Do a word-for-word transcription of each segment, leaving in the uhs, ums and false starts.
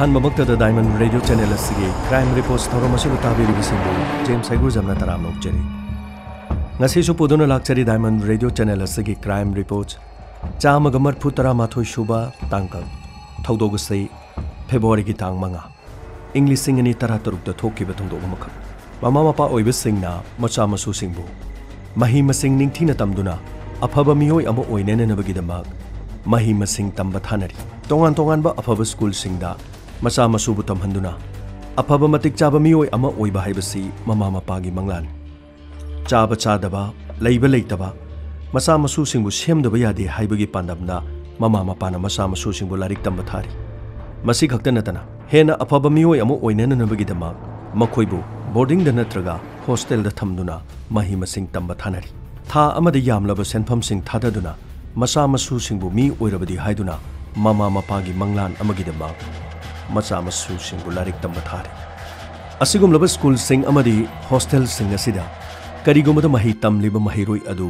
ꯑꯍꯥꯟꯕꯃꯛꯇꯗ Diamond Radio Channel ꯑꯁꯤꯒꯤ Crime Reports ꯊꯧꯔꯝ ꯑꯁꯤꯕꯨ ꯇꯥꯕꯤꯔꯤꯕꯁꯤꯡꯕꯨ ꯖꯦꯝꯁ ꯍꯩꯒ꯭ꯔꯨꯖꯝꯅ ꯇꯔꯥꯝꯅ ꯑꯣꯛꯆꯔꯤ꯫ ꯉꯁꯤꯁꯨ ꯄꯨꯗꯨꯅ ꯂꯥꯛꯆꯔꯤ Diamond Radio Channel ꯑꯁꯤꯒꯤ Crime Reports ꯆꯥꯝꯃꯒ ꯃꯔꯤꯐꯨ ꯇꯔꯥꯃꯥꯊꯣꯏ ꯁꯨꯕ ꯇꯥꯡꯀꯛ꯫ ꯊꯧꯗꯣꯛ ꯑꯁꯤ ꯐꯦꯕ꯭ꯔꯨꯋꯥꯔꯤꯒꯤ ꯇꯥꯡ ꯃꯉꯥ, ꯏꯪ ꯂꯤꯁꯤꯡ ꯑꯅꯤ ꯇꯔꯥꯇꯔꯨꯛꯇ ꯊꯣꯛꯈꯤꯕ ꯊꯧꯗꯣꯛ ꯑꯃꯈꯛ꯫ ꯃꯃꯥ ꯃꯄꯥ ꯑꯣꯏꯕꯁꯤꯡꯅ ꯃꯆꯥ ꯃꯁꯨꯁꯤꯡꯕꯨ ꯃꯍꯩ ꯃꯁꯤꯡ ꯅꯤꯡꯊꯤꯅ ꯇꯝꯗꯨꯅ ꯑꯐꯕ ꯃꯤꯑꯣꯏ ꯑꯃ ꯑꯣꯏꯅꯅꯕꯒꯤꯗꯃꯛ ꯃꯍꯩ ꯃꯁꯤꯡ ꯇꯝꯕ ꯊꯥꯅꯔꯤ꯫ ꯇꯣꯉꯥꯟ ꯇꯣꯉꯥꯟꯕ ꯑꯐꯕ ꯁ꯭ꯀꯨꯜꯁꯤꯡꯗ ꯃꯆꯥ ꯃꯁꯨꯕꯨ ꯇꯝꯍꯟꯗꯨꯅ ꯑꯐꯕ ꯃꯇꯤꯛ ꯆꯥꯕ ꯃꯤꯑꯣꯏ ꯑꯃ ꯑꯣꯏꯕ ꯍꯥꯏꯕꯁꯤ ꯃꯃꯥ ꯃꯄꯥꯒꯤ ꯃꯪꯂꯥꯟꯅꯤ꯫ ꯆꯥꯕ ꯆꯥꯗꯕ, ꯂꯩꯕ ꯂꯩꯇꯕ, ꯃꯆꯥ ꯃꯁꯨꯁꯤꯡꯕꯨ ꯁꯦꯝꯗꯕ ꯌꯥꯗꯦ ꯍꯥꯏꯕꯒꯤ ꯄꯥꯟꯗꯝꯗ ꯃꯃꯥ ꯃꯄꯥꯅ ꯃꯆꯥ ꯃꯁꯨꯁꯤꯡꯕꯨ ꯂꯥꯏꯔꯤꯛ ꯇꯝꯕ ꯊꯥꯔꯤ꯫ ꯃꯁꯤ ꯈꯛꯇ ꯅꯠꯇꯅ ꯍꯦꯟꯅ ꯑꯐꯕ ꯃꯤꯑꯣꯏ ꯑꯃ ꯑꯣꯏꯅꯅꯕꯒꯤꯗꯃꯛ ꯃꯈꯣꯏꯕꯨ ꯕꯣꯔꯗꯤꯡꯗ ꯅꯠꯇ꯭ꯔꯒ ꯍꯣꯁꯇꯦꯜꯗ ꯊꯝꯗꯨꯅ ꯃꯍꯩ ꯃꯁꯤꯡ ꯇꯝꯕ ꯊꯥꯅꯔꯤ꯫ ꯊꯥ ꯑꯃꯗ ꯌꯥꯝꯂꯕ ꯁꯦꯟꯐꯝꯁꯤꯡ ꯊꯥꯗꯗꯨꯅ ꯃꯆꯥ ꯃꯁꯨꯁꯤꯡꯕꯨ ꯃꯤ ꯑꯣꯏꯔꯕꯗꯤ ꯍꯥꯏꯗꯨꯅ ꯃꯃꯥ ꯃꯄꯥꯒꯤ ꯃꯪꯂꯥꯟ ꯑꯃꯒꯤꯗꯃꯛ ꯃꯆꯥ ꯃꯁꯨꯁꯤꯡꯕꯨ ꯂꯥꯏꯔꯤꯛ ꯇꯝꯕ ꯊꯥꯔꯤ꯫ ꯑꯁꯤꯒꯨꯝꯂꯕ ꯁ꯭ꯀꯨꯜꯁꯤꯡ ꯑꯃꯗꯤ ꯍꯣꯁꯇꯦꯜꯁꯤꯡ ꯑꯁꯤꯗ ꯀꯔꯤꯒꯨꯝꯕꯗ ꯃꯍꯩ ꯇꯝꯂꯤꯕ ꯃꯍꯩꯔꯣꯏ ꯑꯗꯨ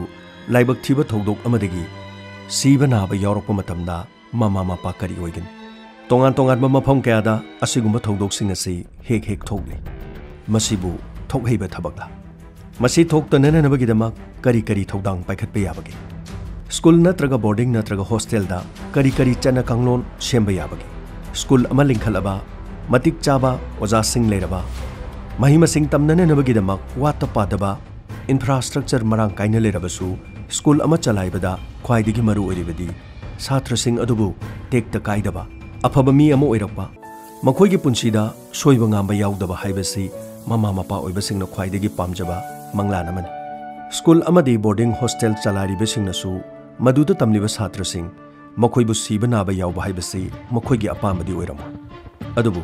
ꯂꯥꯏꯕꯛ ꯊꯤꯕ ꯊꯧꯗꯣꯛ ꯑꯃꯗꯒꯤ ꯁꯤꯕ ꯅꯥꯕ ꯌꯥꯎꯔꯛꯄ ꯃꯇꯝꯗ ꯃꯃꯥ ꯃꯄꯥ ꯀꯔꯤ ꯑꯣꯏꯒꯅꯤ? ꯇꯣꯉꯥꯟ ꯇꯣꯉꯥꯟꯕ ꯃꯐꯝ ꯀꯌꯥꯗ ꯑꯁꯤꯒꯨꯝꯕ ꯊꯧꯗꯣꯛꯁꯤꯡ ꯑꯁꯤ ꯍꯦꯛ ꯍꯦꯛ ꯊꯣꯛꯂꯤ꯫ ꯃꯁꯤꯕꯨ ꯊꯣꯛꯍꯩꯕ ꯊꯕꯛꯂ? ꯃꯁꯤ ꯊꯣꯛꯇꯅꯅꯕꯒꯤꯗꯃꯛ ꯀꯔꯤ ꯀꯔꯤ ꯊꯧꯗꯥꯡ ꯄꯥꯏꯈꯠꯄ ꯌꯥꯕꯒꯦ? ꯁ꯭ꯀꯨꯜ ꯅꯠꯇ꯭ꯔꯒ ꯕꯣꯔꯗꯤꯡ ꯅꯠꯇ꯭ꯔꯒ ꯍꯣꯁꯇꯦꯜꯗ ꯀꯔꯤ ꯀꯔꯤ ꯆꯠꯅ ꯀꯥꯡꯂꯣꯟ ꯁꯦꯝꯕ ꯌꯥꯕꯒꯦ? ꯁ꯭ꯀꯨꯜ ꯑꯃ ꯂꯤꯡꯈꯠꯂꯕ, ꯃꯇꯤꯛ ꯆꯥꯕ ꯑꯣꯖꯥꯁꯤꯡ ꯂꯩꯔꯕ, ꯃꯍꯩ ꯃꯁꯤꯡ ꯇꯝꯅꯅꯕꯒꯤꯗꯃꯛ ꯋꯥꯠꯇ ꯄꯥꯗꯕ ꯏꯟꯐ꯭ꯔꯥꯁ꯭ꯇ꯭ꯔꯛꯆꯔ ꯃꯔꯥꯡ ꯀꯥꯏꯅ ꯂꯩꯔꯕꯁꯨ, ꯁ꯭ꯀꯨꯜ ꯑꯃ ꯆꯂꯥꯏꯕꯗ ꯈ꯭ꯋꯥꯏꯗꯒꯤ ꯃꯔꯨ ꯑꯣꯏꯔꯤꯕꯗꯤ ꯁꯥꯇ꯭ꯔꯁꯤꯡ ꯑꯗꯨꯕꯨ ꯇꯦꯛꯇ ꯀꯥꯏꯗꯕ, ꯑꯐꯕ ꯃꯤ ꯑꯃ ꯑꯣꯏꯔꯛꯄ, ꯃꯈꯣꯏꯒꯤ ꯄꯨꯟꯁꯤꯗ ꯁꯣꯏꯕ ꯉꯥꯝꯕ ꯌꯥꯎꯗꯕ ꯍꯥꯏꯕꯁꯤ ꯃꯃꯥ ꯃꯄꯥ ꯑꯣꯏꯕꯁꯤꯡꯅ ꯈ꯭ꯋꯥꯏꯗꯒꯤ ꯄꯥꯝꯖꯕ ꯃꯪꯂꯥꯟ ꯑꯃꯅꯤ꯫ ꯁ꯭ꯀꯨꯜ ꯑꯃꯗꯤ ꯕꯣꯔꯗꯤꯡ ꯍꯣꯁꯇꯦꯜ ꯆꯂꯥꯏꯔꯤꯕꯁꯤꯡꯅꯁꯨ ꯃꯗꯨꯗ ꯇꯝꯂꯤꯕ ꯁꯥꯇ꯭ꯔꯁꯤꯡ ꯃꯈꯣꯏꯕꯨ ꯁꯤꯕ ꯅꯥꯕ ꯌꯥꯎꯕ ꯍꯥꯏꯕꯁꯤ ꯃꯈꯣꯏꯒꯤ ꯑꯄꯥꯝꯕꯗꯤ ꯑꯣꯏꯔꯝꯃꯣꯏ꯫ ꯑꯗꯨꯕꯨ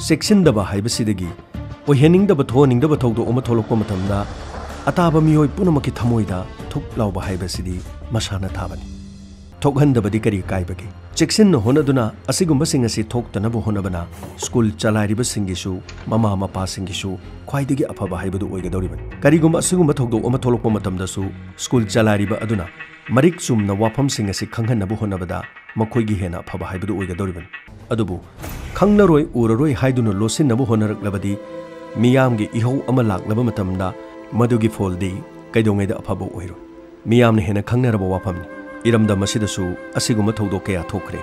ꯆꯦꯛꯁꯤꯟꯗꯕ ꯍꯥꯏꯕꯁꯤꯗꯒꯤ ꯑꯣꯏꯍꯟꯅꯤꯡꯗꯕ ꯊꯣꯛꯍꯟꯅꯤꯡꯗꯕ ꯊꯧꯗꯣꯛ ꯑꯃ ꯊꯣꯛꯂꯛꯄ ꯃꯇꯝꯗ ꯑꯇꯥꯕ ꯃꯤꯑꯣꯏ ꯄꯨꯝꯅꯃꯛꯀꯤ ꯊꯃꯣꯏꯗ ꯊꯨꯛ ꯂꯥꯎꯕ ꯍꯥꯏꯕꯁꯤꯗꯤ ꯃꯁꯥꯅ ꯊꯥꯕꯅꯤ꯫ ꯊꯣꯛꯍꯟꯗꯕꯗꯤ ꯀꯔꯤ ꯀꯥꯏꯕꯒꯦ? ꯆꯦꯛꯁꯤꯟꯅ ꯍꯣꯠꯅꯗꯨꯅ ꯑꯁꯤꯒꯨꯝꯕꯁꯤꯡ ꯑꯁꯤ ꯊꯣꯛꯇꯅꯕ ꯍꯣꯠꯅꯕꯅ ꯁ꯭ꯀꯨꯜ ꯆꯂꯥꯏꯔꯤꯕꯁꯤꯡꯒꯤꯁꯨ, ꯃꯃꯥ ꯃꯄꯥꯁꯤꯡꯒꯤꯁꯨ ꯈ꯭ꯋꯥꯏꯗꯒꯤ ꯑꯐꯕ ꯍꯥꯏꯕꯗꯨ ꯑꯣꯏꯒꯗꯧꯔꯤꯕꯅꯤ꯫ ꯀꯔꯤꯒꯨꯝꯕ ꯑꯁꯤꯒꯨꯝꯕ ꯊꯧꯗꯣꯛ ꯑꯃ ꯊꯣꯛꯂꯛꯄ ꯃꯇꯝꯗꯁꯨ ꯁ꯭ꯀꯨꯜ ꯆꯂꯥꯏꯔꯤꯕ ꯑꯗꯨꯅ ꯃꯔꯤꯛ ꯆꯨꯝꯅ ꯋꯥꯐꯝꯁꯤꯡ ꯑꯁꯤ ꯈꯪꯍꯟꯅꯕ ꯍꯣꯠꯅꯕꯗ ꯃꯈꯣꯏꯒꯤ ꯍꯦꯟꯅ ꯑꯐꯕ ꯍꯥꯏꯕꯗꯨ ꯑꯣꯏꯒꯗꯧꯔꯤꯕꯅꯤ꯫ ꯑꯗꯨꯕꯨ ꯈꯪꯂꯔꯣꯏ ꯎꯔꯔꯣꯏ ꯍꯥꯏꯗꯨꯅ ꯂꯣꯠꯁꯤꯟꯅꯕ ꯍꯣꯠꯅꯔꯛꯂꯕꯗꯤ, ꯃꯤꯌꯥꯝꯒꯤ ꯏꯍꯧ ꯑꯃ ꯂꯥꯛꯂꯕ ꯃꯇꯝꯗ ꯃꯗꯨꯒꯤ ꯐꯣꯜꯗꯤ ꯀꯩꯗꯧꯉꯩꯗ ꯑꯐꯕ ꯑꯣꯏꯔꯣꯏ꯫ ꯃꯤꯌꯥꯝꯅ ꯍꯦꯟꯅ ꯈꯪꯅꯔꯕ ꯋꯥꯐꯝꯅꯤ꯫ ꯏꯔꯝꯗꯝ ꯑꯁꯤꯗꯁꯨ ꯑꯁꯤꯒꯨꯝꯕ ꯊꯧꯗꯣꯛ ꯀꯌꯥ ꯊꯣꯛꯈ꯭ꯔꯦ꯫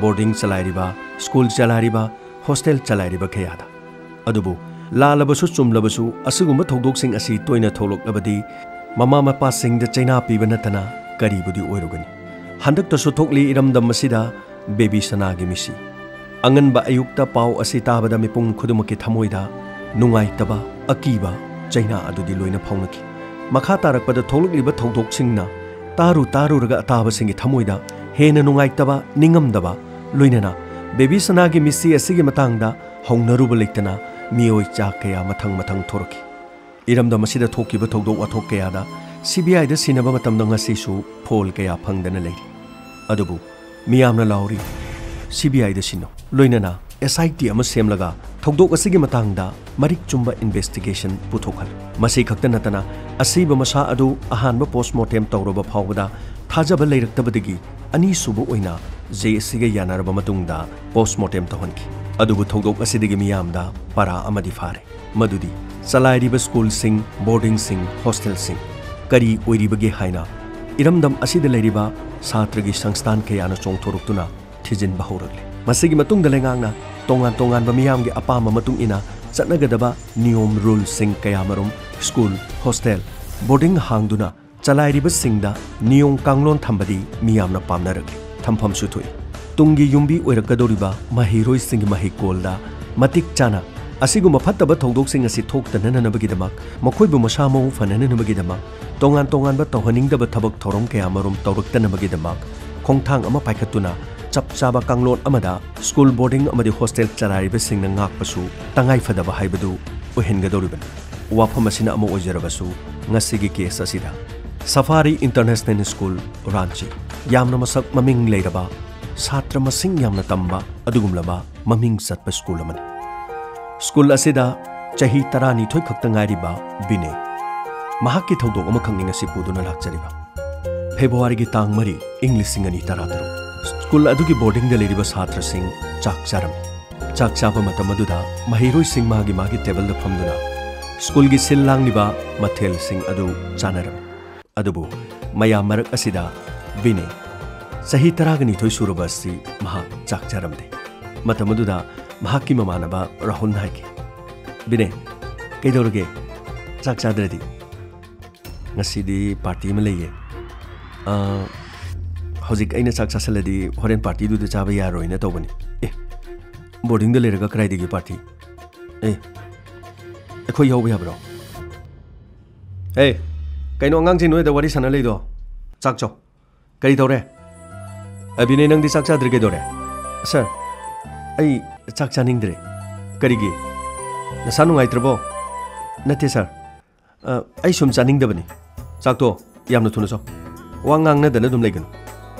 ꯕꯣꯔꯗꯤꯡ ꯆꯂꯥꯏꯔꯤꯕ, ꯁ꯭ꯀꯨꯜ ꯆꯂꯥꯏꯔꯤꯕ, ꯍꯣꯁꯇꯦꯜ ꯆꯂꯥꯏꯔꯤꯕ ꯀꯌꯥꯗ꯫ ꯑꯗꯨꯕꯨ ꯂꯥꯜꯂꯕꯁꯨ ꯆꯨꯝꯂꯕꯁꯨ ꯑꯁꯤꯒꯨꯝꯕ ꯊꯧꯗꯣꯛꯁꯤꯡ ꯑꯁꯤ ꯇꯣꯏꯅ ꯊꯣꯛꯂꯛꯂꯕꯗꯤ ꯃꯃꯥ ꯃꯄꯥꯁꯤꯡꯗ ꯆꯩꯅꯥ ꯄꯤꯕ ꯅꯠꯇꯅ ꯀꯔꯤꯕꯨꯗꯤ ꯑꯣꯏꯔꯨꯒꯅꯤ? ꯍꯟꯗꯛꯇꯁꯨ ꯊꯣꯛꯂꯤ ꯏꯔꯝꯗꯝ ꯑꯁꯤꯗ ꯕꯦꯕꯤ ꯁꯅꯥꯒꯤ ꯃꯤꯠꯁꯤ꯫ ꯑꯉꯟꯕ ꯑꯌꯨꯛꯇ ꯄꯥꯎ ꯑꯁꯤ ꯇꯥꯕꯗ ꯃꯤꯄꯨꯝ ꯈꯨꯗꯤꯡꯃꯛꯀꯤ ꯊꯃꯣꯏꯗ ꯅꯨꯡꯉꯥꯏꯇꯕ, ꯑꯀꯤꯕ, ꯆꯩꯅꯥ ꯑꯗꯨꯗꯤ ꯂꯣꯏꯅ ꯐꯥꯎꯅꯈꯤ꯫ ꯃꯈꯥ ꯇꯥꯔꯛꯄꯗ ꯊꯣꯛꯂꯛꯂꯤꯕ ꯊꯧꯗꯣꯛꯁꯤꯡꯅ ꯇꯥꯔꯨ ꯇꯥꯔꯨꯔꯒ ꯑꯇꯥꯕꯁꯤꯡꯒꯤ ꯊꯃꯣꯏꯗ ꯍꯦꯟꯅ ꯅꯨꯡꯉꯥꯏꯇꯕ, ꯅꯤꯡꯉꯝꯗꯕ, ꯂꯣꯏꯅꯅ ꯕꯦꯕꯤ ꯁꯅꯥꯒꯤ ꯃꯤꯠꯁꯤ ꯑꯁꯤꯒꯤ ꯃꯇꯥꯡꯗ ꯍꯧꯅꯔꯨꯕ ꯂꯩꯇꯅ ꯃꯤꯑꯣꯏ ꯆꯥ ꯀꯌꯥ ꯃꯊꯪ ꯃꯊꯪ ꯊꯣꯔꯛꯈꯤ꯫ ꯏꯔꯝꯗꯝ ꯑꯁꯤꯗ ꯊꯣꯛꯈꯤꯕ ꯊꯧꯗꯣꯛ ꯋꯥꯊꯣꯛ ꯀꯌꯥꯗ ꯁꯤ ꯕꯤ ꯑꯥꯏꯗ ꯁꯤꯟꯅꯕ ꯃꯇꯝꯗ ꯉꯁꯤꯁꯨ ꯐꯣꯜ ꯀꯌꯥ ꯐꯪꯗꯅ ꯂꯩꯔꯤ꯫ ꯑꯗꯨꯕꯨ ꯃꯤꯌꯥꯝꯅ ꯂꯥꯎꯔꯤ, "ꯁꯤ ꯕꯤ ꯑꯥꯏꯗ ꯁꯤꯟꯅꯧ"꯫ ꯂꯣꯏꯅꯅ ꯑꯦꯁ ꯑꯥꯏ ꯇꯤ ꯑꯃ ꯁꯦꯝꯂꯒ ꯊꯧꯗꯣꯛ ꯑꯁꯤꯒꯤ ꯃꯇꯥꯡꯗ ꯃꯔꯤꯛ ꯆꯨꯝꯕ ꯏꯟꯚꯦꯁꯇꯤꯒꯦꯁꯟ ꯄꯨꯊꯣꯛꯍꯜꯂꯨ꯫ ꯃꯁꯤ ꯈꯛꯇ ꯅꯠꯇꯅ ꯑꯁꯤꯕ ꯃꯁꯥ ꯑꯗꯨ ꯑꯍꯥꯟꯕ ꯄꯣꯁꯃꯣꯔꯇꯦꯝ ꯇꯧꯔꯕ ꯐꯥꯎꯕꯗ ꯊꯥꯖꯕ ꯂꯩꯔꯛꯇꯕꯗꯒꯤ ꯑꯅꯤꯁꯨꯕ ꯑꯣꯏꯅ ꯖꯦ ꯑꯦꯁ ꯁꯤꯒ ꯌꯥꯅꯔꯕ ꯃꯇꯨꯡꯗ ꯄꯣꯁꯃꯣꯔꯇꯦꯝ ꯇꯧꯍꯟꯈꯤ꯫ ꯑꯗꯨꯕꯨ ꯊꯧꯗꯣꯛ ꯑꯁꯤꯗꯒꯤ ꯃꯤꯌꯥꯝꯗ ꯄꯔꯥ ꯑꯃꯗꯤ ꯐꯥꯔꯦ꯫ ꯃꯗꯨꯗꯤ ꯆꯂꯥꯏꯔꯤꯕ ꯁ꯭ꯀꯨꯜꯁꯤꯡ, ꯕꯣꯔꯗꯤꯡꯁꯤꯡ, ꯍꯣꯁꯇꯦꯜꯁꯤꯡ ꯀꯔꯤ ꯑꯣꯏꯔꯤꯕꯒꯦ ꯍꯥꯏꯅ ꯏꯔꯝꯗꯝ ꯑꯁꯤꯗ ꯂꯩꯔꯤꯕ ꯁꯥꯇ꯭ꯔꯒꯤ ꯁꯪꯁꯊꯥꯟ ꯀꯌꯥꯅ ꯆꯣꯡꯊꯣꯔꯛꯇꯨꯅ ꯊꯤꯖꯤꯟꯕ ꯍꯧꯔꯛꯂꯤ꯫ ꯃꯁꯤꯒꯤ ꯃꯇꯨꯡꯗ ꯂꯩꯉꯥꯛꯅ ꯇꯣꯉꯥꯟ ꯇꯣꯉꯥꯟꯕ ꯃꯤꯌꯥꯝꯒꯤ ꯑꯄꯥꯝꯕ ꯃꯇꯨꯡ ꯏꯟꯅ ꯆꯠꯅꯒꯗꯕ ꯅꯤꯌꯣꯝ ꯔꯨꯜꯁꯤꯡ ꯀꯌꯥꯃꯔꯨꯝ, ꯁ꯭ꯀꯨꯜ, ꯍꯣꯁꯇꯦꯜ, ꯕꯣꯔꯗꯤꯡ ꯍꯥꯡꯗꯨꯅ ꯆꯂꯥꯏꯔꯤꯕꯁꯤꯡꯗ ꯅꯤꯌꯣꯝ ꯀꯥꯡꯂꯣꯟ ꯊꯝꯕꯗꯤ ꯃꯤꯌꯥꯝꯅ ꯄꯥꯝꯅꯔꯛꯂꯤ꯫ ꯊꯝꯐꯝꯁꯨ ꯊꯣꯛꯏ꯫ ꯇꯨꯡꯒꯤ ꯌꯨꯝꯕꯤ ꯑꯣꯏꯔꯛꯀꯗꯧꯔꯤꯕ ꯃꯍꯩꯔꯣꯏꯁꯤꯡꯒꯤ ꯃꯍꯩꯀꯣꯜꯗ ꯃꯇꯤꯛ ꯆꯥꯅ ꯑꯁꯤꯒꯨꯝꯕ ꯐꯠꯇꯕ ꯊꯧꯗꯣꯛꯁꯤꯡ ꯑꯁꯤ ꯊꯣꯛꯇꯅꯅꯕꯒꯤꯗꯃꯛ, ꯃꯈꯣꯏꯕꯨ ꯃꯁꯥ ꯃꯎ ꯐꯅꯅꯕꯒꯤꯗꯃꯛ, ꯇꯣꯉꯥꯟ ꯇꯣꯉꯥꯟꯕ ꯇꯧꯍꯟꯅꯤꯡꯗꯕ ꯊꯕꯛ ꯊꯧꯔꯝ ꯀꯌꯥꯃꯔꯨꯝ ꯇꯧꯔꯛꯇꯅꯕꯒꯤꯗꯃꯛ ꯈꯣꯡꯊꯥꯡ ꯑꯃ ꯄꯥꯏꯈꯠꯇꯨꯅ ꯆꯞ ꯆꯥꯕ ꯀꯥꯡꯂꯣꯟ ꯑꯃꯗ ꯁ꯭ꯀꯨꯜ, ꯕꯣꯔꯗꯤꯡ ꯑꯃꯗꯤ ꯍꯣꯁꯇꯦꯜ ꯆꯂꯥꯏꯔꯤꯕꯁꯤꯡꯅ ꯉꯥꯛꯄꯁꯨ ꯇꯉꯥꯏꯐꯗꯕ ꯍꯥꯏꯕꯗꯨ ꯑꯣꯏꯍꯟꯒꯗꯧꯔꯤꯕꯅꯤ꯫ ꯋꯥꯐꯝ ꯑꯁꯤꯅ ꯑꯃ ꯑꯣꯏꯖꯔꯕꯁꯨ, ꯉꯁꯤꯒꯤ ꯀꯦꯁ ꯑꯁꯤꯗ ꯁꯐꯥꯔꯤ ꯏꯟꯇꯔꯅꯦꯁꯅꯦꯜ ꯁ꯭ꯀꯨꯜ, ꯔꯥꯟꯆꯤ, ꯌꯥꯝꯅ ꯃꯁꯛ ꯃꯃꯤꯡ ꯂꯩꯔꯕ, ꯁꯥꯇ꯭ꯔ ꯃꯁꯤꯡ ꯌꯥꯝꯅ ꯇꯝꯕ ꯑꯗꯨꯒꯨꯝꯂꯕ ꯃꯃꯤꯡ ꯆꯠꯄ ꯁ꯭ꯀꯨꯜ ꯑꯃꯅꯤ꯫ ꯁ꯭ꯀꯨꯜ ꯑꯁꯤꯗ ꯆꯍꯤ ꯇꯔꯥꯅꯤꯊꯣꯏ ꯈꯛꯇ ꯉꯥꯏꯔꯤꯕ ꯕꯤꯅꯦ, ꯃꯍꯥꯛꯀꯤ ꯊꯧꯗꯣꯛ ꯑꯃꯈꯛꯅꯤ ꯉꯁꯤ ꯄꯨꯗꯨꯅ ꯂꯥꯛꯆꯔꯤꯕ꯫ ꯐꯦꯕ꯭ꯔꯨꯋꯥꯔꯤꯒꯤ ꯇꯥꯡ ꯃꯔꯤ, ꯏꯪ ꯂꯤꯁꯤꯡ ꯑꯅꯤ ꯇꯔꯥꯇꯔꯨꯛ꯫ ꯁ꯭ꯀꯨꯜ ꯑꯗꯨꯒꯤ ꯕꯣꯔꯗꯤꯡꯗ ꯂꯩꯔꯤꯕ ꯁꯥꯇ꯭ꯔꯁꯤꯡ ꯆꯥꯛ ꯆꯥꯔꯝꯃꯤ꯫ ꯆꯥꯛ ꯆꯥꯕ ꯃꯇꯝ ꯑꯗꯨꯗ ꯃꯍꯩꯔꯣꯏꯁꯤꯡ ꯃꯥꯒꯤ ꯃꯥꯒꯤ ꯇꯦꯕꯜꯗ ꯐꯝꯗꯨꯅ ꯁ꯭ꯀꯨꯜꯒꯤ ꯁꯤꯜ ꯂꯥꯡꯂꯤꯕ ꯃꯊꯦꯜꯁꯤꯡ ꯑꯗꯨ ꯆꯥꯅꯔꯝꯃꯤ꯫ ꯑꯗꯨꯕꯨ ꯃꯌꯥꯝ ꯃꯔꯛ ꯑꯁꯤꯗ ꯕꯤꯅꯦ, ꯆꯍꯤ ꯇꯔꯥꯒ ꯅꯤꯊꯣꯏ ꯁꯨꯔꯕ ꯑꯁꯤ, ꯃꯍꯥꯛ ꯆꯥꯛ ꯆꯥꯔꯝꯗꯦ꯫ ꯃꯇꯝ ꯑꯗꯨꯗ ꯃꯍꯥꯛꯀꯤ ꯃꯃꯥꯟꯅꯕ ꯔꯥꯍꯨꯜꯅ ꯍꯥꯏꯈꯤ, "ꯕꯤꯅꯦ, ꯀꯩꯗꯧꯔꯒꯦ? ꯆꯥꯛ ꯆꯥꯗ꯭ꯔꯗꯤ?" "ꯉꯁꯤꯗꯤ ꯄꯥꯔꯇꯤ ꯑꯃ ꯂꯩꯌꯦ꯫ ꯑ, ꯍꯧꯖꯤꯛ ꯑꯩꯅ ꯆꯥꯛ ꯆꯥꯁꯜꯂꯗꯤ ꯍꯣꯔꯦꯟ ꯄꯥꯔꯇꯤꯗꯨꯗ ꯆꯥꯕ ꯌꯥꯔꯣꯏꯅ ꯇꯧꯕꯅꯤ꯫" "ꯑꯦ, ꯕꯣꯔꯗꯤꯡꯗ ꯂꯩꯔꯒ ꯀꯗꯥꯏꯗꯒꯤ ꯄꯥꯔꯇꯤ? ꯑꯦ, ꯑꯩꯈꯣꯏ ꯌꯥꯎꯕ ꯌꯥꯕ꯭ꯔꯣ?" "ꯑꯦ, ꯀꯩꯅꯣ ꯑꯉꯥꯡꯁꯤꯡ ꯅꯣꯏꯗ ꯋꯥꯔꯤ ꯁꯥꯟꯅ ꯂꯩꯗꯣ? ꯆꯥꯛ ꯆꯥꯎ꯫ ꯀꯔꯤ ꯇꯧꯔꯦ? ꯑꯕꯤꯅꯦ, ꯅꯪꯗꯤ ꯆꯥꯛ ꯆꯥꯗ꯭ꯔꯤ ꯀꯩꯗꯧꯔꯦ?" "ꯁꯥꯔ, ꯑꯩ ꯆꯥꯛ ꯆꯥꯅꯤꯡꯗ꯭ꯔꯦ꯫" "ꯀꯔꯤꯒꯤ? ꯅꯁꯥ ꯅꯨꯡꯉꯥꯏꯇ꯭ꯔꯕꯣ?" "ꯅꯠꯇꯦ ꯁꯥꯔ꯫ ꯑ, ꯑꯩ ꯁꯨꯝ ꯆꯥꯅꯤꯡꯗꯕꯅꯤ꯫ ꯆꯥꯛꯇꯣ ꯌꯥꯝꯅ ꯊꯨꯅ ꯆꯥꯎ꯫ ꯋꯥ ꯉꯥꯡꯅꯗꯅ ꯑꯗꯨꯝ ꯂꯩꯒꯅꯨ꯫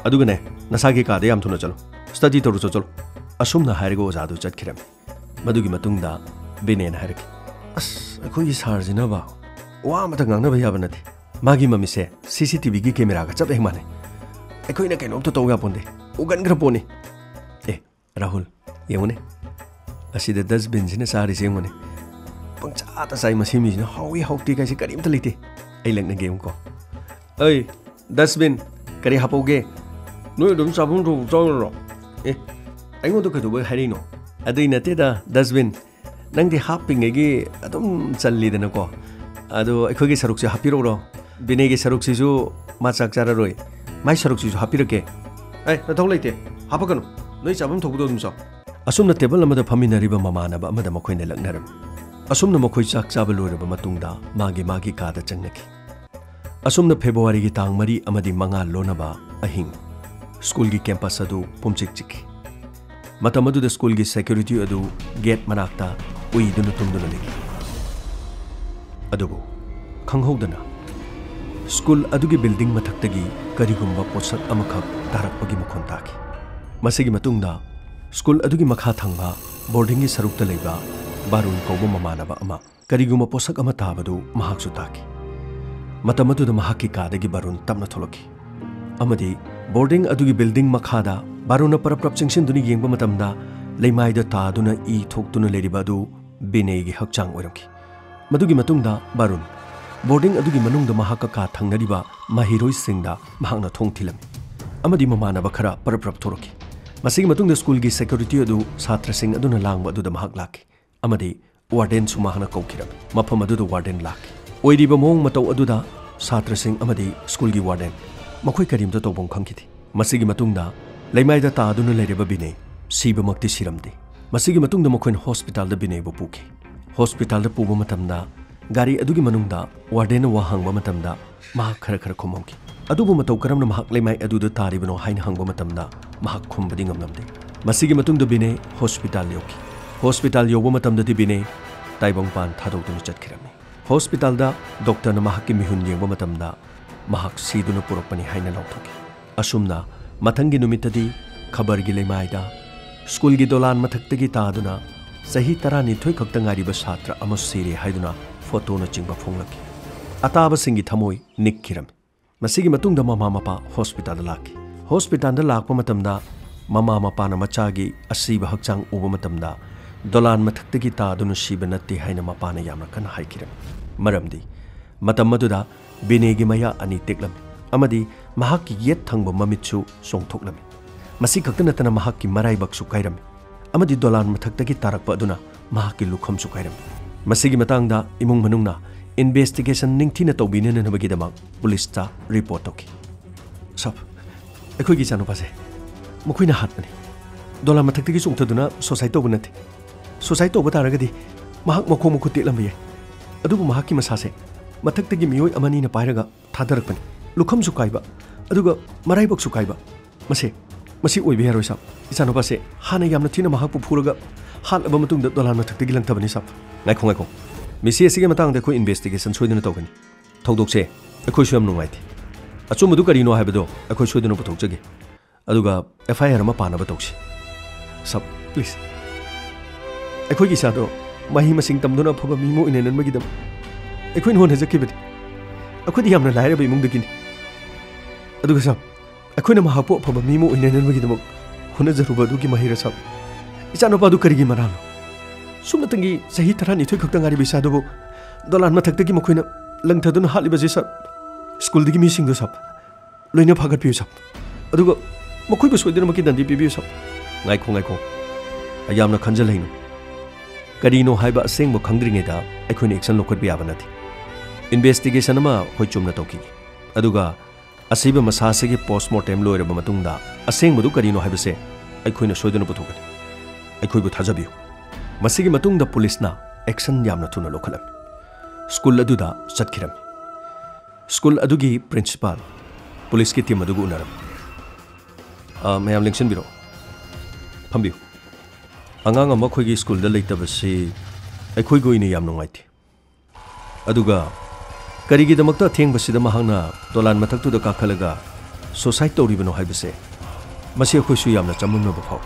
ꯑꯗꯨꯒꯅꯦ, ꯅꯁꯥꯒꯤ ꯀꯥꯗ ꯌꯥꯝ ꯊꯨꯅ ꯆꯠꯂꯨ꯫ ꯁ꯭ꯇꯗꯤ ꯇꯧꯔꯨ ꯆꯠꯂꯨ꯫" ꯑꯁꯨꯝꯅ ꯍꯥꯏꯔꯒ ꯑꯣꯖꯥꯗꯨ ꯆꯠꯈꯤꯔꯝꯃꯤ꯫ ꯃꯗꯨꯒꯤ ꯃꯇꯨꯡꯗ ꯕꯤꯅꯦꯅ ꯍꯥꯏꯔꯛꯈꯤ, "ꯑꯁ, ꯑꯩꯈꯣꯏꯒꯤ ꯁꯥꯔꯁꯤꯅꯕ ꯋꯥ ꯑꯃꯇ ꯉꯥꯡꯅꯕ ꯌꯥꯕ ꯅꯠꯇꯦ꯫ ꯃꯥꯒꯤ ꯃꯃꯤꯠꯁꯦ ꯁꯤ ꯁꯤ ꯇꯤ ꯚꯤꯒꯤ ꯀꯦꯃꯦꯔꯥꯒ ꯆꯞ ꯍꯦꯛ ꯃꯥꯟꯅꯩ꯫ ꯑꯩꯈꯣꯏꯅ ꯀꯩꯅꯣꯝꯇ ꯇꯧ ꯌꯥꯄꯣꯟꯗꯦ꯫ ꯎꯒꯟꯈ꯭ꯔ ꯄꯣꯠꯅꯤ꯫" "ꯑꯦ, ꯔꯥꯍꯨꯜ, ꯌꯦꯡꯉꯨꯅꯦ꯫ ꯑꯁꯤꯗ ꯗꯁꯕꯤꯟꯁꯤꯅ ꯆꯥꯔꯤꯁꯦ ꯌꯦꯡꯉꯨꯅꯦ꯫ ꯄꯪꯆꯥꯗ ꯆꯥꯏ ꯃꯁꯤ ꯃꯤꯁꯤꯅ꯫ ꯍꯥꯎꯏ ꯍꯥꯎꯇꯦ ꯀꯥꯏꯁꯦ ꯀꯔꯤꯝꯇ ꯂꯩꯇꯦ꯫ ꯑꯩ ꯂꯛꯅꯒꯦ ꯌꯦꯡꯉꯨꯀꯣ꯫ ꯑꯩ, ꯗꯁꯕꯤꯟ, ꯀꯔꯤ ꯍꯥꯞꯄꯧꯒꯦ?" "ꯅꯣꯏ ꯑꯗꯨꯝ ꯆꯥꯐꯝ ꯊꯣꯛꯄ ꯆꯥꯎꯔꯣ꯫" "ꯑꯦ, ꯑꯩꯉꯣꯟꯗ ꯀꯩꯗꯧꯕꯩ ꯍꯥꯏꯔꯛꯏꯅꯣ?" "ꯑꯗꯨꯏ ꯅꯠꯇꯦꯗ, ꯗꯁꯕꯤꯟ꯫ ꯅꯪꯗꯤ ꯍꯥꯞꯄꯤꯉꯩꯒꯤ ꯑꯗꯨꯝ ꯆꯜꯂꯤꯗꯅꯀꯣ꯫ ꯑꯗꯣ ꯑꯩꯈꯣꯏꯒꯤ ꯁꯔꯨꯛꯁꯦ ꯍꯥꯞꯄꯤꯔꯛꯎꯔꯣ? ꯕꯤꯅꯦꯒꯤ ꯁꯔꯨꯛꯁꯤꯁꯨ ꯃꯥ ꯆꯥꯛ ꯆꯥꯔꯔꯣꯏ꯫ ꯃꯥꯏ ꯁꯔꯨꯛꯁꯤꯁꯨ ꯍꯥꯞꯄꯤꯔꯛꯀꯦ꯫" "ꯑꯦ, ꯅꯊꯧ ꯂꯩꯇꯦ꯫ ꯍꯥꯞꯄꯛꯀꯅꯨ꯫ ꯅꯣꯏ ꯆꯥꯐꯝ ꯊꯣꯛꯄꯗꯣ ꯑꯗꯨꯝ ꯆꯥꯎ꯫" ꯑꯁꯨꯝꯅ ꯇꯦꯕꯜ ꯑꯃꯗ ꯐꯝꯃꯤꯟꯅꯔꯤꯕ ꯃꯃꯥꯟꯅꯕ ꯑꯃꯗ ꯃꯈꯣꯏꯅ ꯂꯛꯅꯔꯝꯃꯤ꯫ ꯑꯁꯨꯝꯅ ꯃꯈꯣꯏ ꯆꯥꯛ ꯆꯥꯕ ꯂꯣꯏꯔꯕ ꯃꯇꯨꯡꯗ ꯃꯥꯒꯤ ꯃꯥꯒꯤ ꯀꯥꯗ ꯆꯪꯅꯈꯤ꯫ ꯑꯁꯨꯝꯅ ꯐꯦꯕ꯭ꯔꯨꯋꯥꯔꯤꯒꯤ ꯇꯥꯡ ꯃꯔꯤ ꯑꯃꯗꯤ ꯃꯉꯥ ꯂꯣꯟꯅꯕ ꯑꯍꯤꯡ ꯁ꯭ꯀꯨꯜꯒꯤ ꯀꯦꯝꯄꯁ ꯑꯗꯨ ꯄꯨꯝꯆꯤꯛ ꯆꯤꯛꯈꯤ꯫ ꯃꯇꯝ ꯑꯗꯨꯗ ꯁ꯭ꯀꯨꯜꯒꯤ ꯁꯦꯀ꯭ꯌꯨꯔꯤꯇꯤ ꯑꯗꯨ ꯒꯦꯠ ꯃꯅꯥꯛꯇ ꯎꯏꯗꯨꯅ ꯇꯨꯝꯗꯨꯅ ꯂꯩꯈꯤ꯫ ꯑꯗꯨꯕꯨ ꯈꯪꯍꯧꯗꯅ ꯁ꯭ꯀꯨꯜ ꯑꯗꯨꯒꯤ ꯕꯤꯜꯗꯤꯡ ꯃꯊꯛꯇꯒꯤ ꯀꯔꯤꯒꯨꯝꯕ ꯄꯣꯠꯁꯛ ꯑꯃꯈꯛ ꯇꯥꯔꯛꯄꯒꯤ ꯃꯈꯣꯟ ꯇꯥꯈꯤ꯫ ꯃꯁꯤꯒꯤ ꯃꯇꯨꯡꯗ ꯁ꯭ꯀꯨꯜ ꯑꯗꯨꯒꯤ ꯃꯈꯥ ꯊꯪꯕ ꯕꯣꯔꯗꯤꯡꯒꯤ ꯁꯔꯨꯛꯇ ꯂꯩꯕ ꯕꯥꯔꯨꯟ ꯀꯧꯕ ꯃꯃꯥꯟꯅꯕ ꯑꯃ ꯀꯔꯤꯒꯨꯝꯕ ꯄꯣꯠꯁꯛ ꯑꯃ ꯇꯥꯕꯗꯨ ꯃꯍꯥꯛꯁꯨ ꯇꯥꯈꯤ꯫ ꯃꯇꯝ ꯑꯗꯨꯗ ꯃꯍꯥꯛꯀꯤ ꯀꯥꯗꯒꯤ ꯕꯥꯔꯨꯟ ꯇꯞꯅ ꯊꯣꯛꯂꯛꯈꯤ ꯑꯃꯗꯤ ꯕꯣꯔꯗꯤꯡ ꯑꯗꯨꯒꯤ ꯕꯤꯜꯗꯤꯡ ꯃꯈꯥꯗ ꯕꯥꯔꯨꯟꯅ ꯄꯔꯞ ꯄꯔꯞ ꯆꯪꯁꯤꯟꯗꯨꯅ ꯌꯦꯡꯕ ꯃꯇꯝꯗ ꯂꯩꯃꯥꯏꯗ ꯇꯥꯗꯨꯅ ꯏ ꯊꯣꯛꯇꯨꯅ ꯂꯩꯔꯤꯕ ꯑꯗꯨ ꯕꯤꯅꯦꯒꯤ ꯍꯛꯆꯥꯡ ꯑꯣꯏꯔꯝꯈꯤ꯫ ꯃꯗꯨꯒꯤ ꯃꯇꯨꯡꯗ ꯕꯥꯔꯨꯟ꯫ ꯕꯣꯔꯗꯤꯡ ꯑꯗꯨꯒꯤ ꯃꯅꯨꯡꯗ ꯃꯍꯥꯛꯀ ꯀꯥ ꯊꯪꯅꯔꯤꯕ ꯃꯍꯩꯔꯣꯏꯁꯤꯡꯗ ꯃꯍꯥꯛꯅ ꯊꯣꯡ ꯊꯤꯜꯂꯝꯃꯤ꯫ ꯑꯃꯗꯤ ꯃꯃꯥꯟꯅꯕ ꯈꯔ ꯄꯔꯞ ꯄꯔꯞ ꯊꯣꯔꯛꯈꯤ꯫ ꯃꯁꯤꯒꯤ ꯃꯇꯨꯡꯗ ꯁ꯭ꯀꯨꯜꯒꯤ ꯁꯦꯀ꯭ꯌꯨꯔꯤꯇꯤ ꯑꯗꯨ ꯁꯥꯇ꯭ꯔꯁꯤꯡ ꯑꯗꯨꯅ ꯂꯥꯡꯕ ꯑꯗꯨꯗ ꯃꯍꯥꯛ ꯂꯥꯛꯈꯤ꯫ ꯑꯃꯗꯤ ꯋꯥꯔꯗꯦꯟꯁꯨ ꯃꯍꯥꯛꯅ ꯀꯧꯈꯤꯔꯝꯃꯤ꯫ ꯃꯐꯝ ꯑꯗꯨꯗ ꯋꯥꯔꯗꯦꯟ ꯂꯥꯛꯈꯤ꯫ ꯑꯣꯏꯔꯤꯕ ꯃꯑꯣꯡ ꯃꯇꯧ ꯑꯗꯨꯗ ꯁꯥꯇ꯭ꯔꯁꯤꯡ ꯑꯃꯗꯤ ꯁ꯭ꯀꯨꯜꯒꯤ ꯋꯥꯔꯗꯦꯟ, ꯃꯈꯣꯏ ꯀꯔꯤꯝꯇ ꯇꯧꯐꯝ ꯈꯪꯈꯤꯗꯦ꯫ ꯃꯁꯤꯒꯤ ꯃꯇꯨꯡꯗ ꯂꯩꯃꯥꯏꯗ ꯇꯥꯗꯨꯅ ꯂꯩꯔꯕ ꯕꯤꯅꯦ ꯁꯤꯕꯃꯛꯇꯤ ꯁꯤꯔꯝꯗꯦ꯫ ꯃꯁꯤꯒꯤ ꯃꯇꯨꯡꯗ ꯃꯈꯣꯏꯅ ꯍꯣꯁꯄꯤꯇꯥꯜꯗ ꯕꯤꯅꯦꯕꯨ ꯄꯨꯈꯤ꯫ ꯍꯣꯁꯄꯤꯇꯥꯜꯗ ꯄꯨꯕ ꯃꯇꯝꯗ ꯒꯥꯔꯤ ꯑꯗꯨꯒꯤ ꯃꯅꯨꯡꯗ ꯋꯥꯔꯗꯦꯟꯅ ꯋꯥ ꯍꯪꯕ ꯃꯇꯝꯗ ꯃꯍꯥꯛ ꯈꯔ ꯈꯔ ꯈꯨꯝꯃꯝꯈꯤ꯫ ꯑꯗꯨꯕꯨ ꯃꯇꯧ ꯀꯔꯝꯅ ꯃꯍꯥꯛ ꯂꯩꯃꯥꯏ ꯑꯗꯨꯗ ꯇꯥꯔꯤꯕꯅꯣ ꯍꯥꯏꯅ ꯍꯪꯕ ꯃꯇꯝꯗ ꯃꯍꯥꯛ ꯈꯨꯝꯕꯗꯤ ꯉꯝꯂꯝꯗꯦ꯫ ꯃꯁꯤꯒꯤ ꯃꯇꯨꯡꯗ ꯕꯤꯅꯦ ꯍꯣꯁꯄꯤꯇꯥꯜ ꯌꯧꯈꯤ꯫ ꯍꯣꯁꯄꯤꯇꯥꯜ ꯌꯧꯕ ꯃꯇꯝꯗꯗꯤ ꯕꯤꯅꯦ ꯇꯥꯏꯕꯪꯄꯥꯟ ꯊꯥꯗꯣꯛꯇꯨꯅ ꯆꯠꯈꯤꯔꯝꯃꯤ꯫ ꯍꯣꯁꯄꯤꯇꯥꯜꯗ ꯗꯣꯛꯇꯔꯅ ꯃꯍꯥꯛꯀꯤ ꯃꯤꯍꯨꯟ ꯌꯦꯡꯕ ꯃꯇꯝꯗ ꯃꯍꯥꯛ ꯁꯤꯗꯨꯅ ꯄꯨꯔꯛꯄꯅꯤ ꯍꯥꯏꯅ ꯂꯥꯎꯊꯣꯛꯈꯤ꯫ ꯑꯁꯨꯝꯅ ꯃꯊꯪꯒꯤ ꯅꯨꯃꯤꯠꯇꯗꯤ ꯈꯕꯔꯒꯤ ꯂꯩꯃꯥꯏꯗ ꯁ꯭ꯀꯨꯜꯒꯤ ꯗꯣꯂꯥꯟ ꯃꯊꯛꯇꯒꯤ ꯇꯥꯗꯨꯅ ꯆꯍꯤ ꯇꯔꯥꯅꯤꯊꯣꯏ ꯈꯛꯇ ꯉꯥꯏꯔꯤꯕ ꯁꯥꯇ꯭ꯔ ꯑꯃ ꯁꯤꯔꯦ ꯍꯥꯏꯗꯨꯅ ꯐꯣꯇꯣꯅꯆꯤꯡꯕ ꯐꯣꯡꯂꯛꯈꯤ꯫ ꯑꯇꯥꯕꯁꯤꯡꯒꯤ ꯊꯃꯣꯏ ꯅꯤꯛꯈꯤꯔꯝꯃꯤ꯫ ꯃꯁꯤꯒꯤ ꯃꯇꯨꯡꯗ ꯃꯃꯥ ꯃꯄꯥ ꯍꯣꯁꯄꯤꯇꯥꯜꯗ ꯂꯥꯛꯈꯤ꯫ ꯍꯣꯁꯄꯤꯇꯥꯜꯗ ꯂꯥꯛꯄ ꯃꯇꯝꯗ ꯃꯃꯥ ꯃꯄꯥꯅ ꯃꯆꯥꯒꯤ ꯑꯁꯤꯕ ꯍꯛꯆꯥꯡ ꯎꯕ ꯃꯇꯝꯗ ꯗꯣꯂꯥꯟ ꯃꯊꯛꯇꯒꯤ ꯇꯥꯗꯨꯅ ꯁꯤꯕ ꯅꯠꯇꯦ ꯍꯥꯏꯅ ꯃꯄꯥꯅ ꯌꯥꯝꯅ ꯀꯟꯅ ꯍꯥꯏꯈꯤꯔꯝꯃꯤ꯫ ꯃꯔꯝꯗꯤ ꯃꯇꯝ ꯑꯗꯨꯗ ꯕꯤꯅꯦꯒꯤ ꯃꯌꯥ ꯑꯅꯤ ꯇꯦꯛꯂꯝꯃꯤ ꯑꯃꯗꯤ ꯃꯍꯥꯛꯀꯤ ꯌꯦꯠ ꯊꯪꯕ ꯃꯃꯤꯠꯁꯨ ꯆꯣꯡꯊꯣꯛꯂꯝꯃꯤ꯫ ꯃꯁꯤ ꯈꯛꯇ ꯅꯠꯇꯅ ꯃꯍꯥꯛꯀꯤ ꯃꯔꯥꯏꯕꯛꯁꯨ ꯀꯥꯏꯔꯝꯃꯤ ꯑꯃꯗꯤ ꯗꯣꯂꯥꯟ ꯃꯊꯛꯇꯒꯤ ꯇꯥꯔꯛꯄ ꯑꯗꯨꯅ ꯃꯍꯥꯛꯀꯤ ꯂꯨꯈꯝꯁꯨ ꯀꯥꯏꯔꯝꯃꯤ꯫ ꯃꯁꯤꯒꯤ ꯃꯇꯥꯡꯗ ꯏꯃꯨꯡ ꯃꯅꯨꯡꯅ ꯏꯟꯚꯦꯁꯇꯤꯒꯦꯁꯟ ꯅꯤꯡꯊꯤꯅ ꯇꯧꯕꯤꯅꯅꯕꯒꯤꯗꯃꯛ ꯄꯨꯂꯤꯁꯇ ꯔꯤꯄꯣꯔꯠ ꯇꯧꯈꯤ꯫ "ꯁꯥꯕ, ꯑꯩꯈꯣꯏꯒꯤ ꯏꯆꯥꯅꯨꯄꯥꯁꯦ ꯃꯈꯣꯏꯅ ꯍꯥꯠꯄꯅꯤ꯫ ꯗꯣꯂꯥꯟ ꯃꯊꯛꯇꯒꯤ ꯆꯣꯡꯊꯗꯨꯅ ꯁꯨꯁꯥꯏꯗ ꯇꯧꯕ ꯅꯠꯇꯦ꯫ ꯁꯨꯁꯥꯏꯗ ꯇꯧꯕ ꯇꯥꯔꯒꯗꯤ ꯃꯍꯥꯛ ꯃꯈꯣꯡ ꯃꯈꯨꯠ ꯇꯦꯛꯂꯝꯕ ꯌꯥꯏ꯫ ꯑꯗꯨꯕꯨ ꯃꯍꯥꯛꯀꯤ ꯃꯁꯥꯁꯦ ꯃꯊꯛꯇꯒꯤ ꯃꯤꯑꯣꯏ ꯑꯃꯅꯤꯅ ꯄꯥꯏꯔꯒ ꯊꯥꯗꯔꯛꯄꯅꯤ꯫ ꯂꯨꯈꯝꯁꯨ ꯀꯥꯏꯕ, ꯑꯗꯨꯒ ꯃꯔꯥꯏꯕꯛꯁꯨ ꯀꯥꯏꯕ꯫ ꯃꯁꯦ, ꯃꯁꯤ ꯑꯣꯏꯕ ꯌꯥꯔꯣꯏ ꯁꯥꯕ꯫ ꯏꯆꯥꯅꯨꯄꯥꯁꯦ ꯍꯥꯟꯅ ꯌꯥꯝꯅ ꯊꯤꯅ ꯃꯍꯥꯛꯄꯨ ꯐꯨꯔꯒ ꯍꯥꯠꯂꯕ ꯃꯇꯨꯡꯗ ꯗꯣꯂꯥꯟ ꯃꯊꯛꯇꯒꯤ ꯂꯪꯊꯕꯅꯤ ꯁꯥꯕ꯫" "ꯉꯥꯏꯈꯣ, ꯉꯥꯏꯈꯣ꯫ ꯃꯤꯁꯤ ꯑꯁꯤꯒꯤ ꯃꯇꯥꯡꯗ ꯑꯩꯈꯣꯏ ꯏꯟꯚꯦꯁꯇꯤꯒꯦꯁꯟ ꯁꯣꯏꯗꯅ ꯇꯧꯒꯅꯤ꯫ ꯊꯧꯗꯣꯛꯁꯦ ꯑꯩꯈꯣꯏꯁꯨ ꯌꯥꯝ ꯅꯨꯡꯉꯥꯏꯇꯦ꯫ ꯑꯆꯨꯝꯕꯗꯨ ꯀꯔꯤꯅꯣ ꯍꯥꯏꯕꯗꯣ ꯑꯩꯈꯣꯏ ꯁꯣꯏꯗꯅ ꯄꯨꯊꯣꯛꯆꯒꯦ꯫ ꯑꯗꯨꯒ ꯑꯦꯐ ꯑꯥꯏ ꯑꯥꯔ ꯑꯃ ꯄꯥꯅꯕ ꯇꯧꯁꯤ꯫ ꯁꯥꯕ, ꯄ꯭ꯂꯤꯖ꯫ ꯑꯩꯈꯣꯏꯒꯤ ꯏꯆꯥꯗꯣ ꯃꯍꯩ ꯃꯁꯤꯡ ꯇꯝꯗꯨꯅ ꯑꯐꯕ ꯃꯤ ꯑꯃ ꯑꯣꯏꯅꯅꯕꯒꯤꯗꯃꯛ ꯑꯩꯈꯣꯏꯅ ꯍꯣꯠꯅꯖꯈꯤꯕꯅꯤ꯫ ꯑꯩꯈꯣꯏꯗꯤ ꯌꯥꯝꯅ ꯂꯥꯏꯔꯕ ꯏꯃꯨꯡꯗꯒꯤꯅꯤ꯫ ꯑꯗꯨꯒ ꯁꯥꯕ, ꯑꯩꯈꯣꯏꯅ ꯃꯍꯥꯛꯄꯨ ꯑꯐꯕ ꯃꯤ ꯑꯃ ꯑꯣꯏꯅꯅꯕꯒꯤꯗꯃꯛ ꯍꯣꯠꯅꯖꯔꯨꯕ ꯑꯗꯨꯒꯤ ꯃꯍꯩꯔ ꯁꯥꯕ, ꯏꯆꯥꯅꯨꯄꯥꯗꯨ ꯀꯔꯤꯒꯤ ꯃꯔꯥꯜꯅꯣ? ꯁꯨꯞꯅꯇꯪꯒꯤ ꯆꯍꯤ ꯇꯔꯥꯅꯤꯊꯣꯏ ꯈꯛꯇ ꯉꯥꯏꯔꯤꯕ ꯏꯆꯥꯗꯨꯕꯨ ꯗꯣꯂꯥꯟ ꯃꯊꯛꯇꯒꯤ ꯃꯈꯣꯏꯅ ꯂꯪꯊꯗꯨꯅ ꯍꯥꯠꯂꯤꯕꯁꯤ, ꯁꯥꯔ, ꯁ꯭ꯀꯨꯜꯗꯒꯤ ꯃꯤꯁꯤꯡꯗꯨ, ꯁꯥꯔ, ꯂꯣꯏꯅ ꯐꯥꯒꯠꯄꯤꯌꯨ, ꯁꯥꯔ꯫ ꯑꯗꯨꯒ ꯃꯈꯣꯏꯕꯨ ꯁꯣꯏꯗꯅꯃꯛꯀꯤ ꯗꯟꯗꯤ ꯄꯤꯕꯤꯌꯨ, ꯁꯥꯔ꯫ ꯉꯥꯏꯈꯣ, ꯉꯥꯏꯈꯣ꯫ ꯌꯥꯝꯅ ꯈꯟꯖꯜꯍꯩꯅꯨ꯫ ꯀꯔꯤꯅꯣ ꯍꯥꯏꯕ ꯑꯁꯦꯡꯕ ꯈꯪꯗ꯭ꯔꯤꯉꯩꯗ ꯑꯩꯈꯣꯏꯅ action ꯂꯧꯈꯠꯄ ꯌꯥꯕ ꯅꯠꯇꯦ꯫ Investigation ꯑꯃ ꯑꯩꯈꯣꯏ ꯆꯨꯝꯅ ꯇꯧꯈꯤꯒꯦ꯫ ꯑꯗꯨꯒ ꯑꯁꯤꯕ ꯃꯁꯥ ꯑꯁꯤꯒꯤ post mortem ꯂꯣꯏꯔꯕ ꯃꯇꯨꯡꯗ ꯑꯁꯦꯡꯕꯗꯨ ꯀꯔꯤꯅꯣ ꯍꯥꯏꯕꯁꯦ ꯑꯩꯈꯣꯏꯅ ꯁꯣꯏꯗꯅ ꯄꯨꯊꯣꯛꯀꯅꯤ꯫ ꯑꯩꯈꯣꯏꯕꯨ ꯊꯥꯖꯕꯤꯌꯨ꯫ ꯃꯁꯤꯒꯤ ꯃꯇꯨꯡꯗ ꯄꯨꯂꯤꯁꯅ action ꯌꯥꯝꯅ ꯊꯨꯅ ꯂꯧꯈꯠꯂꯝꯃꯤ꯫ ꯁ꯭ꯀꯨꯜ ꯑꯗꯨꯗ ꯆꯠꯈꯤꯔꯝꯃꯤ꯫ ꯁ꯭ꯀꯨꯜ ꯑꯗꯨꯒꯤ principal ꯄꯨꯂꯤꯁꯀꯤ team ꯑꯗꯨꯒ ꯎꯅꯔꯝꯃꯤ꯫ ꯑ, ꯃꯌꯥꯝ ꯂꯦꯡꯁꯤꯟꯕꯤꯔꯛꯑꯣ꯫ ꯐꯝꯕꯤꯌꯨ꯫ ꯑꯉꯥꯡ ꯑꯃ ꯑꯩꯈꯣꯏꯒꯤ ꯁ꯭ꯀꯨꯜꯗ ꯂꯩꯇꯕꯁꯤ ꯑꯩꯈꯣꯏꯒꯤ ꯑꯣꯏꯅ ꯌꯥꯝ ꯅꯨꯡꯉꯥꯏꯇꯦ꯫ ꯑꯗꯨꯒ ꯀꯔꯤꯒꯤꯗꯃꯛꯇ ꯑꯊꯦꯡꯕꯁꯤꯗ ꯃꯍꯥꯛꯅ ꯗꯣꯂꯥꯟ ꯃꯊꯛꯇꯨꯗ ꯀꯥꯈꯠꯂꯒ suicide ꯇꯧꯔꯤꯕꯅꯣ ꯍꯥꯏꯕꯁꯦ, ꯃꯁꯤ ꯑꯩꯈꯣꯏꯁꯨ ꯌꯥꯝꯅ ꯆꯃꯝꯅꯕ ꯐꯥꯎꯏ꯫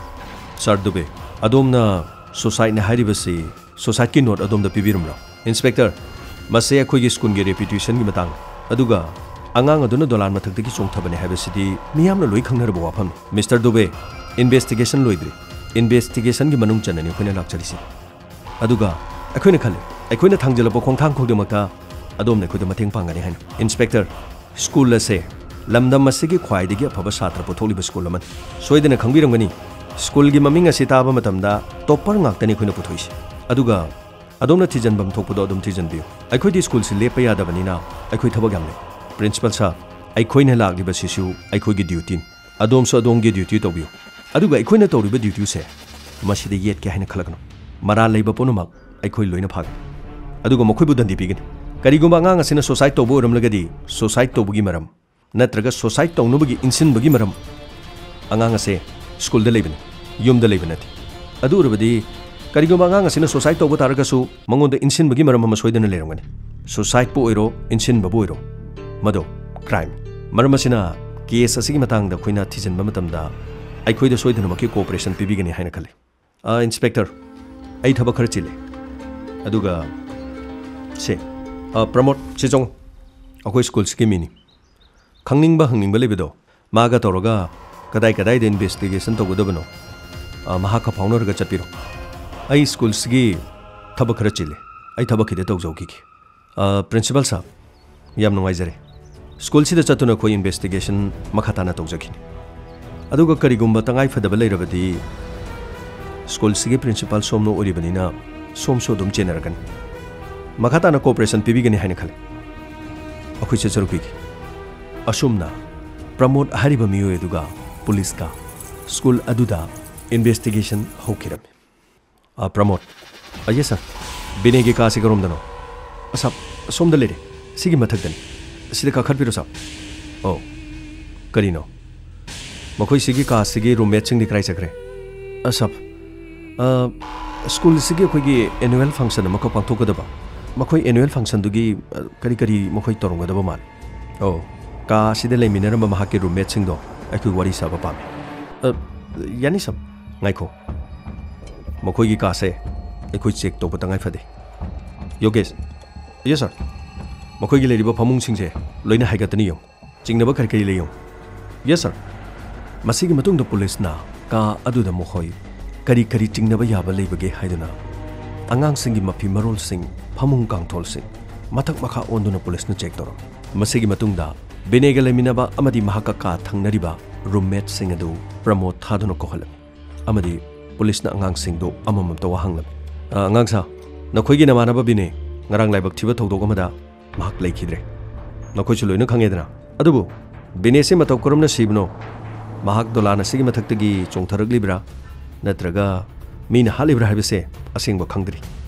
ꯁꯥꯔ ꯗꯨꯕꯦ, ꯑꯗꯣꯝꯅ suicideꯅꯤ ꯍꯥꯏꯔꯤꯕꯁꯤ suicideꯀꯤ note ꯑꯗꯣꯝꯗ ꯄꯤꯕꯤꯔꯝꯂꯣ꯫ Inspector, ꯃꯁꯤ ꯑꯩꯈꯣꯏꯒꯤ ꯁ꯭ꯀꯨꯜꯒꯤ reputationꯒꯤ ꯃꯇꯥꯡꯅꯤ꯫ ꯑꯗꯨꯒ ꯑꯉꯥꯡ ꯑꯗꯨꯅ ꯗꯣꯂꯥꯟ ꯃꯊꯛꯇꯒꯤ ꯆꯣꯡꯊꯕꯅꯤ ꯍꯥꯏꯕꯁꯤꯗꯤ ꯃꯤꯌꯥꯝꯅ ꯂꯣꯏ ꯈꯪꯅꯔꯕ ꯋꯥꯐꯝꯅꯤ꯫ ꯃꯤꯁꯇꯔ ꯗꯨꯕꯦ, investigation ꯂꯣꯏꯗ꯭ꯔꯤ꯫ Investigationꯒꯤ ꯃꯅꯨꯡ ꯆꯟꯅꯅꯤ ꯑꯩꯈꯣꯏꯅ ꯂꯥꯛꯆꯔꯤꯁꯤ꯫ ꯑꯗꯨꯒ ꯑꯩꯈꯣꯏꯅ ꯈꯜꯂꯤ, ꯑꯩꯈꯣꯏꯅ ꯊꯥꯡꯖꯤꯜꯂꯛꯄ ꯈꯣꯡꯊꯥꯡ ꯈꯨꯗꯤꯡꯃꯛꯇ ꯑꯗꯣꯝꯅ ꯑꯩꯈꯣꯏꯗ ꯃꯇꯦꯡ ꯄꯥꯡꯒꯅꯤ ꯍꯥꯏꯅ꯫ Inspector, ꯁ꯭ꯀꯨꯜ ꯑꯁꯦ ꯂꯝꯗꯝ ꯑꯁꯤꯒꯤ ꯈ꯭ꯋꯥꯏꯗꯒꯤ ꯑꯐꯕ ꯁꯥꯇ꯭ꯔ ꯄꯨꯊꯣꯛꯂꯤꯕ ꯁ꯭ꯀꯨꯜ ꯑꯃꯅꯤ꯫ ꯁꯣꯏꯗꯅ ꯈꯪꯕꯤꯔꯝꯒꯅꯤ, ꯁ꯭ꯀꯨꯜꯒꯤ ꯃꯃꯤꯡ ꯑꯁꯤ ꯇꯥꯕ ꯃꯇꯝꯗ topper ꯉꯥꯛꯇꯅꯤ ꯑꯩꯈꯣꯏꯅ ꯄꯨꯊꯣꯛꯏꯁꯦ꯫ ꯑꯗꯨꯒ ꯑꯗꯣꯝꯅ ꯊꯤꯖꯤꯟꯐꯝ ꯊꯣꯛꯄꯗꯣ ꯑꯗꯨꯝ ꯊꯤꯖꯤꯟꯕꯤꯌꯨ꯫ ꯑꯩꯈꯣꯏꯗꯤ ꯁ꯭ꯀꯨꯜꯁꯤ ꯂꯦꯞꯄ ꯌꯥꯗꯕꯅꯤꯅ ꯑꯩꯈꯣꯏ ꯊꯕꯛ ꯌꯥꯝ ꯂꯩ꯫ Principal sir, ꯑꯩꯈꯣꯏꯅ ꯂꯥꯛꯂꯤꯕꯁꯤꯁꯨ ꯑꯩꯈꯣꯏꯒꯤ dutyꯅꯤ꯫ ꯑꯗꯣꯝꯁꯨ ꯑꯗꯣꯝꯒꯤ duty ꯇꯧꯕꯤꯌꯨ꯫ ꯑꯗꯨꯒ ꯑꯩꯈꯣꯏꯅ ꯇꯧꯔꯤꯕ dutyꯁꯦ ꯃꯁꯤꯗ ꯌꯦꯠꯀꯦ ꯍꯥꯏꯅ ꯈꯜꯂꯛꯀꯅꯨ꯫ ꯃꯔꯥꯜ ꯂꯩꯕ ꯄꯨꯝꯅꯃꯛ ꯑꯩꯈꯣꯏ ꯂꯣꯏꯅ ꯐꯥꯒꯅꯤ꯫ ꯑꯗꯨꯒ ꯃꯈꯣꯏꯕꯨ ꯗꯟꯗꯤ ꯄꯤꯒꯅꯤ꯫ ꯀꯔꯤꯒꯨꯝꯕ ꯑꯉꯥꯡ ꯑꯁꯤꯅ suicide ꯇꯧꯕ ꯑꯣꯏꯔꯝꯂꯒꯗꯤ, suicide ꯇꯧꯕꯒꯤ ꯃꯔꯝ ꯅꯠꯇ꯭ꯔꯒ suicide ꯇꯧꯅꯕꯒꯤ ꯏꯟꯁꯤꯟꯕꯒꯤ ꯃꯔꯝ, ꯑꯉꯥꯡ ꯑꯁꯦ ꯁ꯭ꯀꯨꯜꯗ ꯂꯩꯕꯅꯤ, ꯌꯨꯝꯗ ꯂꯩꯕ ꯅꯠꯇꯦ꯫ ꯑꯗꯨ ꯑꯣꯏꯔꯕꯗꯤ ꯀꯔꯤꯒꯨꯝꯕ ꯑꯉꯥꯡ ꯑꯁꯤꯅ suicide ꯇꯧꯕ ꯇꯥꯔꯒꯁꯨ ꯃꯉꯣꯟꯗ ꯏꯟꯁꯤꯟꯕꯒꯤ ꯃꯔꯝ ꯑꯃ ꯁꯣꯏꯗꯅ ꯂꯩꯔꯝꯒꯅꯤ꯫ Suicideꯄꯨ ꯑꯣꯏꯔꯣ, ꯏꯟꯁꯤꯟꯕꯕꯨ ꯑꯣꯏꯔꯣ, ꯃꯗꯨ crime꯫ ꯃꯔꯝ ꯑꯁꯤꯅ case ꯑꯁꯤꯒꯤ ꯃꯇꯥꯡꯗ ꯑꯩꯈꯣꯏꯅ ꯊꯤꯖꯤꯟꯕ ꯃꯇꯝꯗ ꯑꯩꯈꯣꯏꯗ ꯁꯣꯏꯗꯅꯃꯛꯀꯤ cooperation ꯄꯤꯕꯤꯒꯅꯤ ꯍꯥꯏꯅ ꯈꯜꯂꯤ꯫ ꯑ, Inspector, ꯑꯩ ꯊꯕꯛ ꯈꯔ ꯆꯤꯜꯂꯦ꯫ ꯑꯗꯨꯒ ꯁꯦ, ꯑ, ꯄ꯭ꯔꯃꯣꯗ, ꯁꯤ ꯆꯪꯉꯨ꯫ ꯑꯩꯈꯣꯏ ꯁ꯭ꯀꯨꯜꯁꯤꯒꯤ ꯃꯤꯅꯤ꯫ ꯈꯪꯅꯤꯡꯕ ꯍꯪꯅꯤꯡꯕ ꯂꯩꯕꯗꯣ ꯃꯥꯒ ꯇꯧꯔꯒ ꯀꯗꯥꯏ ꯀꯗꯥꯏꯗ investigation ꯇꯧꯒꯗꯕꯅꯣ ꯑ, ꯃꯍꯥꯛꯀ ꯐꯥꯎꯅꯔꯒ ꯆꯠꯄꯤꯔꯣ꯫ ꯑꯩ ꯁ꯭ꯀꯨꯜꯁꯤꯒꯤ ꯊꯕꯛ ꯈꯔ ꯆꯤꯜꯂꯤ꯫ ꯑꯩ ꯊꯕꯛ ꯈꯤꯇ ꯇꯧꯖꯍꯧꯈꯤꯒꯦ꯫ ꯑ, ꯄ꯭ꯔꯤꯟꯁꯤꯄꯥꯜ ꯁꯥꯍꯕ, ꯌꯥꯝ ꯅꯨꯡꯉꯥꯏꯖꯔꯦ꯫ ꯁ꯭ꯀꯨꯜꯁꯤꯗ ꯆꯠꯇꯨꯅ ꯑꯩꯈꯣꯏ ꯏꯟꯚꯦꯁꯇꯤꯒꯦꯁꯟ ꯃꯈꯥ ꯇꯥꯅ ꯇꯧꯖꯈꯤꯅꯤ꯫ ꯑꯗꯨꯒ ꯀꯔꯤꯒꯨꯝꯕ ꯇꯉꯥꯏ ꯐꯗꯕ ꯂꯩꯔꯕꯗꯤ ꯁ꯭ꯀꯨꯜꯁꯤꯒꯤ ꯄ꯭ꯔꯤꯟꯁꯤꯄꯥꯜ ꯁꯣꯝꯅ ꯑꯣꯏꯔꯤꯕꯅꯤꯅ ꯁꯣꯝꯁꯨ ꯑꯗꯨꯝ ꯆꯦꯟꯅꯔꯛꯀꯅꯤ꯫ ꯃꯈꯥ ꯇꯥꯅ ꯀꯣꯑꯣꯄꯔꯦꯁꯟ ꯄꯤꯕꯤꯒꯅꯤ ꯍꯥꯏꯅ ꯈꯜꯂꯤ꯫ ꯑꯩꯈꯣꯏ ꯆꯠꯆꯔꯨꯈꯤꯒꯦ꯫ ꯑꯁꯨꯝꯅ ꯄ꯭ꯔꯃꯣꯗ ꯍꯥꯏꯔꯤꯕ ꯃꯤꯑꯣꯏ ꯑꯗꯨꯒ ꯄꯨꯂꯤꯁꯀ ꯁ꯭ꯀꯨꯜ ꯑꯗꯨꯗ ꯏꯟꯚꯦꯁꯇꯤꯒꯦꯁꯟ ꯍꯧꯈꯤꯔꯝꯃꯤ꯫ ꯑ, ꯄ꯭ꯔꯃꯣꯗ꯫ ꯑ, ꯌꯦꯁ, ꯁꯥꯔ꯫ ꯕꯤꯅꯦꯒꯤ ꯀꯥꯁꯤ ꯀꯔꯣꯝꯗꯅꯣ? ꯑ, ꯁꯥꯔ, ꯑꯁꯣꯝꯗ ꯂꯩꯔꯦ꯫ ꯁꯤꯒꯤ ꯃꯊꯛꯇꯅꯤ꯫ ꯁꯤꯗ ꯀꯥꯈꯠꯄꯤꯔꯣ, ꯁꯥꯔ꯫ ꯑꯣ, ꯀꯔꯤꯅꯣ? ꯃꯈꯣꯏ ꯁꯤꯒꯤ ꯀꯥꯁꯤꯒꯤ ꯔꯨꯝꯃꯦꯠꯁꯤꯡꯗꯤ ꯀꯗꯥꯏ ꯆꯠꯈ꯭ꯔꯦ? ꯑ, ꯁꯥꯔ, ꯑ, ꯁ꯭ꯀꯨꯜꯁꯤꯒꯤ ꯑꯩꯈꯣꯏꯒꯤ ꯑꯦꯅꯨꯋꯦꯜ ꯐꯪꯁꯟ ꯑꯃꯈꯛ ꯄꯥꯡꯊꯣꯛꯀꯗꯕ꯫ ꯃꯈꯣꯏ ꯑꯦꯅꯨꯋꯦꯜ ꯐꯪꯁꯟꯗꯨꯒꯤ, ꯑ, ꯀꯔꯤ ꯀꯔꯤ ꯃꯈꯣꯏ ꯇꯧꯔꯝꯒꯗꯕ ꯃꯥꯜꯂꯤ꯫ ꯑꯣ, ꯀꯥ ꯑꯁꯤꯗ ꯂꯩꯃꯤꯟꯅꯔꯝꯕ ꯃꯍꯥꯛꯀꯤ ꯔꯨꯝꯃꯦꯠꯁꯤꯡꯗꯣ ꯑꯩꯈꯣꯏ ꯋꯥꯔꯤ ꯁꯥꯕ ꯄꯥꯝꯃꯤ꯫ ꯑ, ꯌꯥꯅꯤ, ꯁꯥꯔ꯫ ꯉꯥꯏꯈꯣ꯫ ꯃꯈꯣꯏꯒꯤ ꯀꯥꯁꯦ ꯑꯩꯈꯣꯏ ꯆꯦꯛ ꯇꯧꯕ ꯇꯉꯥꯏ ꯐꯗꯦ꯫ ꯌꯣꯒꯦꯁ꯫ ꯌꯦꯁ, ꯁꯥꯔ꯫ ꯃꯈꯣꯏꯒꯤ ꯂꯩꯔꯤꯕ ꯐꯃꯨꯡꯁꯤꯡꯁꯦ ꯂꯣꯏꯅ ꯍꯥꯏꯒꯠꯇꯅ ꯌꯦꯡꯉꯨ꯫ ꯆꯤꯡꯅꯕ ꯀꯔꯤ ꯀꯔꯤ ꯂꯩ ꯌꯦꯡꯉꯨ꯫ ꯌꯦꯁ, ꯁꯥꯔ꯫ ꯃꯁꯤꯒꯤ ꯃꯇꯨꯡꯗ ꯄꯨꯂꯤꯁꯅ ꯀꯥ ꯑꯗꯨꯗ ꯃꯈꯣꯏ ꯀꯔꯤ ꯀꯔꯤ ꯆꯤꯡꯅꯕ ꯌꯥꯕ ꯂꯩꯕꯒꯦ ꯍꯥꯏꯗꯨꯅ ꯑꯉꯥꯡꯁꯤꯡꯒꯤ ꯃꯐꯤ ꯃꯔꯣꯜꯁꯤꯡ, ꯐꯃꯨꯡ ꯀꯥꯡꯊꯣꯜꯁꯤꯡ ꯃꯊꯛ ꯃꯈꯥ ꯑꯣꯟꯗꯨꯅ ꯄꯨꯂꯤꯁꯅ ꯆꯦꯛ ꯇꯧꯔꯝꯃꯤ꯫ ꯃꯁꯤꯒꯤ ꯃꯇꯨꯡꯗ ꯕꯤꯅꯦꯒ ꯂꯩꯃꯤꯟꯅꯕ ꯑꯃꯗꯤ ꯃꯍꯥꯛꯀ ꯀꯥ ꯊꯪꯅꯔꯤꯕ ꯔꯨꯝꯃꯦꯠꯁꯤꯡ ꯑꯗꯨ ꯄ꯭ꯔꯃꯣꯗ ꯊꯥꯗꯨꯅ ꯀꯧꯍꯜꯂꯝꯃꯤ꯫ ꯑꯃꯗꯤ ꯄꯨꯂꯤꯁꯅ ꯑꯉꯥꯡꯁꯤꯡꯗꯨ ꯑꯃꯃꯝꯇ ꯋꯥ ꯍꯪꯂꯝꯃꯤ꯫ "ꯑ, ꯑꯉꯥꯡ ꯁꯥ, ꯅꯈꯣꯏꯒꯤ ꯅꯃꯥꯟꯅꯕ ꯕꯤꯅꯦ ꯉꯔꯥꯡ ꯂꯥꯏꯕꯛ ꯊꯤꯕ ꯊꯧꯗꯣꯛ ꯑꯃꯗ ꯃꯍꯥꯛ ꯂꯩꯈꯤꯗ꯭ꯔꯦ꯫ ꯅꯈꯣꯏꯁꯨ ꯂꯣꯏꯅ ꯈꯪꯉꯦꯗꯅ꯫ ꯑꯗꯨꯕꯨ ꯕꯤꯅꯦꯁꯤ ꯃꯇꯧ ꯀꯔꯝꯅ ꯁꯤꯕꯅꯣ? ꯃꯍꯥꯛ ꯗꯣꯂꯥꯟ ꯑꯁꯤꯒꯤ ꯃꯊꯛꯇꯒꯤ ꯆꯣꯡꯊꯔꯛꯂꯤꯕ꯭ꯔꯥ? ꯅꯠꯇ꯭ꯔꯒ ꯃꯤꯅ ꯍꯥꯠꯂꯤꯕ꯭ꯔꯥ ꯍꯥꯏꯕꯁꯦ ꯑꯁꯦꯡꯕ ꯈꯪꯗ꯭ꯔꯤ꯫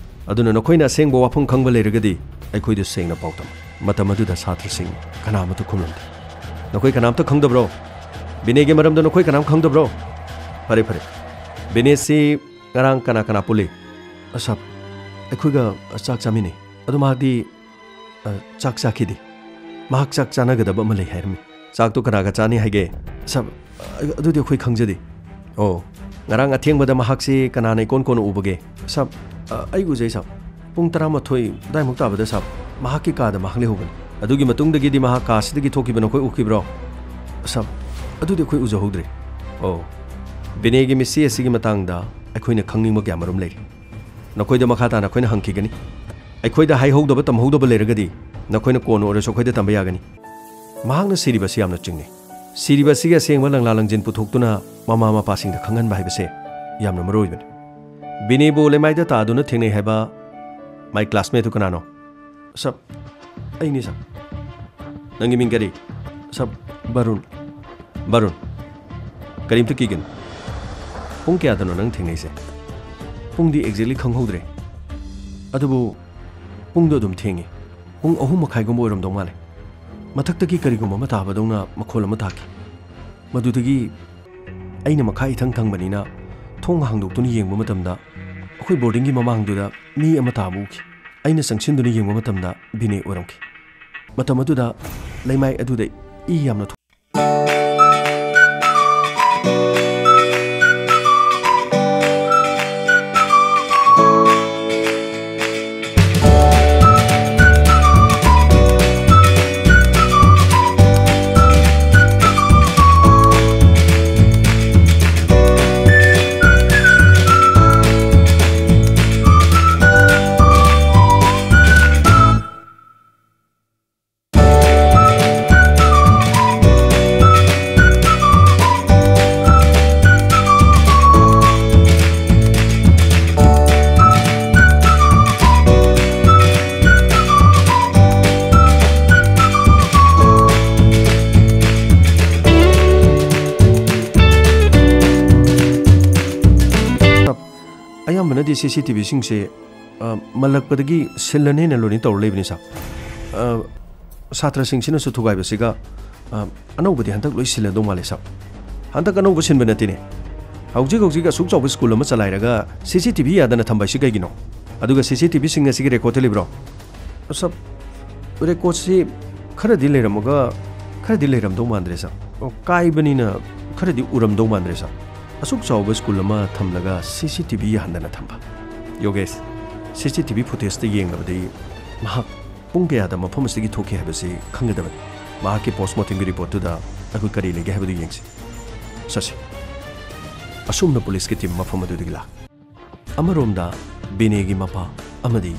ꯑꯗꯨꯅ ꯅꯈꯣꯏꯅ ꯑꯁꯦꯡꯕ ꯋꯥꯐꯝ ꯈꯪꯕ ꯂꯩꯔꯒꯗꯤ ꯑꯩꯈꯣꯏꯗ ꯁꯦꯡꯅ ꯄꯥꯎ ꯇꯝꯃꯨ꯫" ꯃꯇꯝ ꯑꯗꯨꯗ ꯁꯥꯇ꯭ꯔꯁꯤꯡ ꯀꯅꯥꯃꯠꯇ ꯈꯨꯝꯂꯝꯗꯦ꯫ "ꯅꯈꯣꯏ ꯀꯅꯥꯝꯇ ꯈꯪꯗꯕ꯭ꯔꯣ? ꯕꯤꯅꯦꯒꯤ ꯃꯔꯝꯗ ꯅꯈꯣꯏ ꯀꯅꯥꯝ ꯈꯪꯗꯕ꯭ꯔꯣ? ꯐꯔꯦ, ꯐꯔꯦ꯫ ꯕꯤꯅꯦꯁꯤ ꯉꯔꯥꯡ ꯀꯅꯥ ꯀꯅꯥ ꯄꯨꯜꯂꯤ?" "ꯑ, ꯁꯥꯔ, ꯑꯩꯈꯣꯏꯒ ꯆꯥꯛ ꯆꯥꯃꯤꯟꯅꯩ꯫ ꯑꯗꯣ ꯃꯍꯥꯛꯇꯤ, ꯑ, ꯆꯥꯛ ꯆꯥꯈꯤꯗꯦ꯫ ꯃꯍꯥꯛ ꯆꯥꯛ ꯆꯥꯅꯒꯗꯕ ꯑꯃ ꯂꯩ ꯍꯥꯏꯔꯝꯃꯤ꯫ ꯆꯥꯛꯇꯣ ꯀꯅꯥꯒ ꯆꯥꯅꯤ ꯍꯥꯏꯒꯦ?" "ꯁꯥꯔ, ꯑ, ꯑꯗꯨꯗꯤ ꯑꯩꯈꯣꯏ ꯈꯪꯖꯗꯦ꯫" "ꯑꯣ, ꯉꯔꯥꯡ ꯑꯊꯦꯡꯕꯗ ꯃꯍꯥꯛꯁꯤ ꯀꯅꯥꯅ ꯏꯀꯣꯟ ꯀꯣꯟꯅ ꯎꯕꯒꯦ?" "ꯁꯥꯔ, ꯑ, ꯑꯩ ꯎꯖꯩ, ꯁꯥꯔ꯫ ꯄꯨꯡ ꯇꯔꯥꯃꯥꯊꯣꯏ ꯑꯗꯨꯋꯥꯏꯃꯨꯛ ꯇꯥꯕꯗ, ꯁꯥꯔ, ꯃꯍꯥꯛꯀꯤ ꯀꯥꯗ ꯃꯍꯥꯛ ꯂꯩꯍꯧꯕꯅꯤ꯫ ꯑꯗꯨꯒꯤ ꯃꯇꯨꯡꯗꯒꯤꯗꯤ ꯃꯍꯥꯛ ꯀꯥꯁꯤꯗꯒꯤ ꯊꯣꯛꯈꯤꯕ ꯅꯈꯣꯏ ꯎꯈꯤꯕ꯭ꯔꯣ?" "ꯁꯥꯔ, ꯑꯗꯨꯗꯤ ꯑꯩꯈꯣꯏ ꯎꯖꯍꯧꯗ꯭ꯔꯦ꯫" "ꯑꯣ, ꯕꯤꯅꯦꯒꯤ ꯃꯤꯠꯁꯤ ꯑꯁꯤꯒꯤ ꯃꯇꯥꯡꯗ ꯑꯩꯈꯣꯏꯅ ꯈꯪꯅꯤꯡꯕ ꯀꯌꯥ ꯃꯔꯨꯝ ꯂꯩꯔꯤ꯫ ꯅꯈꯣꯏꯗ ꯃꯈꯥ ꯇꯥꯅ ꯑꯩꯈꯣꯏꯅ ꯍꯪꯈꯤꯒꯅꯤ꯫ ꯑꯩꯈꯣꯏꯗ ꯍꯥꯏꯍꯧꯗꯕ ꯇꯝꯍꯧꯗꯕ ꯂꯩꯔꯒꯗꯤ ꯅꯈꯣꯏꯅ ꯀꯣꯟꯅ ꯑꯣꯏꯔꯁꯨ ꯑꯩꯈꯣꯏꯗ ꯇꯝꯕ ꯌꯥꯒꯅꯤ꯫ ꯃꯍꯥꯛꯅ ꯁꯤꯔꯤꯕꯁꯤ ꯌꯥꯝꯅ ꯆꯤꯡꯅꯩ꯫ ꯁꯤꯔꯤꯕ ꯑꯁꯤꯒꯤ ꯑꯁꯦꯡꯕ ꯂꯪꯂꯥ ꯂꯪꯖꯤꯟ ꯄꯨꯊꯣꯛꯇꯨꯅ ꯃꯃꯥ ꯃꯄꯥꯁꯤꯡꯗ ꯈꯪꯍꯟꯕ ꯍꯥꯏꯕꯁꯦ ꯌꯥꯝꯅ ꯃꯔꯨ ꯑꯣꯏꯕꯅꯤ꯫ ꯕꯤꯅꯦꯕꯨ ꯂꯩꯃꯥꯏꯗ ꯇꯥꯗꯨꯅ ꯊꯦꯡꯅꯩ ꯍꯥꯏꯕ my classmate ꯇꯨ ꯀꯅꯥꯅꯣ? ꯁꯥꯔ, ꯑꯩꯅꯤ ꯁꯥꯔ꯫ ꯅꯪꯒꯤ ꯃꯤꯡ ꯀꯔꯤ? ꯁꯥꯔ, ꯕꯔꯨꯟ꯫ ꯕꯔꯨꯟ, ꯀꯔꯤꯝꯇ ꯀꯤꯒꯅꯨ꯫ ꯄꯨꯡ ꯀꯌꯥꯗꯅꯣ ꯅꯪ ꯊꯦꯡꯅꯩꯁꯦ? ꯄꯨꯡꯗꯤ exactly ꯈꯪꯍꯧꯗ꯭ꯔꯦ, ꯑꯗꯨꯕꯨ ꯄꯨꯡꯗꯣ ꯑꯗꯨꯝ ꯊꯦꯡꯉꯤ꯫ ꯄꯨꯡ ꯑꯍꯨꯝ ꯃꯈꯥꯏꯒꯨꯝꯕ ꯑꯣꯏꯔꯝꯗꯧ ꯃꯥꯜꯂꯦ꯫ ꯃꯊꯛꯇꯒꯤ ꯀꯔꯤꯒꯨꯝꯕ ꯑꯃ ꯇꯥꯕꯗꯧꯅ ꯃꯈꯣꯜ ꯑꯃ ꯇꯥꯈꯤ꯫ ꯃꯗꯨꯗꯒꯤ ꯑꯩꯅ ꯃꯈꯥ ꯏꯊꯪ ꯊꯪꯕꯅꯤꯅ ꯊꯣꯡ ꯍꯥꯡꯗꯣꯛꯇꯨꯅ ꯌꯦꯡꯕ ꯃꯇꯝꯗ ꯑꯩꯈꯣꯏ ꯕꯣꯔꯗꯤꯡꯒꯤ ꯃꯃꯥꯡꯗꯨꯗ ꯃꯤ ꯑꯃ ꯇꯥꯕ ꯎꯈꯤ꯫ ꯑꯩꯅ ꯆꯪꯁꯤꯟꯗꯨꯅ ꯌꯦꯡꯕ ꯃꯇꯝꯗ ꯕꯤꯅꯦ ꯑꯣꯏꯔꯝꯈꯤ꯫ ꯃꯇꯝ ꯑꯗꯨꯗ ꯂꯩꯃꯥꯏ ꯑꯗꯨꯗ ꯏ ꯌꯥꯝꯅ ꯊꯣꯛ ꯑꯌꯥꯝꯕꯅꯗꯤ CCTVꯁꯤꯡꯁꯦ, ꯑ, ꯃꯜꯂꯛꯄꯗꯒꯤ ꯁꯤꯜꯂꯅꯦꯅ ꯂꯣꯏꯅ ꯇꯧꯔ ꯂꯩꯕꯅꯤ, ꯁꯥꯔ꯫ ꯑ, ꯁꯥꯇ꯭ꯔꯁꯤꯡꯁꯤꯅꯁꯨ ꯊꯨꯒꯥꯏꯕꯁꯤꯒ, ꯑ, ꯑꯅꯧꯕꯗꯤ ꯍꯟꯗꯛ ꯂꯣꯏ ꯁꯤꯜꯂꯗꯧ ꯃꯥꯜꯂꯦ, ꯁꯥꯔ꯫ ꯍꯟꯗꯛ ꯑꯅꯧꯕ ꯁꯤꯟꯕ ꯅꯠꯇꯦꯅꯦ꯫ ꯍꯧꯖꯤꯛ ꯍꯧꯖꯤꯛ ꯑꯁꯨꯛ ꯆꯥꯎꯕ ꯁ꯭ꯀꯨꯜ ꯑꯃ ꯆꯂꯥꯏꯔꯒ CCTV ꯌꯥꯗꯅ ꯊꯝꯕ ꯍꯥꯏꯁꯤ ꯀꯩꯒꯤꯅꯣ? ꯑꯗꯨꯒ CCTVꯁꯤꯡ ꯑꯁꯤꯒꯤ ꯔꯦꯀꯣꯔꯗꯇ ꯂꯩꯕ꯭ꯔꯣ? ꯁꯥꯔ, ꯔꯦꯀꯣꯔꯗꯁꯤ ꯈꯔꯗꯤ ꯂꯩꯔꯝꯃꯒ ꯈꯔꯗꯤ ꯂꯩꯔꯝꯗꯧ ꯃꯥꯟꯗ꯭ꯔꯦ, ꯁꯥꯔ꯫ ꯑꯣ, ꯀꯥꯏꯕꯅꯤꯅ ꯈꯔꯗꯤ ꯎꯔꯝꯗꯧ ꯃꯥꯟꯗ꯭ꯔꯦ, ꯁꯥꯔ꯫ ꯑꯁꯨꯛ ꯆꯥꯎꯕ ꯁ꯭ꯀꯨꯜ ꯑꯃ ꯊꯝꯂꯒ CCTV ꯌꯥꯍꯟꯗꯅ ꯊꯝꯕ꯫ ꯌꯣꯒꯦꯁ, CCTV footageꯇ ꯌꯦꯡꯂꯕꯗꯤ ꯃꯍꯥꯛ ꯄꯨꯡ ꯀꯌꯥꯗ ꯃꯐꯝ ꯑꯁꯤꯗꯒꯤ ꯊꯣꯛꯈꯤ ꯍꯥꯏꯕꯁꯤ ꯈꯪꯒꯗꯕꯅꯤ꯫ ꯃꯍꯥꯛꯀꯤ postmortemꯒꯤ reportꯇꯨꯗ ꯑꯩꯈꯣꯏ ꯀꯔꯤ ꯂꯩꯒꯦ ꯍꯥꯏꯕꯗꯨ ꯌꯦꯡꯁꯤ꯫ ꯆꯠꯁꯤ꯫ ꯑꯁꯨꯝꯅ ꯄꯨꯂꯤꯁꯀꯤ ꯇꯤꯝ ꯃꯐꯝ ꯑꯗꯨꯗꯒꯤ ꯂꯥꯛ꯫ ꯑꯃꯔꯣꯝꯗ ꯕꯤꯅꯦꯒꯤ ꯃꯄꯥ ꯑꯃꯗꯤ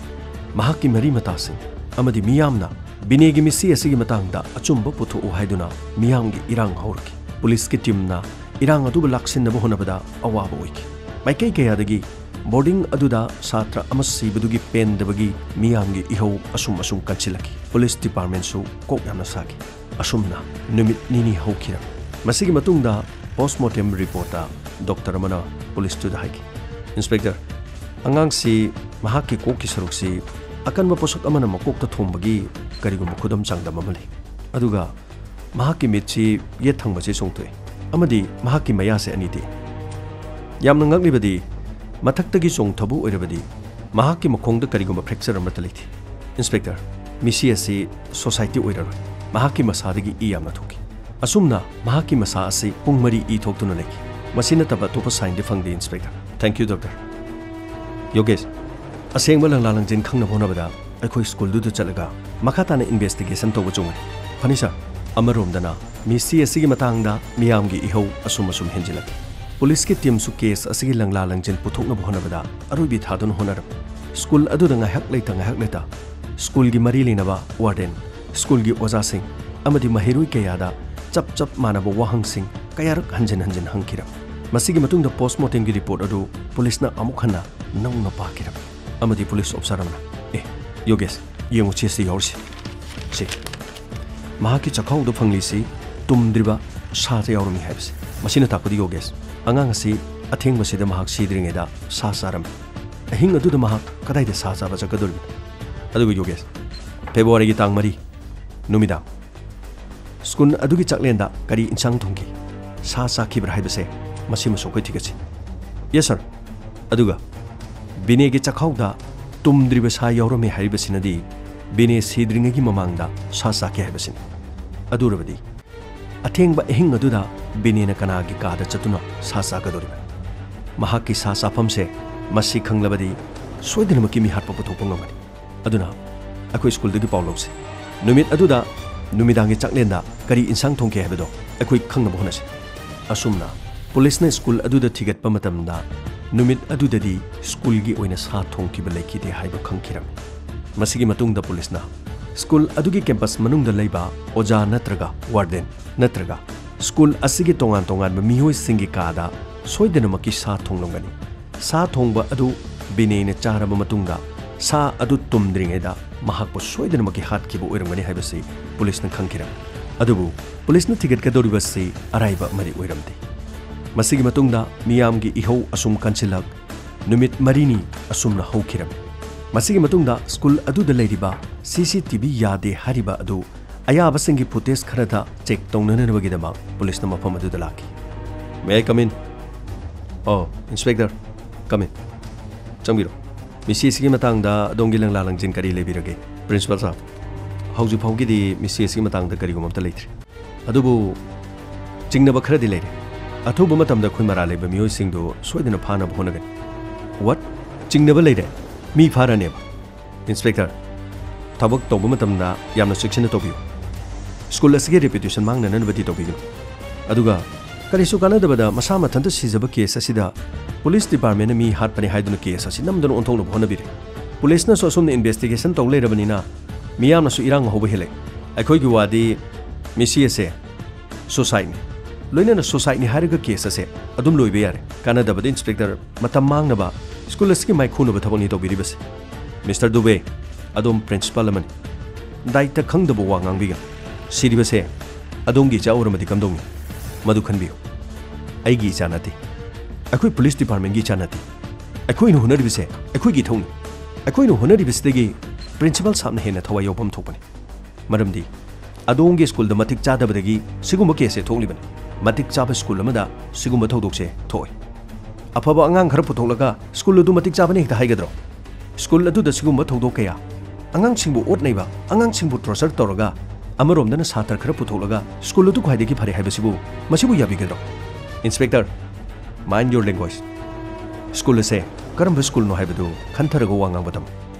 ꯃꯍꯥꯛꯀꯤ ꯃꯔꯤ ꯃꯇꯥꯁꯤꯡ ꯑꯃꯗꯤ ꯃꯤꯌꯥꯝꯅ ꯕꯤꯅꯦꯒꯤ ꯃꯤꯠꯁꯤ ꯑꯁꯤꯒꯤ ꯃꯇꯥꯡꯗ ꯑꯆꯨꯝꯕ ꯄꯨꯊꯣꯛꯎ ꯍꯥꯏꯗꯨꯅ ꯃꯤꯌꯥꯝꯒꯤ ꯏꯔꯥꯡ ꯍꯧꯔꯛꯈꯤ꯫ ꯄꯨꯂꯤꯁꯀꯤ ꯇꯤꯝꯅ ꯏꯔꯥꯡ ꯑꯗꯨꯕꯨ ꯂꯥꯛꯁꯤꯟꯅꯕ ꯍꯣꯠꯅꯕꯗ ꯑꯋꯥꯕ ꯑꯣꯏꯈꯤ꯫ ꯃꯥꯏꯀꯩ ꯀꯌꯥꯗꯒꯤ ꯕꯣꯔꯗꯤꯡ ꯑꯗꯨꯗ ꯁꯥꯇ꯭ꯔ ꯑꯃ ꯁꯤꯕꯗꯨꯒꯤ ꯄꯦꯟꯗꯕꯒꯤ ꯃꯤꯌꯥꯝꯒꯤ ꯏꯍꯧ ꯑꯁꯨꯝ ꯑꯁꯨꯝ ꯀꯟꯁꯤꯜꯂꯛꯈꯤ꯫ ꯄꯨꯂꯤꯁ ꯗꯤꯄꯥꯔꯠꯃꯦꯟꯁꯨ ꯀꯣꯛ ꯌꯥꯝꯅ ꯁꯥꯈꯤ꯫ ꯑꯁꯨꯝꯅ ꯅꯨꯃꯤꯠ ꯅꯤꯅꯤ ꯍꯧꯈꯤꯔꯝꯃꯤ꯫ ꯃꯁꯤꯒꯤ ꯃꯇꯨꯡꯗ ꯄꯣꯁꯃꯣꯔꯇꯦꯝ ꯔꯤꯄꯣꯔꯠꯇ ꯗꯣꯛꯇꯔ ꯑꯃꯅ ꯄꯨꯂꯤꯁꯇꯨꯗ ꯍꯥꯏꯈꯤ, "ꯏꯟꯁꯄꯦꯛꯇꯔ, ꯑꯉꯥꯡꯁꯤ ꯃꯍꯥꯛꯀꯤ ꯀꯣꯛꯀꯤ ꯁꯔꯨꯛꯁꯤ ꯑꯀꯟꯕ ꯄꯣꯠꯁꯛ ꯑꯃꯅ ꯃꯀꯣꯛꯇ ꯊꯣꯝꯕꯒꯤ ꯀꯔꯤꯒꯨꯝꯕ ꯈꯨꯗꯝ ꯆꯥꯡꯗꯝ ꯑꯃ ꯂꯩ꯫ ꯑꯗꯨꯒ ꯃꯍꯥꯛꯀꯤ ꯃꯤꯠꯁꯤ ꯌꯦꯠ ꯊꯪꯕꯁꯤ ꯆꯣꯡꯊꯣꯛꯏ ꯑꯃꯗꯤ ꯃꯍꯥꯛꯀꯤ ꯃꯌꯥꯁꯤ ꯑꯅꯤ ꯇꯦꯛꯏ꯫ ꯌꯥꯝꯅ ꯉꯛꯂꯤꯕꯗꯤ, ꯃꯊꯛꯇꯒꯤ ꯆꯣꯡꯊꯕ ꯑꯣꯏꯔꯕꯗꯤ ꯃꯍꯥꯛꯀꯤ ꯃꯈꯣꯡꯗ ꯀꯔꯤꯒꯨꯝꯕ ꯐ꯭ꯔꯦꯛꯆꯔ ꯑꯃꯠꯇ ꯂꯩꯇꯦ꯫ ꯏꯟꯁꯄꯦꯛꯇꯔ, ꯃꯤꯁꯤ ꯑꯁꯤ ꯁꯣꯁꯥꯏꯇꯤ ꯑꯣꯏꯔꯔꯣꯏ꯫ ꯃꯍꯥꯛꯀꯤ ꯃꯁꯥꯗꯒꯤ ꯏ ꯌꯥꯝꯅ ꯊꯣꯛꯈꯤ꯫ ꯑꯁꯨꯝꯅ ꯃꯍꯥꯛꯀꯤ ꯃꯁꯥ ꯑꯁꯤ ꯄꯨꯡ ꯃꯔꯤ ꯏ ꯊꯣꯛꯇꯨꯅ ꯂꯩꯈꯤ꯫ ꯃꯁꯤ ꯅꯠꯇꯕ ꯑꯇꯣꯞꯄ ꯁꯥꯏꯟꯗꯤ ꯐꯪꯗꯦ, inspector. Thank you, doctor. Yogesh, ꯑꯁꯦꯡꯕ ꯂꯪꯂꯥ ꯂꯪꯖꯤꯟ ꯈꯪꯅꯕ ꯍꯣꯠꯅꯕꯗ ꯑꯩꯈꯣꯏ ꯁ꯭ꯀꯨꯜꯗꯨꯗ ꯆꯠꯂꯒ ꯃꯈꯥ ꯇꯥꯅ ꯏꯟꯚꯦꯁꯇꯤꯒꯦꯁꯟ ꯇꯧꯕ ꯆꯨꯝꯒꯅꯤ꯫ ꯐꯅꯤ, ꯁꯥꯔ꯫ ꯑꯃꯔꯣꯝꯗꯅ ꯃꯤꯁꯤ ꯑꯁꯤꯒꯤ ꯃꯇꯥꯡꯗ ꯃꯤꯌꯥꯝꯒꯤ ꯏꯍꯧ ꯑꯁꯨꯝ ꯑꯁꯨꯝ ꯍꯦꯟꯖꯤꯜꯂꯛꯈꯤ꯫ ꯄꯨꯂꯤꯁꯀꯤ ꯇꯤꯝꯁꯨ ꯀꯦꯁ ꯑꯁꯤꯒꯤ ꯂꯪꯂꯥ ꯂꯪꯖꯤꯟ ꯄꯨꯊꯣꯛꯅꯕ ꯍꯣꯠꯅꯕꯗ ꯑꯔꯣꯏꯕꯤ ꯊꯥꯗꯨꯅ ꯍꯣꯠꯅꯔꯝꯃꯤ꯫ ꯁ꯭ꯀꯨꯜ ꯑꯗꯨꯗ ꯉꯥꯏꯍꯥꯛ ꯂꯩꯇ ꯉꯥꯏꯍꯥꯛ ꯂꯩꯇ ꯁ꯭ꯀꯨꯜꯒꯤ ꯃꯔꯤ ꯂꯩꯅꯕ ꯋꯥꯔꯗꯦꯟ, ꯁ꯭ꯀꯨꯜꯒꯤ ꯑꯣꯖꯥꯁꯤꯡ ꯑꯃꯗꯤ ꯃꯍꯩꯔꯣꯏ ꯀꯌꯥꯗ ꯆꯞ ꯆꯞ ꯃꯥꯟꯅꯕ ꯋꯥꯍꯪꯁꯤꯡ ꯀꯌꯥꯔꯛ ꯍꯟꯖꯤꯟ ꯍꯟꯖꯤꯟ ꯍꯪꯈꯤꯔꯝꯃꯤ꯫ ꯃꯁꯤꯒꯤ ꯃꯇꯨꯡꯗ ꯄꯣꯁꯃꯣꯔꯇꯦꯝꯒꯤ ꯔꯤꯄꯣꯔꯠ ꯑꯗꯨ ꯄꯨꯂꯤꯁꯅ ꯑꯃꯨꯛ ꯍꯟꯅ ꯅꯧꯅ ꯄꯥꯈꯤꯔꯝꯃꯤ ꯑꯃꯗꯤ ꯄꯨꯂꯤꯁ ꯑꯣꯐꯤꯁꯥꯔ ꯑꯃꯅ, "ꯑꯦ, ꯌꯣꯒꯦꯁ, ꯌꯦꯡꯉꯨ, ꯆꯦꯁꯤ ꯌꯥꯎꯔꯤꯁꯦ꯫ ꯁꯤ, ꯃꯍꯥꯛꯀꯤ ꯆꯥꯛꯈꯥꯎꯗ ꯐꯪꯂꯤꯁꯤ ꯇꯨꯝꯗ꯭ꯔꯤꯕ ꯁꯥꯗ ꯌꯥꯎꯔꯝꯃꯤ ꯍꯥꯏꯕꯁꯦ꯫ ꯃꯁꯤꯅ ꯇꯥꯛꯄꯗꯤ, ꯌꯣꯒꯦꯁ, ꯑꯉꯥꯡ ꯑꯁꯤ ꯑꯊꯦꯡꯕꯁꯤꯗ ꯃꯍꯥꯛ ꯁꯤꯗ꯭ꯔꯤꯉꯩꯗ ꯁꯥ ꯆꯥꯔꯝꯃꯤ꯫ ꯑꯍꯤꯡ ꯑꯗꯨꯗ ꯃꯍꯥꯛ ꯀꯗꯥꯏꯗ ꯁꯥ ꯆꯥꯕ ꯆꯠꯀꯗꯧꯔꯤꯕꯅꯣ? ꯑꯗꯨꯒ ꯌꯣꯒꯦꯁ, ꯐꯦꯕ꯭ꯔꯨꯋꯥꯔꯤꯒꯤ ꯇꯥꯡ ꯃꯔꯤ ꯅꯨꯃꯤꯗꯥꯡ ꯁ꯭ꯀꯨꯜ ꯑꯗꯨꯒꯤ ꯆꯥꯛꯂꯦꯟꯗ ꯀꯔꯤ ꯏꯟꯁꯥꯡ ꯊꯣꯡꯈꯤ? ꯁꯥ ꯆꯥꯈꯤꯕ꯭ꯔꯥ ꯍꯥꯏꯕꯁꯦ ꯃꯁꯤꯃꯁꯨ ꯑꯩꯈꯣꯏ ꯊꯤꯒꯠꯁꯤ꯫ ꯌꯦꯁ, ꯁꯥꯔ꯫ ꯑꯗꯨꯒ ꯕꯤꯅꯦꯒꯤ ꯆꯥꯛꯈꯥꯎꯗ ꯇꯨꯝꯗ꯭ꯔꯤꯕ ꯁꯥ ꯌꯥꯎꯔꯝꯃꯤ ꯍꯥꯏꯔꯤꯕꯁꯤꯅꯗꯤ ꯕꯤꯅꯦ ꯁꯤꯗ꯭ꯔꯤꯉꯩꯒꯤ ꯃꯃꯥꯡꯗ ꯁꯥ ꯆꯥꯈꯤ ꯍꯥꯏꯕꯁꯤꯅꯤ꯫ ꯑꯗꯨ ꯑꯣꯏꯔꯕꯗꯤ ꯑꯊꯦꯡꯕ ꯑꯍꯤꯡ ꯑꯗꯨꯗ ꯕꯤꯅꯦꯅ ꯀꯅꯥꯒꯤ ꯀꯥꯗ ꯆꯠꯇꯨꯅ ꯁꯥ ꯆꯥꯒꯗꯧꯔꯤꯕꯅꯣ? ꯃꯍꯥꯛꯀꯤ ꯁꯥ ꯆꯥꯐꯝꯁꯦ ꯃꯁꯤ ꯈꯪꯂꯕꯗꯤ ꯁꯣꯏꯗꯅꯃꯛꯀꯤ ꯃꯤꯍꯥꯠꯄ ꯄꯨꯊꯣꯛꯄ ꯉꯝꯒꯅꯤ꯫ ꯑꯗꯨꯅ ꯑꯩꯈꯣꯏ ꯁ꯭ꯀꯨꯜꯗꯒꯤ ꯄꯥꯎ ꯂꯧꯁꯤ꯫ ꯅꯨꯃꯤꯠ ꯑꯗꯨꯗ ꯅꯨꯃꯤꯗꯥꯡꯒꯤ ꯆꯥꯛꯂꯦꯟꯗ ꯀꯔꯤ ꯏꯟꯁꯥꯡ ꯊꯣꯡꯈꯤ ꯍꯥꯏꯕꯗꯣ ꯑꯩꯈꯣꯏ ꯈꯪꯅꯕ ꯍꯣꯠꯅꯁꯤ꯫" ꯑꯁꯨꯝꯅ ꯄꯨꯂꯤꯁꯅ ꯁ꯭ꯀꯨꯜ ꯑꯗꯨꯗ ꯊꯤꯒꯠꯄ ꯃꯇꯝꯗ, ꯅꯨꯃꯤꯠ ꯑꯗꯨꯗꯗꯤ ꯁ꯭ꯀꯨꯜꯒꯤ ꯑꯣꯏꯅ ꯁꯥ ꯊꯣꯡꯈꯤꯕ ꯂꯩꯈꯤꯗꯦ ꯍꯥꯏꯕ ꯈꯪꯈꯤꯔꯝꯃꯤ꯫ ꯃꯁꯤꯒꯤ ꯃꯇꯨꯡꯗ ꯄꯨꯂꯤꯁꯅ ꯁ꯭ꯀꯨꯜ ꯑꯗꯨꯒꯤ ꯀꯦꯝꯄꯁ ꯃꯅꯨꯡꯗ ꯂꯩꯕ ꯑꯣꯖꯥ ꯅꯠꯇ꯭ꯔꯒ ꯋꯥꯔꯗꯦꯟ ꯅꯠꯇ꯭ꯔꯒ ꯁ꯭ꯀꯨꯜ ꯑꯁꯤꯒꯤ ꯇꯣꯉꯥꯟ ꯇꯣꯉꯥꯟꯕ ꯃꯤꯑꯣꯏꯁꯤꯡꯒꯤ ꯀꯥꯗ ꯁꯣꯏꯗꯅꯃꯛꯀꯤ ꯁꯥ ꯊꯣꯡꯂꯝꯒꯅꯤ꯫ ꯁꯥ ꯊꯣꯡꯕ ꯑꯗꯨ ꯕꯤꯅꯦꯅ ꯆꯥꯔꯕ ꯃꯇꯨꯡꯗ ꯁꯥ ꯑꯗꯨ ꯇꯨꯝꯗ꯭ꯔꯤꯉꯩꯗ ꯃꯍꯥꯛꯄꯨ ꯁꯣꯏꯗꯅꯃꯛꯀꯤ ꯍꯥꯠꯈꯤꯕ ꯑꯣꯏꯔꯝꯒꯅꯤ ꯍꯥꯏꯕꯁꯤ ꯄꯨꯂꯤꯁꯅ ꯈꯪꯈꯤꯔꯝꯃꯤ꯫ ꯑꯗꯨꯕꯨ ꯄꯨꯂꯤꯁꯅ ꯊꯤꯒꯠꯀꯗꯧꯔꯤꯕꯁꯤ ꯑꯔꯥꯏꯕ ꯑꯃꯗꯤ ꯑꯣꯏꯔꯝꯗꯦ꯫ ꯃꯁꯤꯒꯤ ꯃꯇꯨꯡꯗ ꯃꯤꯌꯥꯝꯒꯤ ꯏꯍꯧ ꯑꯁꯨꯝ ꯀꯟꯁꯤꯜꯂꯛ, ꯅꯨꯃꯤꯠ ꯃꯔꯤꯅꯤ ꯑꯁꯨꯝꯅ ꯍꯧꯈꯤꯔꯝꯃꯤ꯫ ꯃꯁꯤꯒꯤ ꯃꯇꯨꯡꯗ ꯁ꯭ꯀꯨꯜ ꯑꯗꯨꯗ ꯂꯩꯔꯤꯕ ꯁꯤ ꯁꯤ ꯇꯤ ꯚꯤ ꯌꯥꯗꯦ ꯍꯥꯏꯔꯤꯕ ꯑꯗꯨ ꯑꯌꯥꯕꯁꯤꯡꯒꯤ ꯐꯨꯇꯦꯖ ꯈꯔꯗ ꯆꯦꯛ ꯇꯧꯅꯅꯕꯒꯤꯗꯃꯛ ꯄꯨꯂꯤꯁꯅ ꯃꯐꯝ ꯑꯗꯨꯗ ꯂꯥꯛꯈꯤ꯫ May I come in? ꯑꯣ, ꯏꯟꯁꯄꯦꯛꯇꯔ, come in꯫ ꯆꯪꯕꯤꯔꯣ꯫ ꯃꯤꯁꯤ ꯑꯁꯤꯒꯤ ꯃꯇꯥꯡꯗ ꯑꯗꯣꯝꯒꯤ ꯂꯪꯂꯥ ꯂꯪꯖꯤꯟ ꯀꯔꯤ ꯂꯩꯕꯤꯔꯒꯦ? ꯄ꯭ꯔꯤꯟꯁꯤꯄꯥꯜ ꯁꯥꯍꯕ, ꯍꯧꯖꯤꯛ ꯐꯥꯎꯒꯤꯗꯤ ꯃꯤꯁꯤ ꯑꯁꯤꯒꯤ ꯃꯇꯥꯡꯗ ꯀꯔꯤꯒꯨꯝꯕ ꯑꯝꯇ ꯂꯩꯇ꯭ꯔꯤ꯫ ꯑꯗꯨꯕꯨ ꯆꯤꯡꯅꯕ ꯈꯔꯗꯤ ꯂꯩꯔꯦ꯫ ꯑꯊꯨꯕ ꯃꯇꯝꯗ ꯑꯩꯈꯣꯏ ꯃꯔꯥꯜ ꯂꯩꯕ ꯃꯤꯑꯣꯏꯁꯤꯡꯗꯨ ꯁꯣꯏꯗꯅ ꯐꯥꯅꯕ ꯍꯣꯠꯅꯒꯅꯤ꯫ What? ꯆꯤꯡꯅꯕ ꯂꯩꯔꯦ? ꯃꯤ ꯐꯥꯔꯅꯦꯕ? ꯏꯟꯁꯄꯦꯛꯇꯔ, ꯊꯕꯛ ꯇꯧꯕ ꯃꯇꯝꯗ ꯌꯥꯝꯅ ꯆꯦꯛꯁꯤꯟꯅ ꯇꯧꯕꯤꯌꯨ꯫ ꯁ꯭ꯀꯨꯜ ꯑꯁꯤꯒꯤ ꯔꯦꯄ꯭ꯌꯨꯇꯦꯁꯟ ꯃꯥꯡꯅꯅꯕꯗꯤ ꯇꯧꯕꯤꯒꯅꯨ꯫ ꯑꯗꯨꯒ ꯀꯔꯤꯁꯨ ꯀꯥꯟꯅꯗꯕꯗ ꯃꯁꯥ ꯃꯊꯟꯇ ꯁꯤꯖꯕ ꯀꯦꯁ ꯑꯁꯤꯗ ꯄꯨꯂꯤꯁ ꯗꯤꯄꯥꯔꯠꯃꯦꯟꯅ ꯃꯤ ꯍꯥꯠꯄꯅꯤ ꯍꯥꯏꯗꯨꯅ ꯀꯦꯁ ꯑꯁꯤ ꯅꯝꯗꯅ ꯑꯣꯟꯊꯣꯛꯅꯕ ꯍꯣꯠꯅꯕꯤꯔꯦ꯫ ꯄꯨꯂꯤꯁꯅꯁꯨ ꯑꯁꯨꯝꯅ ꯏꯟꯚꯦꯁꯇꯤꯒꯦꯁꯟ ꯇꯧ ꯂꯩꯔꯕꯅꯤꯅ ꯃꯤꯌꯥꯝꯅꯁꯨ ꯏꯔꯥꯡ ꯍꯧꯕ ꯍꯦꯜꯂꯦ꯫ ꯑꯩꯈꯣꯏꯒꯤ ꯋꯥꯗꯤ ꯃꯤꯁꯤ ꯑꯁꯦ ꯁꯨꯁꯥꯏꯠꯅꯤ꯫ ꯂꯣꯏꯅꯅ ꯁꯨꯁꯥꯏꯠꯅꯤ ꯍꯥꯏꯔꯒ ꯀꯦꯁ ꯑꯁꯦ ꯑꯗꯨꯝ ꯂꯣꯏꯕ ꯌꯥꯔꯦ꯫ ꯀꯥꯟꯅꯗꯕꯗ ꯏꯟꯁꯄꯦꯛꯇꯔ, ꯃꯇꯝ ꯃꯥꯡꯅꯕ ꯁ꯭ꯀꯨꯜ ꯑꯁꯤꯒꯤ ꯃꯥꯏꯈꯨꯅꯕ ꯊꯕꯛꯅꯤ ꯇꯧꯕꯤꯔꯤꯕꯁꯦ꯫ ꯃꯤꯁꯇꯔ ꯗꯨꯕꯦ, ꯑꯗꯣꯝ ꯄ꯭ꯔꯤꯟꯁꯤꯄꯥꯜ ꯑꯃꯅꯤ꯫ ꯗꯥꯏꯇ ꯈꯪꯗꯕ ꯋꯥ ꯉꯥꯡꯕꯤꯒꯅꯨ꯫ ꯁꯤꯔꯤꯕꯁꯦ ꯑꯗꯣꯝꯒꯤ ꯏꯆꯥ ꯑꯣꯏꯔꯝꯃꯗꯤ ꯀꯝꯗꯧꯅꯤ? ꯃꯗꯨ ꯈꯟꯕꯤꯌꯨ꯫ ꯑꯩꯒꯤ ꯏꯆꯥ ꯅꯠꯇꯦ꯫ ꯑꯩꯈꯣꯏ ꯄꯨꯂꯤꯁ ꯗꯤꯄꯥꯔꯠꯃꯦꯟꯒꯤ ꯏꯆꯥ ꯅꯠꯇꯦ꯫ ꯑꯩꯈꯣꯏꯅ ꯍꯣꯠꯅꯔꯤꯕꯁꯦ ꯑꯩꯈꯣꯏꯒꯤ ꯏꯊꯧꯅꯤ꯫ ꯑꯩꯈꯣꯏꯅ ꯍꯣꯠꯅꯔꯤꯕꯁꯤꯗꯒꯤ ꯄ꯭ꯔꯤꯟꯁꯤꯄꯥꯜ ꯁꯥꯍꯕꯅ ꯍꯦꯟꯅ ꯊꯋꯥꯏ ꯌꯥꯎꯐꯝ ꯊꯣꯛꯄꯅꯤ꯫ ꯃꯔꯝꯗꯤ ꯑꯗꯣꯝꯒꯤ ꯁ꯭ꯀꯨꯜꯗ ꯃꯇꯤꯛ ꯆꯥꯗꯕꯗꯒꯤ ꯁꯤꯒꯨꯝꯕ ꯀꯦꯁꯁꯦ ꯊꯣꯛꯂꯤꯕꯅꯤ꯫ ꯃꯇꯤꯛ ꯆꯥꯕ ꯁ꯭ꯀꯨꯜ ꯑꯃꯗ ꯁꯤꯒꯨꯝꯕ ꯊꯧꯗꯣꯛꯁꯦ ꯊꯣꯛꯏ꯫ ꯑꯐꯕ ꯑꯉꯥꯡ ꯈꯔ ꯄꯨꯊꯣꯛꯂꯒ ꯁ꯭ꯀꯨꯜ ꯑꯗꯨ ꯃꯇꯤꯛ ꯆꯥꯕꯅꯤ ꯍꯦꯛꯇ ꯍꯥꯏꯒꯗ꯭ꯔꯣ? ꯁ꯭ꯀꯨꯜ ꯑꯗꯨꯗ ꯁꯤꯒꯨꯝꯕ ꯊꯧꯗꯣꯛ ꯀꯌꯥ, ꯑꯉꯥꯡꯁꯤꯡꯕꯨ ꯑꯣꯠ ꯅꯩꯕ, ꯑꯉꯥꯡꯁꯤꯡꯕꯨ ꯇꯣꯔꯆꯔ ꯇꯧꯔꯒ ꯑꯃꯔꯣꯝꯗꯅ ꯁꯥꯇ꯭ꯔ ꯈꯔ ꯄꯨꯊꯣꯛꯂꯒ ꯁ꯭ꯀꯨꯜ ꯑꯗꯨ ꯈ꯭ꯋꯥꯏꯗꯒꯤ ꯐꯔꯦ ꯍꯥꯏꯕꯁꯤꯕꯨ, ꯃꯁꯤꯕꯨ ꯌꯥꯕꯤꯒꯗ꯭ꯔꯣ? Inspector, mind your language꯫ School ꯑꯁꯦ ꯀꯔꯝꯕ ꯁ꯭ꯀꯨꯜꯅꯣ ꯍꯥꯏꯕꯗꯨ ꯈꯟꯊꯔꯒ ꯋꯥ ꯉꯥꯡꯕ ꯇꯝꯃꯨ꯫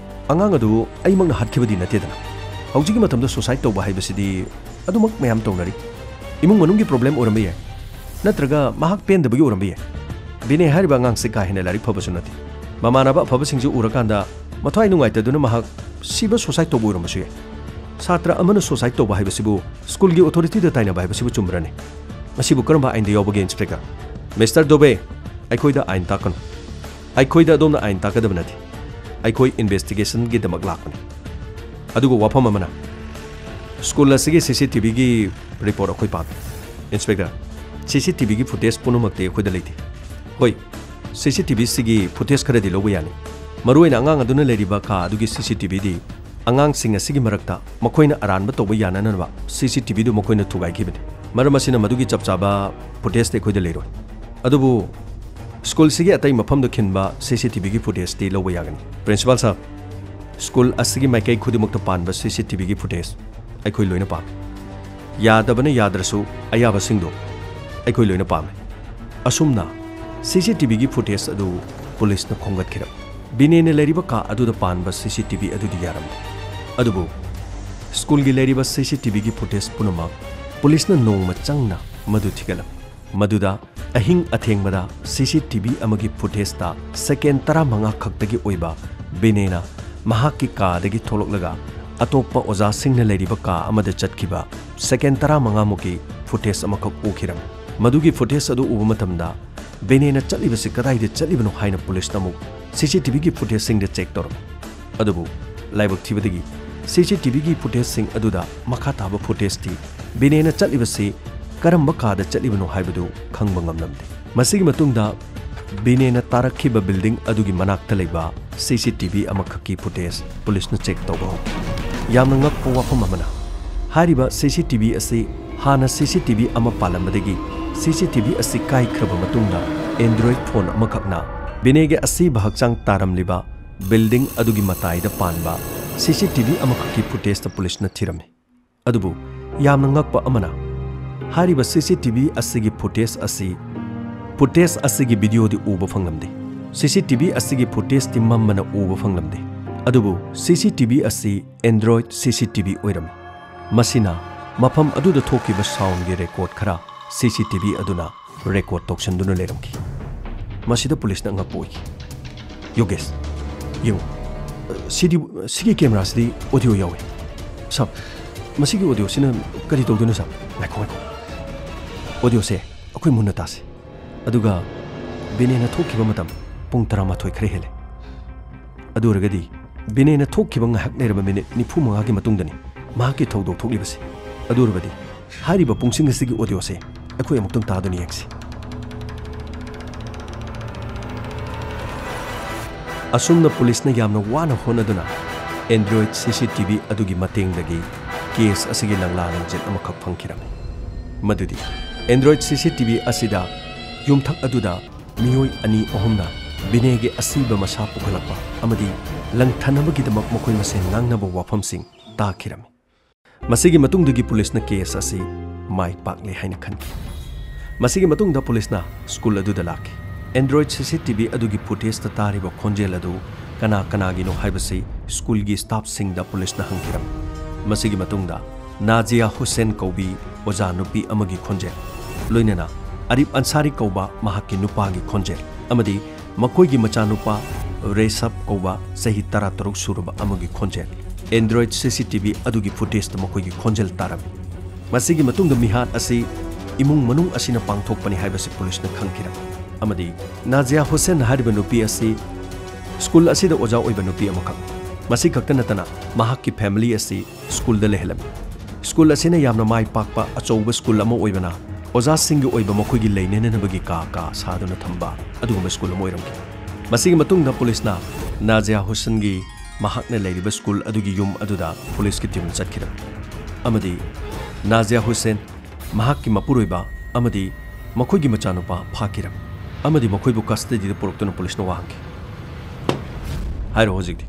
ꯑꯉꯥꯡ ꯑꯗꯨ ꯑꯩꯃꯛꯅ ꯍꯥꯠꯈꯤꯕꯗꯤ ꯅꯠꯇꯦꯗꯅ꯫ ꯍꯧꯖꯤꯛꯀꯤ ꯃꯇꯝꯗ ꯁꯨꯁꯥꯏꯠ ꯇꯧꯕ ꯍꯥꯏꯕꯁꯤꯗꯤ ꯑꯗꯨꯃꯛ ꯃꯌꯥꯝ ꯇꯧꯅꯔꯤ꯫ ꯏꯃꯨꯡ ꯃꯅꯨꯡꯒꯤ ꯄ꯭ꯔꯣꯕ꯭ꯂꯦꯝ ꯑꯣꯏꯔꯝꯕ ꯌꯥꯏ꯫ ꯅꯠꯇ꯭ꯔꯒ ꯃꯍꯥꯛ ꯄꯦꯟꯗꯕꯒꯤ ꯑꯣꯏꯔꯝꯕ ꯌꯥꯏ꯫ ꯕꯤꯅꯦ ꯍꯥꯏꯔꯤꯕ ꯑꯉꯥꯡꯁꯤ ꯀꯥ ꯍꯦꯟꯅ ꯂꯥꯏꯔꯤꯛ ꯐꯕꯁꯨ ꯅꯠꯇꯦ꯫ ꯃꯃꯥꯟꯅꯕ ꯑꯐꯕꯁꯤꯡꯁꯤ ꯎꯔꯀꯥꯟꯗ ꯃꯊ꯭ꯋꯥꯏ ꯅꯨꯡꯉꯥꯏꯇꯗꯨꯅ ꯃꯍꯥꯛ ꯁꯤꯕ ꯁꯨꯁꯥꯏꯗ ꯇꯧꯕ ꯑꯣꯏꯔꯝꯕꯁꯨ ꯌꯥꯏ꯫ ꯁꯥꯇ꯭ꯔ ꯑꯃꯅ ꯁꯨꯁꯥꯏꯗ ꯇꯧꯕ ꯍꯥꯏꯕꯁꯤꯕꯨ ꯁ꯭ꯀꯨꯜꯒꯤ ꯑꯣꯊꯣꯔꯤꯇꯤꯗ ꯇꯥꯏꯅꯕ ꯍꯥꯏꯕꯁꯤꯕꯨ ꯆꯨꯝꯕ꯭ꯔꯅꯦ? ꯃꯁꯤꯕꯨ ꯀꯔꯝꯕ ꯑꯥꯏꯟꯗ ꯌꯥꯎꯕꯒꯦ, ꯏꯟꯁꯄꯦꯛꯇꯔ? ꯃꯤꯁꯇꯔ ꯗꯣꯕꯦ, ꯑꯩꯈꯣꯏꯗ ꯑꯥꯏꯟ ꯇꯥꯛꯀꯅꯨ꯫ ꯑꯩꯈꯣꯏꯗ ꯑꯗꯣꯝꯅ ꯑꯥꯏꯟ ꯇꯥꯛꯀꯗꯕ ꯅꯠꯇꯦ꯫ ꯑꯩꯈꯣꯏ ꯏꯟꯚꯦꯁꯇꯤꯒꯦꯁꯟꯒꯤꯗꯃꯛ ꯂꯥꯛꯄꯅꯤ꯫ ꯑꯗꯨꯒ ꯋꯥꯐꯝ ꯑꯃꯅ, ꯁ꯭ꯀꯨꯜ ꯑꯁꯤꯒꯤ ꯁꯤ ꯁꯤ ꯇꯤ ꯚꯤꯒꯤ ꯔꯤꯄꯣꯔꯠ ꯑꯩꯈꯣꯏ ꯄꯥꯝꯃꯤ꯫ ꯏꯟꯁꯄꯦꯛꯇꯔ, ꯁꯤ ꯁꯤ ꯇꯤ ꯚꯤꯒꯤ ꯐꯨꯇꯦꯖ ꯄꯨꯝꯅꯃꯛꯇꯤ ꯑꯩꯈꯣꯏꯗ ꯂꯩꯇꯦ꯫ ꯍꯣꯏ, ꯁꯤ ꯁꯤ ꯇꯤ ꯚꯤꯁꯤꯒꯤ ꯐꯨꯇꯦꯖ ꯈꯔꯗꯤ ꯂꯧꯕ ꯌꯥꯅꯤ꯫ ꯃꯔꯨꯑꯣꯏꯅ ꯑꯉꯥꯡ ꯑꯗꯨꯅ ꯂꯩꯔꯤꯕ ꯀꯥ ꯑꯗꯨꯒꯤ ꯁꯤ ꯁꯤ ꯇꯤ ꯚꯤꯗꯤ ꯑꯉꯥꯡꯁꯤꯡ ꯑꯁꯤꯒꯤ ꯃꯔꯛꯇ ꯃꯈꯣꯏꯅ ꯑꯔꯥꯟꯕ ꯇꯧꯕ ꯌꯥꯅꯅꯕ ꯁꯤ ꯁꯤ ꯇꯤ ꯚꯤꯗꯨ ꯃꯈꯣꯏꯅ ꯊꯨꯒꯥꯏꯈꯤꯕꯅꯤ꯫ ꯃꯔꯝ ꯑꯁꯤꯅ ꯃꯗꯨꯒꯤ ꯆꯞ ꯆꯥꯕ ꯐꯨꯇꯦꯖꯇꯤ ꯑꯩꯈꯣꯏꯗ ꯂꯩꯔꯣꯏ꯫ ꯑꯗꯨꯕꯨ ꯁ꯭ꯀꯨꯜꯁꯤꯒꯤ ꯑꯇꯩ ꯃꯐꯝꯗ ꯈꯤꯟꯕ ꯁꯤ ꯁꯤ ꯇꯤ ꯚꯤꯒꯤ ꯐꯨꯇꯦꯖꯇꯤ ꯂꯧꯕ ꯌꯥꯒꯅꯤ꯫ ꯄ꯭ꯔꯤꯟꯁꯤꯄꯥꯜ ꯁꯥꯍꯕ, ꯁ꯭ꯀꯨꯜ ꯑꯁꯤꯒꯤ ꯃꯥꯏꯀꯩ ꯈꯨꯗꯤꯡꯃꯛꯇ ꯄꯥꯟꯕ ꯁꯤ ꯁꯤ ꯇꯤ ꯚꯤꯒꯤ ꯐꯨꯇꯦꯖ ꯑꯩꯈꯣꯏ ꯂꯣꯏꯅ ꯄꯥꯝꯃꯤ꯫ ꯌꯥꯗꯕꯅ ꯌꯥꯗ꯭ꯔꯁꯨ ꯑꯌꯥꯕꯁꯤꯡꯗꯣ ꯑꯩꯈꯣꯏ ꯂꯣꯏꯅ ꯄꯥꯝꯃꯤ꯫ ꯑꯁꯨꯝꯅ ꯁꯤ ꯁꯤ ꯇꯤ ꯚꯤꯒꯤ ꯐꯨꯇꯦꯖ ꯑꯗꯨ ꯄꯨꯂꯤꯁꯅ ꯈꯣꯝꯒꯠꯈꯤꯔꯝꯃꯤ꯫ ꯕꯤꯅꯦꯅ ꯂꯩꯔꯤꯕ ꯀꯥ ꯑꯗꯨꯗ ꯄꯥꯟꯕ ꯁꯤ ꯁꯤ ꯇꯤ ꯚꯤ ꯑꯗꯨꯗꯤ ꯌꯥꯔꯝꯗꯦ꯫ ꯑꯗꯨꯕꯨ ꯁ꯭ꯀꯨꯜꯒꯤ ꯂꯩꯔꯤꯕ ꯁꯤ ꯁꯤ ꯇꯤ ꯚꯤꯒꯤ ꯐꯨꯇꯦꯖ ꯄꯨꯝꯅꯃꯛ ꯄꯨꯂꯤꯁꯅ ꯅꯣꯡꯃ ꯆꯪꯅ ꯃꯗꯨ ꯊꯤꯒꯠꯂꯝꯃꯤ꯫ ꯃꯗꯨꯗ ꯑꯍꯤꯡ ꯑꯊꯦꯡꯕꯗ ꯁꯤ ꯁꯤ ꯇꯤ ꯚꯤ ꯑꯃꯒꯤ ꯐꯨꯇꯦꯖꯇ ꯁꯦꯀꯦꯟ ꯇꯔꯥꯃꯉꯥ ꯈꯛꯇꯒꯤ ꯑꯣꯏꯕ ꯕꯤꯅꯦꯅ ꯃꯍꯥꯛꯀꯤ ꯀꯥꯗꯒꯤ ꯊꯣꯛꯂꯛꯂꯒ ꯑꯇꯣꯞꯄ ꯑꯣꯖꯥꯁꯤꯡꯅ ꯂꯩꯔꯤꯕ ꯀꯥ ꯑꯃꯗ ꯆꯠꯈꯤꯕ ꯁꯦꯀꯦꯟ ꯇꯔꯥꯃꯉꯥꯃꯨꯛꯀꯤ ꯐꯨꯇꯦꯖ ꯑꯃꯈꯛ ꯎꯈꯤꯔꯝꯃꯤ꯫ ꯃꯗꯨꯒꯤ ꯐꯨꯇꯦꯖ ꯑꯗꯨ ꯎꯕ ꯃꯇꯝꯗ ꯕꯤꯅꯦꯅ ꯆꯠꯂꯤꯕꯁꯤ ꯀꯗꯥꯏꯗ ꯆꯠꯂꯤꯕꯅꯣ ꯍꯥꯏꯅ ꯄꯨꯂꯤꯁꯅ ꯑꯃꯨꯛ ꯁꯤ ꯁꯤ ꯇꯤ ꯚꯤꯒꯤ ꯐꯨꯇꯦꯖꯁꯤꯡꯗ ꯆꯦꯛ ꯇꯧꯔꯝꯃꯤ꯫ ꯑꯗꯨꯕꯨ ꯂꯥꯏꯕꯛ ꯊꯤꯕꯗꯒꯤ ꯁꯤ ꯁꯤ ꯇꯤ ꯚꯤꯒꯤ ꯐꯨꯇꯦꯖꯁꯤꯡ ꯑꯗꯨꯗ ꯃꯈꯥ ꯇꯥꯕ ꯐꯨꯇꯦꯖꯇꯤ ꯕꯤꯅꯦꯅ ꯆꯠꯂꯤꯕꯁꯤ ꯀꯔꯝꯕ ꯀꯥꯗ ꯆꯠꯂꯤꯕꯅꯣ ꯍꯥꯏꯕꯗꯨ ꯈꯪꯕ ꯉꯝꯂꯝꯗꯦ꯫ ꯃꯁꯤꯒꯤ ꯃꯇꯨꯡꯗ ꯕꯤꯅꯦꯅ ꯇꯥꯔꯛꯈꯤꯕ ꯕꯤꯜꯗꯤꯡ ꯑꯗꯨꯒꯤ ꯃꯅꯥꯛꯇ ꯂꯩꯕ ꯁꯤ ꯁꯤ ꯇꯤ ꯚꯤ ꯑꯃꯈꯛꯀꯤ ꯐꯨꯇꯦꯖ ꯄꯨꯂꯤꯁꯅ ꯆꯦꯛ ꯇꯧꯕ ꯍꯧꯈꯤ꯫ ꯌꯥꯝꯅ ꯉꯛꯄ ꯋꯥꯐꯝ ꯑꯃꯅ, ꯍꯥꯏꯔꯤꯕ ꯁꯤ ꯁꯤ ꯇꯤ ꯚꯤ ꯑꯁꯤ ꯍꯥꯟꯅ ꯁꯤ ꯁꯤ ꯇꯤ ꯚꯤ ꯑꯃ ꯄꯥꯜꯂꯝꯕꯗꯒꯤ ꯁꯤ ꯁꯤ ꯇꯤ ꯚꯤ ꯑꯁꯤ ꯀꯥꯏꯈ꯭ꯔꯕ ꯃꯇꯨꯡꯗ Android ꯐꯣꯟ ꯑꯃꯈꯛꯅ ꯕꯤꯅꯦꯒꯤ ꯑꯁꯤꯕ ꯍꯛꯆꯥꯡ ꯇꯥꯔꯝꯂꯤꯕ ꯕꯤꯜꯗꯤꯡ ꯑꯗꯨꯒꯤ ꯃꯇꯥꯏꯗ ꯄꯥꯟꯕ ꯁꯤ ꯁꯤ ꯇꯤ ꯚꯤ ꯑꯃꯈꯛꯀꯤ ꯐꯨꯇꯦꯖꯇ ꯄꯨꯂꯤꯁꯅ ꯊꯤꯔꯝꯃꯤ꯫ ꯑꯗꯨꯕꯨ ꯌꯥꯝꯅ ꯉꯛꯄ ꯑꯃꯅ, ꯍꯥꯏꯔꯤꯕ ꯁꯤ ꯁꯤ ꯇꯤ ꯚꯤ ꯑꯁꯤꯒꯤ ꯐꯨꯇꯦꯖ ꯑꯁꯤ, ꯐꯨꯇꯦꯖ ꯑꯁꯤꯒꯤ ꯚꯤꯗꯤꯑꯣꯗꯤ ꯎꯕ ꯐꯪꯂꯝꯗꯦ꯫ ꯁꯤ ꯁꯤ ꯇꯤ ꯚꯤ ꯑꯁꯤꯒꯤ ꯐꯨꯇꯦꯖꯇꯤ ꯃꯝꯕꯅ ꯎꯕ ꯐꯪꯂꯝꯗꯦ꯫ ꯑꯗꯨꯕꯨ ꯁꯤ ꯁꯤ ꯇꯤ ꯚꯤ ꯑꯁꯤ Android ꯁꯤ ꯁꯤ ꯇꯤ ꯚꯤ ꯑꯣꯏꯔꯝꯃꯤ꯫ ꯃꯁꯤꯅ ꯃꯐꯝ ꯑꯗꯨꯗ ꯊꯣꯛꯈꯤꯕ ꯁꯥꯎꯟꯒꯤ ꯔꯦꯀꯣꯔꯗ ꯈꯔ ꯁꯤ ꯁꯤ ꯇꯤ ꯚꯤ ꯑꯗꯨꯅ ꯔꯦꯀꯣꯔꯗ ꯇꯧꯁꯤꯟꯗꯨꯅ ꯂꯩꯔꯝꯈꯤ꯫ ꯃꯁꯤꯗ ꯄꯨꯂꯤꯁꯅ ꯑꯉꯛꯄ ꯑꯣꯏꯈꯤ꯫ "ꯌꯣꯒꯦꯁ, ꯌꯦꯡꯉꯨ, ꯁꯤꯗꯤ, ꯁꯤꯒꯤ ꯀꯦꯃꯦꯔꯥꯁꯤꯗꯤ ꯑꯣꯗꯤꯑꯣ ꯌꯥꯎꯏ꯫" "ꯁꯥꯔ, ꯃꯁꯤꯒꯤ ꯑꯣꯗꯤꯑꯣꯁꯤꯅ ꯀꯔꯤ ꯇꯧꯗꯣꯏꯅꯣ, ꯁꯥꯔ?" "ꯉꯥꯏꯈꯣ, ꯉꯥꯏꯈꯣ꯫ ꯑꯣꯗꯤꯑꯣꯁꯦ ꯑꯩꯈꯣꯏ ꯃꯨꯟꯅ ꯇꯥꯁꯤ꯫ ꯑꯗꯨꯒ ꯕꯤꯅꯦꯅ ꯊꯣꯛꯈꯤꯕ ꯃꯇꯝ ꯄꯨꯡ ꯇꯔꯥꯃꯥꯊꯣꯏ ꯈꯔ ꯍꯦꯜꯂꯦ꯫ ꯑꯗꯨ ꯑꯣꯏꯔꯒꯗꯤ ꯕꯤꯅꯦꯅ ꯊꯣꯛꯈꯤꯕ ꯉꯥꯏꯍꯥꯛ ꯂꯩꯔꯕ ꯃꯤꯅꯤꯠ ꯅꯤꯐꯨ ꯃꯉꯥꯒꯤ ꯃꯇꯨꯡꯗꯅꯤ ꯃꯍꯥꯛꯀꯤ ꯊꯧꯗꯣꯛ ꯊꯣꯛꯂꯤꯕꯁꯦ꯫ ꯑꯗꯨ ꯑꯣꯏꯔꯕꯗꯤ ꯍꯥꯏꯔꯤꯕ ꯄꯨꯡꯁꯤꯡ ꯑꯁꯤꯒꯤ ꯑꯣꯗꯤꯑꯣꯁꯦ ꯑꯩꯈꯣꯏ ꯑꯃꯨꯛꯇꯪ ꯇꯥꯗꯨꯅ ꯌꯦꯡꯁꯤ꯫" ꯑꯁꯨꯝꯅ ꯄꯨꯂꯤꯁꯅ ꯌꯥꯝꯅ ꯋꯥꯅ ꯍꯣꯠꯅꯗꯨꯅ Android C C T V ꯑꯗꯨꯒꯤ ꯃꯇꯦꯡꯗꯒꯤ ꯀꯦꯁ ꯑꯁꯤꯒꯤ ꯂꯪꯂꯥ ꯂꯪꯖꯦꯜ ꯑꯃꯈꯛ ꯐꯪꯈꯤꯔꯝꯃꯤ꯫ ꯃꯗꯨꯗꯤ Android C C T V ꯑꯁꯤꯗ ꯌꯨꯝꯊꯛ ꯑꯗꯨꯗ ꯃꯤꯑꯣꯏ ꯑꯅꯤ ꯑꯍꯨꯝꯅ ꯕꯤꯅꯦꯒꯤ ꯑꯁꯤꯕ ꯃꯁꯥ ꯄꯨꯈꯠꯂꯛꯄ ꯑꯃꯗꯤ ꯂꯪꯊꯅꯕꯒꯤꯗꯃꯛ ꯃꯈꯣꯏ ꯃꯁꯦꯟ ꯉꯥꯡꯅꯕ ꯋꯥꯐꯝꯁꯤꯡ ꯇꯥꯈꯤꯔꯝꯃꯤ꯫ ꯃꯁꯤꯒꯤ ꯃꯇꯨꯡꯗꯒꯤ ꯄꯨꯂꯤꯁꯅ ꯀꯦꯁ ꯑꯁꯤ ꯃꯥꯏ ꯄꯥꯛꯂꯦ ꯍꯥꯏꯅ ꯈꯟꯈꯤ꯫ ꯃꯁꯤꯒꯤ ꯃꯇꯨꯡꯗ ꯄꯨꯂꯤꯁꯅ ꯁ꯭ꯀꯨꯜ ꯑꯗꯨꯗ ꯂꯥꯛꯈꯤ꯫ Android C C T V ꯑꯗꯨꯒꯤ ꯐꯨꯇꯦꯖꯇ ꯇꯥꯔꯤꯕ ꯈꯣꯟꯖꯦꯜ ꯑꯗꯨ ꯀꯅꯥ ꯀꯅꯥꯒꯤꯅꯣ ꯍꯥꯏꯕꯁꯤ ꯁ꯭ꯀꯨꯜꯒꯤ ꯁ꯭ꯇꯥꯐꯁꯤꯡꯗ ꯄꯨꯂꯤꯁꯅ ꯍꯪꯈꯤꯔꯝꯃꯤ꯫ ꯃꯁꯤꯒꯤ ꯃꯇꯨꯡꯗ ꯅꯥꯖꯤꯌꯥ ꯍꯨꯁꯦꯟ ꯀꯧꯕꯤ ꯑꯣꯖꯥ ꯅꯨꯄꯤ ꯑꯃꯒꯤ ꯈꯣꯟꯖꯦꯜ, ꯂꯣꯏꯅꯅ ꯑꯔꯤꯕ ꯑꯟꯁꯥꯔꯤ ꯀꯧꯕ ꯃꯍꯥꯛꯀꯤ ꯅꯨꯄꯥꯒꯤ ꯈꯣꯟꯖꯦꯜ ꯑꯃꯗꯤ ꯃꯈꯣꯏꯒꯤ ꯃꯆꯥꯅꯨꯄꯥ ꯔꯦꯁꯞ ꯀꯧꯕ ꯆꯍꯤ ꯇꯔꯥꯇꯔꯨꯛ ꯁꯨꯔꯕ ꯑꯃꯒꯤ ꯈꯣꯟꯖꯦꯜ, Android C C T V ꯑꯗꯨꯒꯤ ꯐꯨꯇꯦꯖꯇ ꯃꯈꯣꯏꯒꯤ ꯈꯣꯟꯖꯦꯜ ꯇꯥꯔꯝꯃꯤ꯫ ꯃꯁꯤꯒꯤ ꯃꯇꯨꯡꯗ ꯃꯤꯍꯥꯠ ꯑꯁꯤ ꯏꯃꯨꯡ ꯃꯅꯨꯡ ꯑꯁꯤꯅ ꯄꯥꯡꯊꯣꯛꯄꯅꯤ ꯍꯥꯏꯕꯁꯤ ꯄꯨꯂꯤꯁꯅ ꯈꯪꯈꯤꯔꯝꯃꯤ ꯑꯃꯗꯤ ꯅꯥꯖꯤꯌꯥ ꯍꯨꯁꯦꯟ ꯍꯥꯏꯔꯤꯕ ꯅꯨꯄꯤ ꯑꯁꯤ ꯁ꯭ꯀꯨꯜ ꯑꯁꯤꯗ ꯑꯣꯖꯥ ꯑꯣꯏꯕ ꯅꯨꯄꯤ ꯑꯃꯈꯛ꯫ ꯃꯁꯤ ꯈꯛꯇ ꯅꯠꯇꯅ ꯃꯍꯥꯛꯀꯤ ꯐꯦꯃꯤꯂꯤ ꯑꯁꯤ ꯁ꯭ꯀꯨꯜꯗ ꯂꯩꯍꯜꯂꯝꯃꯤ꯫ ꯁ꯭ꯀꯨꯜ ꯑꯁꯤꯅ ꯌꯥꯝꯅ ꯃꯥꯏ ꯄꯥꯛꯄ ꯑꯆꯧꯕ ꯁ꯭ꯀꯨꯜ ꯑꯃ ꯑꯣꯏꯕꯅ ꯑꯣꯖꯥꯁꯤꯡꯒꯤ ꯑꯣꯏꯕ ꯃꯈꯣꯏꯒꯤ ꯂꯩꯅꯅꯕꯒꯤ ꯀꯥ ꯀꯥ ꯁꯥꯗꯨꯅ ꯊꯝꯕ ꯑꯗꯨꯒꯨꯝꯕ ꯁ꯭ꯀꯨꯜ ꯑꯃ ꯑꯣꯏꯔꯝꯈꯤ꯫ ꯃꯁꯤꯒꯤ ꯃꯇꯨꯡꯗ ꯄꯨꯂꯤꯁꯅ ꯅꯥꯖꯤꯌꯥ ꯍꯨꯁꯦꯟꯒꯤ ꯃꯍꯥꯛꯅ ꯂꯩꯔꯤꯕ ꯁ꯭ꯀꯨꯜ ꯑꯗꯨꯒꯤ ꯌꯨꯝ ꯑꯗꯨꯗ ꯄꯨꯂꯤꯁꯀꯤ ꯇꯤꯝ ꯆꯠꯈꯤꯔꯝꯃꯤ ꯑꯃꯗꯤ ꯅꯥꯖꯤꯌꯥ ꯍꯨꯁꯦꯟ, ꯃꯍꯥꯛꯀꯤ ꯃꯄꯨꯔꯣꯏꯕ ꯑꯃꯗꯤ ꯃꯈꯣꯏꯒꯤ ꯃꯆꯥꯅꯨꯄꯥ ꯐꯥꯈꯤꯔꯝꯃꯤ ꯑꯃꯗꯤ ꯃꯈꯣꯏꯕꯨ ꯀꯁꯇꯗꯤꯗ ꯄꯨꯔꯛꯇꯨꯅ ꯄꯨꯂꯤꯁꯅ ꯋꯥ ꯍꯪꯈꯤ꯫ ꯍꯥꯏꯔꯣ ꯍꯧꯖꯤꯛꯇꯤ꯫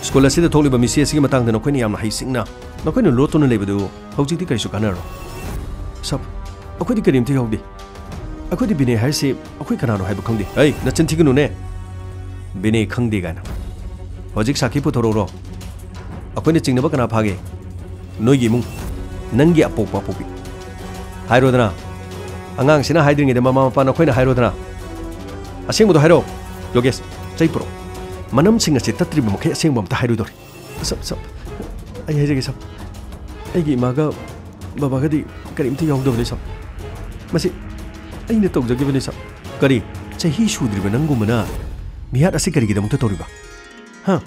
ꯁ꯭ꯀꯨꯜ ꯑꯁꯤꯗ ꯊꯣꯛꯂꯤꯕ ꯃꯤꯁꯤ ꯑꯁꯤꯒꯤ ꯃꯇꯥꯡꯗ ꯅꯈꯣꯏꯅ ꯌꯥꯝꯅ ꯍꯩꯁꯤꯡꯅ ꯅꯈꯣꯏꯅ ꯂꯣꯠꯇꯨꯅ ꯂꯩꯕꯗꯨ ꯍꯧꯖꯤꯛꯇꯤ ꯀꯔꯤꯁꯨ ꯀꯥꯟꯅꯔꯣꯏ꯫ ꯁꯥꯔ, ꯑꯩꯈꯣꯏꯗꯤ ꯀꯔꯤꯝꯇ ꯌꯥꯎꯗꯦ꯫ ꯑꯩꯈꯣꯏꯗꯤ ꯕꯤꯅꯦ ꯍꯥꯏꯔꯤꯁꯤ ꯑꯩꯈꯣꯏ ꯀꯅꯥꯅꯣ ꯍꯥꯏꯕ ꯈꯪꯗꯦ꯫ ꯑꯩ, ꯅꯆꯤꯟ ꯊꯤꯒꯅꯨꯅꯦ꯫ ꯕꯤꯅꯦ ꯈꯪꯗꯦ ꯀꯥꯏꯅ꯫ ꯍꯧꯖꯤꯛ ꯁꯥꯈꯤ ꯄꯨꯊꯣꯔꯛꯎꯔꯣ? ꯑꯩꯈꯣꯏꯅ ꯆꯤꯡꯅꯕ ꯀꯅꯥ ꯐꯥꯒꯦ? ꯅꯣꯏꯒꯤ ꯏꯃꯨꯡ, ꯅꯪꯒꯤ ꯑꯄꯣꯛꯄ ꯑꯄꯣꯛꯄꯤ꯫ ꯍꯥꯏꯔꯣꯗꯅ꯫ ꯑꯉꯥꯡꯁꯤꯅ ꯍꯥꯏꯗ꯭ꯔꯤꯉꯩꯗ ꯃꯃꯥ ꯃꯄꯥ ꯅꯈꯣꯏꯅ ꯍꯥꯏꯔꯣꯗꯅ꯫ ꯑꯁꯦꯡꯕꯗꯣ ꯍꯥꯏꯔꯣ꯫ ꯌꯣꯒꯦꯁ, ꯆꯩ ꯄꯨꯔꯛꯑꯣ꯫ ꯃꯅꯝꯁꯤꯡ ꯑꯁꯤ ꯇꯠꯇ꯭ꯔꯤꯕ ꯃꯈꯩ ꯑꯁꯦꯡꯕ ꯑꯝꯇ ꯍꯥꯏꯔꯣꯏꯗꯧꯔꯤ꯫ ꯁꯞ, ꯁꯞ, ꯑꯩ ꯍꯥꯏꯖꯒꯦ, ꯁꯞ꯫ ꯑꯩꯒꯤ ꯏꯃꯥꯒ ꯕꯕꯥꯒꯗꯤ ꯀꯔꯤꯝꯇ ꯌꯥꯎꯗꯕꯅꯤ, ꯁꯞ꯫ ꯃꯁꯤ ꯑꯩꯅ ꯇꯧꯖꯈꯤꯕꯅꯤ, ꯁꯞ꯫ ꯀꯔꯤ? ꯆꯍꯤ ꯁꯨꯗ꯭ꯔꯤꯕ ꯅꯪꯒꯨꯝꯕꯅ ꯃꯤꯍꯥꯠ ꯑꯁꯤ ꯀꯔꯤꯒꯤꯗꯃꯛꯇ ꯇꯧꯔꯤꯕ? ꯍꯥ?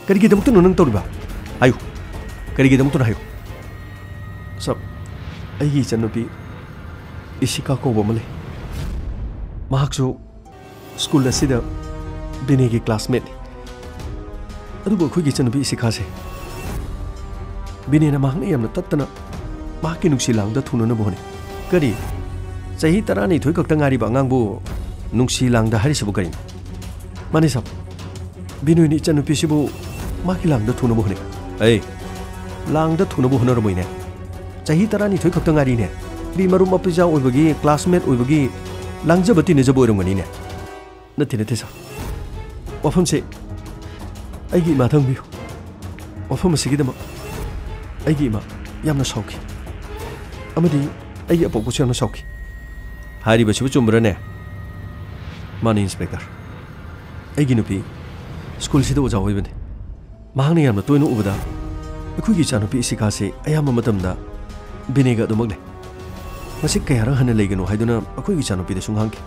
ꯀꯔꯤꯒꯤꯗꯃꯛꯇꯅꯣ ꯅꯪ ꯇꯧꯔꯤꯕ? ꯍꯥꯏꯌꯨ꯫ ꯀꯔꯤꯒꯤꯗꯃꯛꯇꯅꯣ ꯍꯥꯏꯌꯨ꯫ ꯁꯞ, ꯑꯩꯒꯤ ꯏꯆꯟꯅꯨꯄꯤ ꯏꯁꯤꯀꯥ ꯀꯧꯕ ꯑꯃ ꯂꯩ꯫ ꯃꯍꯥꯛꯁꯨ ꯁ꯭ꯀꯨꯜ ꯑꯁꯤꯗ ꯕꯤꯅꯦꯒꯤ ꯀ꯭ꯂꯥꯁꯃꯦꯠꯅꯤ꯫ ꯑꯗꯨꯕꯨ ꯑꯩꯈꯣꯏꯒꯤ ꯏꯆꯟꯅꯨꯄꯤ ꯏꯁꯤꯀꯥꯁꯦ ꯕꯤꯅꯦꯅ ꯃꯍꯥꯛꯅ ꯌꯥꯝꯅ ꯇꯠꯇꯅ ꯃꯍꯥꯛꯀꯤ ꯅꯨꯡꯁꯤ ꯂꯥꯡꯗ ꯊꯨꯡꯅꯅꯕ ꯍꯣꯠꯅꯩ꯫ ꯀꯔꯤ? ꯆꯍꯤ ꯇꯔꯥꯅꯤꯊꯣꯏ ꯈꯛꯇ ꯉꯥꯏꯔꯤꯕ ꯑꯉꯥꯡꯕꯨ ꯅꯨꯡꯁꯤ ꯂꯥꯡꯗ ꯍꯥꯏꯔꯤꯁꯤꯕꯨ ꯀꯔꯤꯅꯣ? ꯃꯥꯅꯤ ꯁꯥꯕ, ꯕꯤꯅꯣꯏꯅ ꯏꯆꯟꯅꯨꯄꯤꯁꯤꯕꯨ ꯃꯥꯒꯤ ꯂꯥꯡꯗ ꯊꯨꯅꯕ ꯍꯣꯠꯅꯩ꯫ ꯑꯩ ꯂꯥꯡꯗ ꯊꯨꯅꯕ ꯍꯣꯠꯅꯔꯝꯃꯣꯏꯅꯦ꯫ ꯆꯍꯤ ꯇꯔꯥꯅꯤꯊꯣꯏ ꯈꯛꯇ ꯉꯥꯏꯔꯤꯅꯦ꯫ ꯃꯤ ꯃꯔꯨꯞ ꯃꯄꯤꯖꯥ ꯑꯣꯏꯕꯒꯤ, ꯀ꯭ꯂꯥꯁꯃꯦꯠ ꯑꯣꯏꯕꯒꯤ ꯂꯥꯡꯖꯕ ꯇꯤꯟꯅꯖꯕ ꯑꯣꯏꯔꯝꯒꯅꯤꯅꯦ꯫ ꯅꯠꯇꯦ, ꯅꯠꯇꯦ ꯁꯥꯔ꯫ ꯋꯥꯐꯝꯁꯦ ꯑꯩꯒꯤ ꯏꯃꯥꯗ ꯍꯪꯕꯤꯌꯨ꯫ ꯋꯥꯐꯝ ꯑꯁꯤꯒꯤꯗꯃꯛ ꯑꯩꯒꯤ ꯏꯃꯥ ꯌꯥꯝꯅ ꯁꯥꯎꯈꯤ꯫ ꯑꯃꯗꯤ ꯑꯩꯒꯤ ꯑꯄꯣꯛꯄꯁꯨ ꯌꯥꯝꯅ ꯁꯥꯎꯈꯤ꯫ ꯍꯥꯏꯔꯤꯕꯁꯤꯕꯨ ꯆꯨꯝꯕ꯭ꯔꯅꯦ? ꯃꯥꯅꯤ, ꯏꯟꯁꯄꯦꯛꯇꯔ꯫ ꯑꯩꯒꯤ ꯅꯨꯄꯤ ꯁ꯭ꯀꯨꯜꯁꯤꯗ ꯑꯣꯖꯥ ꯑꯣꯏꯕꯅꯤ꯫ ꯃꯍꯥꯛꯅ ꯌꯥꯝꯅ ꯇꯣꯏꯅ ꯎꯕꯗ ꯑꯩꯈꯣꯏꯒꯤ ꯏꯆꯥꯅꯨꯄꯤ ꯏꯁꯤꯀꯥꯁꯤ ꯑꯌꯥꯝꯕ ꯃꯇꯝꯗ ꯕꯤꯅꯦꯒ ꯑꯗꯨꯃꯛ ꯂꯩ꯫ ꯃꯁꯤ ꯀꯌꯥꯔꯛ ꯍꯟꯅ ꯂꯩꯒꯅꯨ ꯍꯥꯏꯗꯨꯅ ꯑꯩꯈꯣꯏꯒꯤ ꯏꯆꯥꯅꯨꯄꯤꯗꯁꯨ ꯉꯥꯡꯈꯤ꯫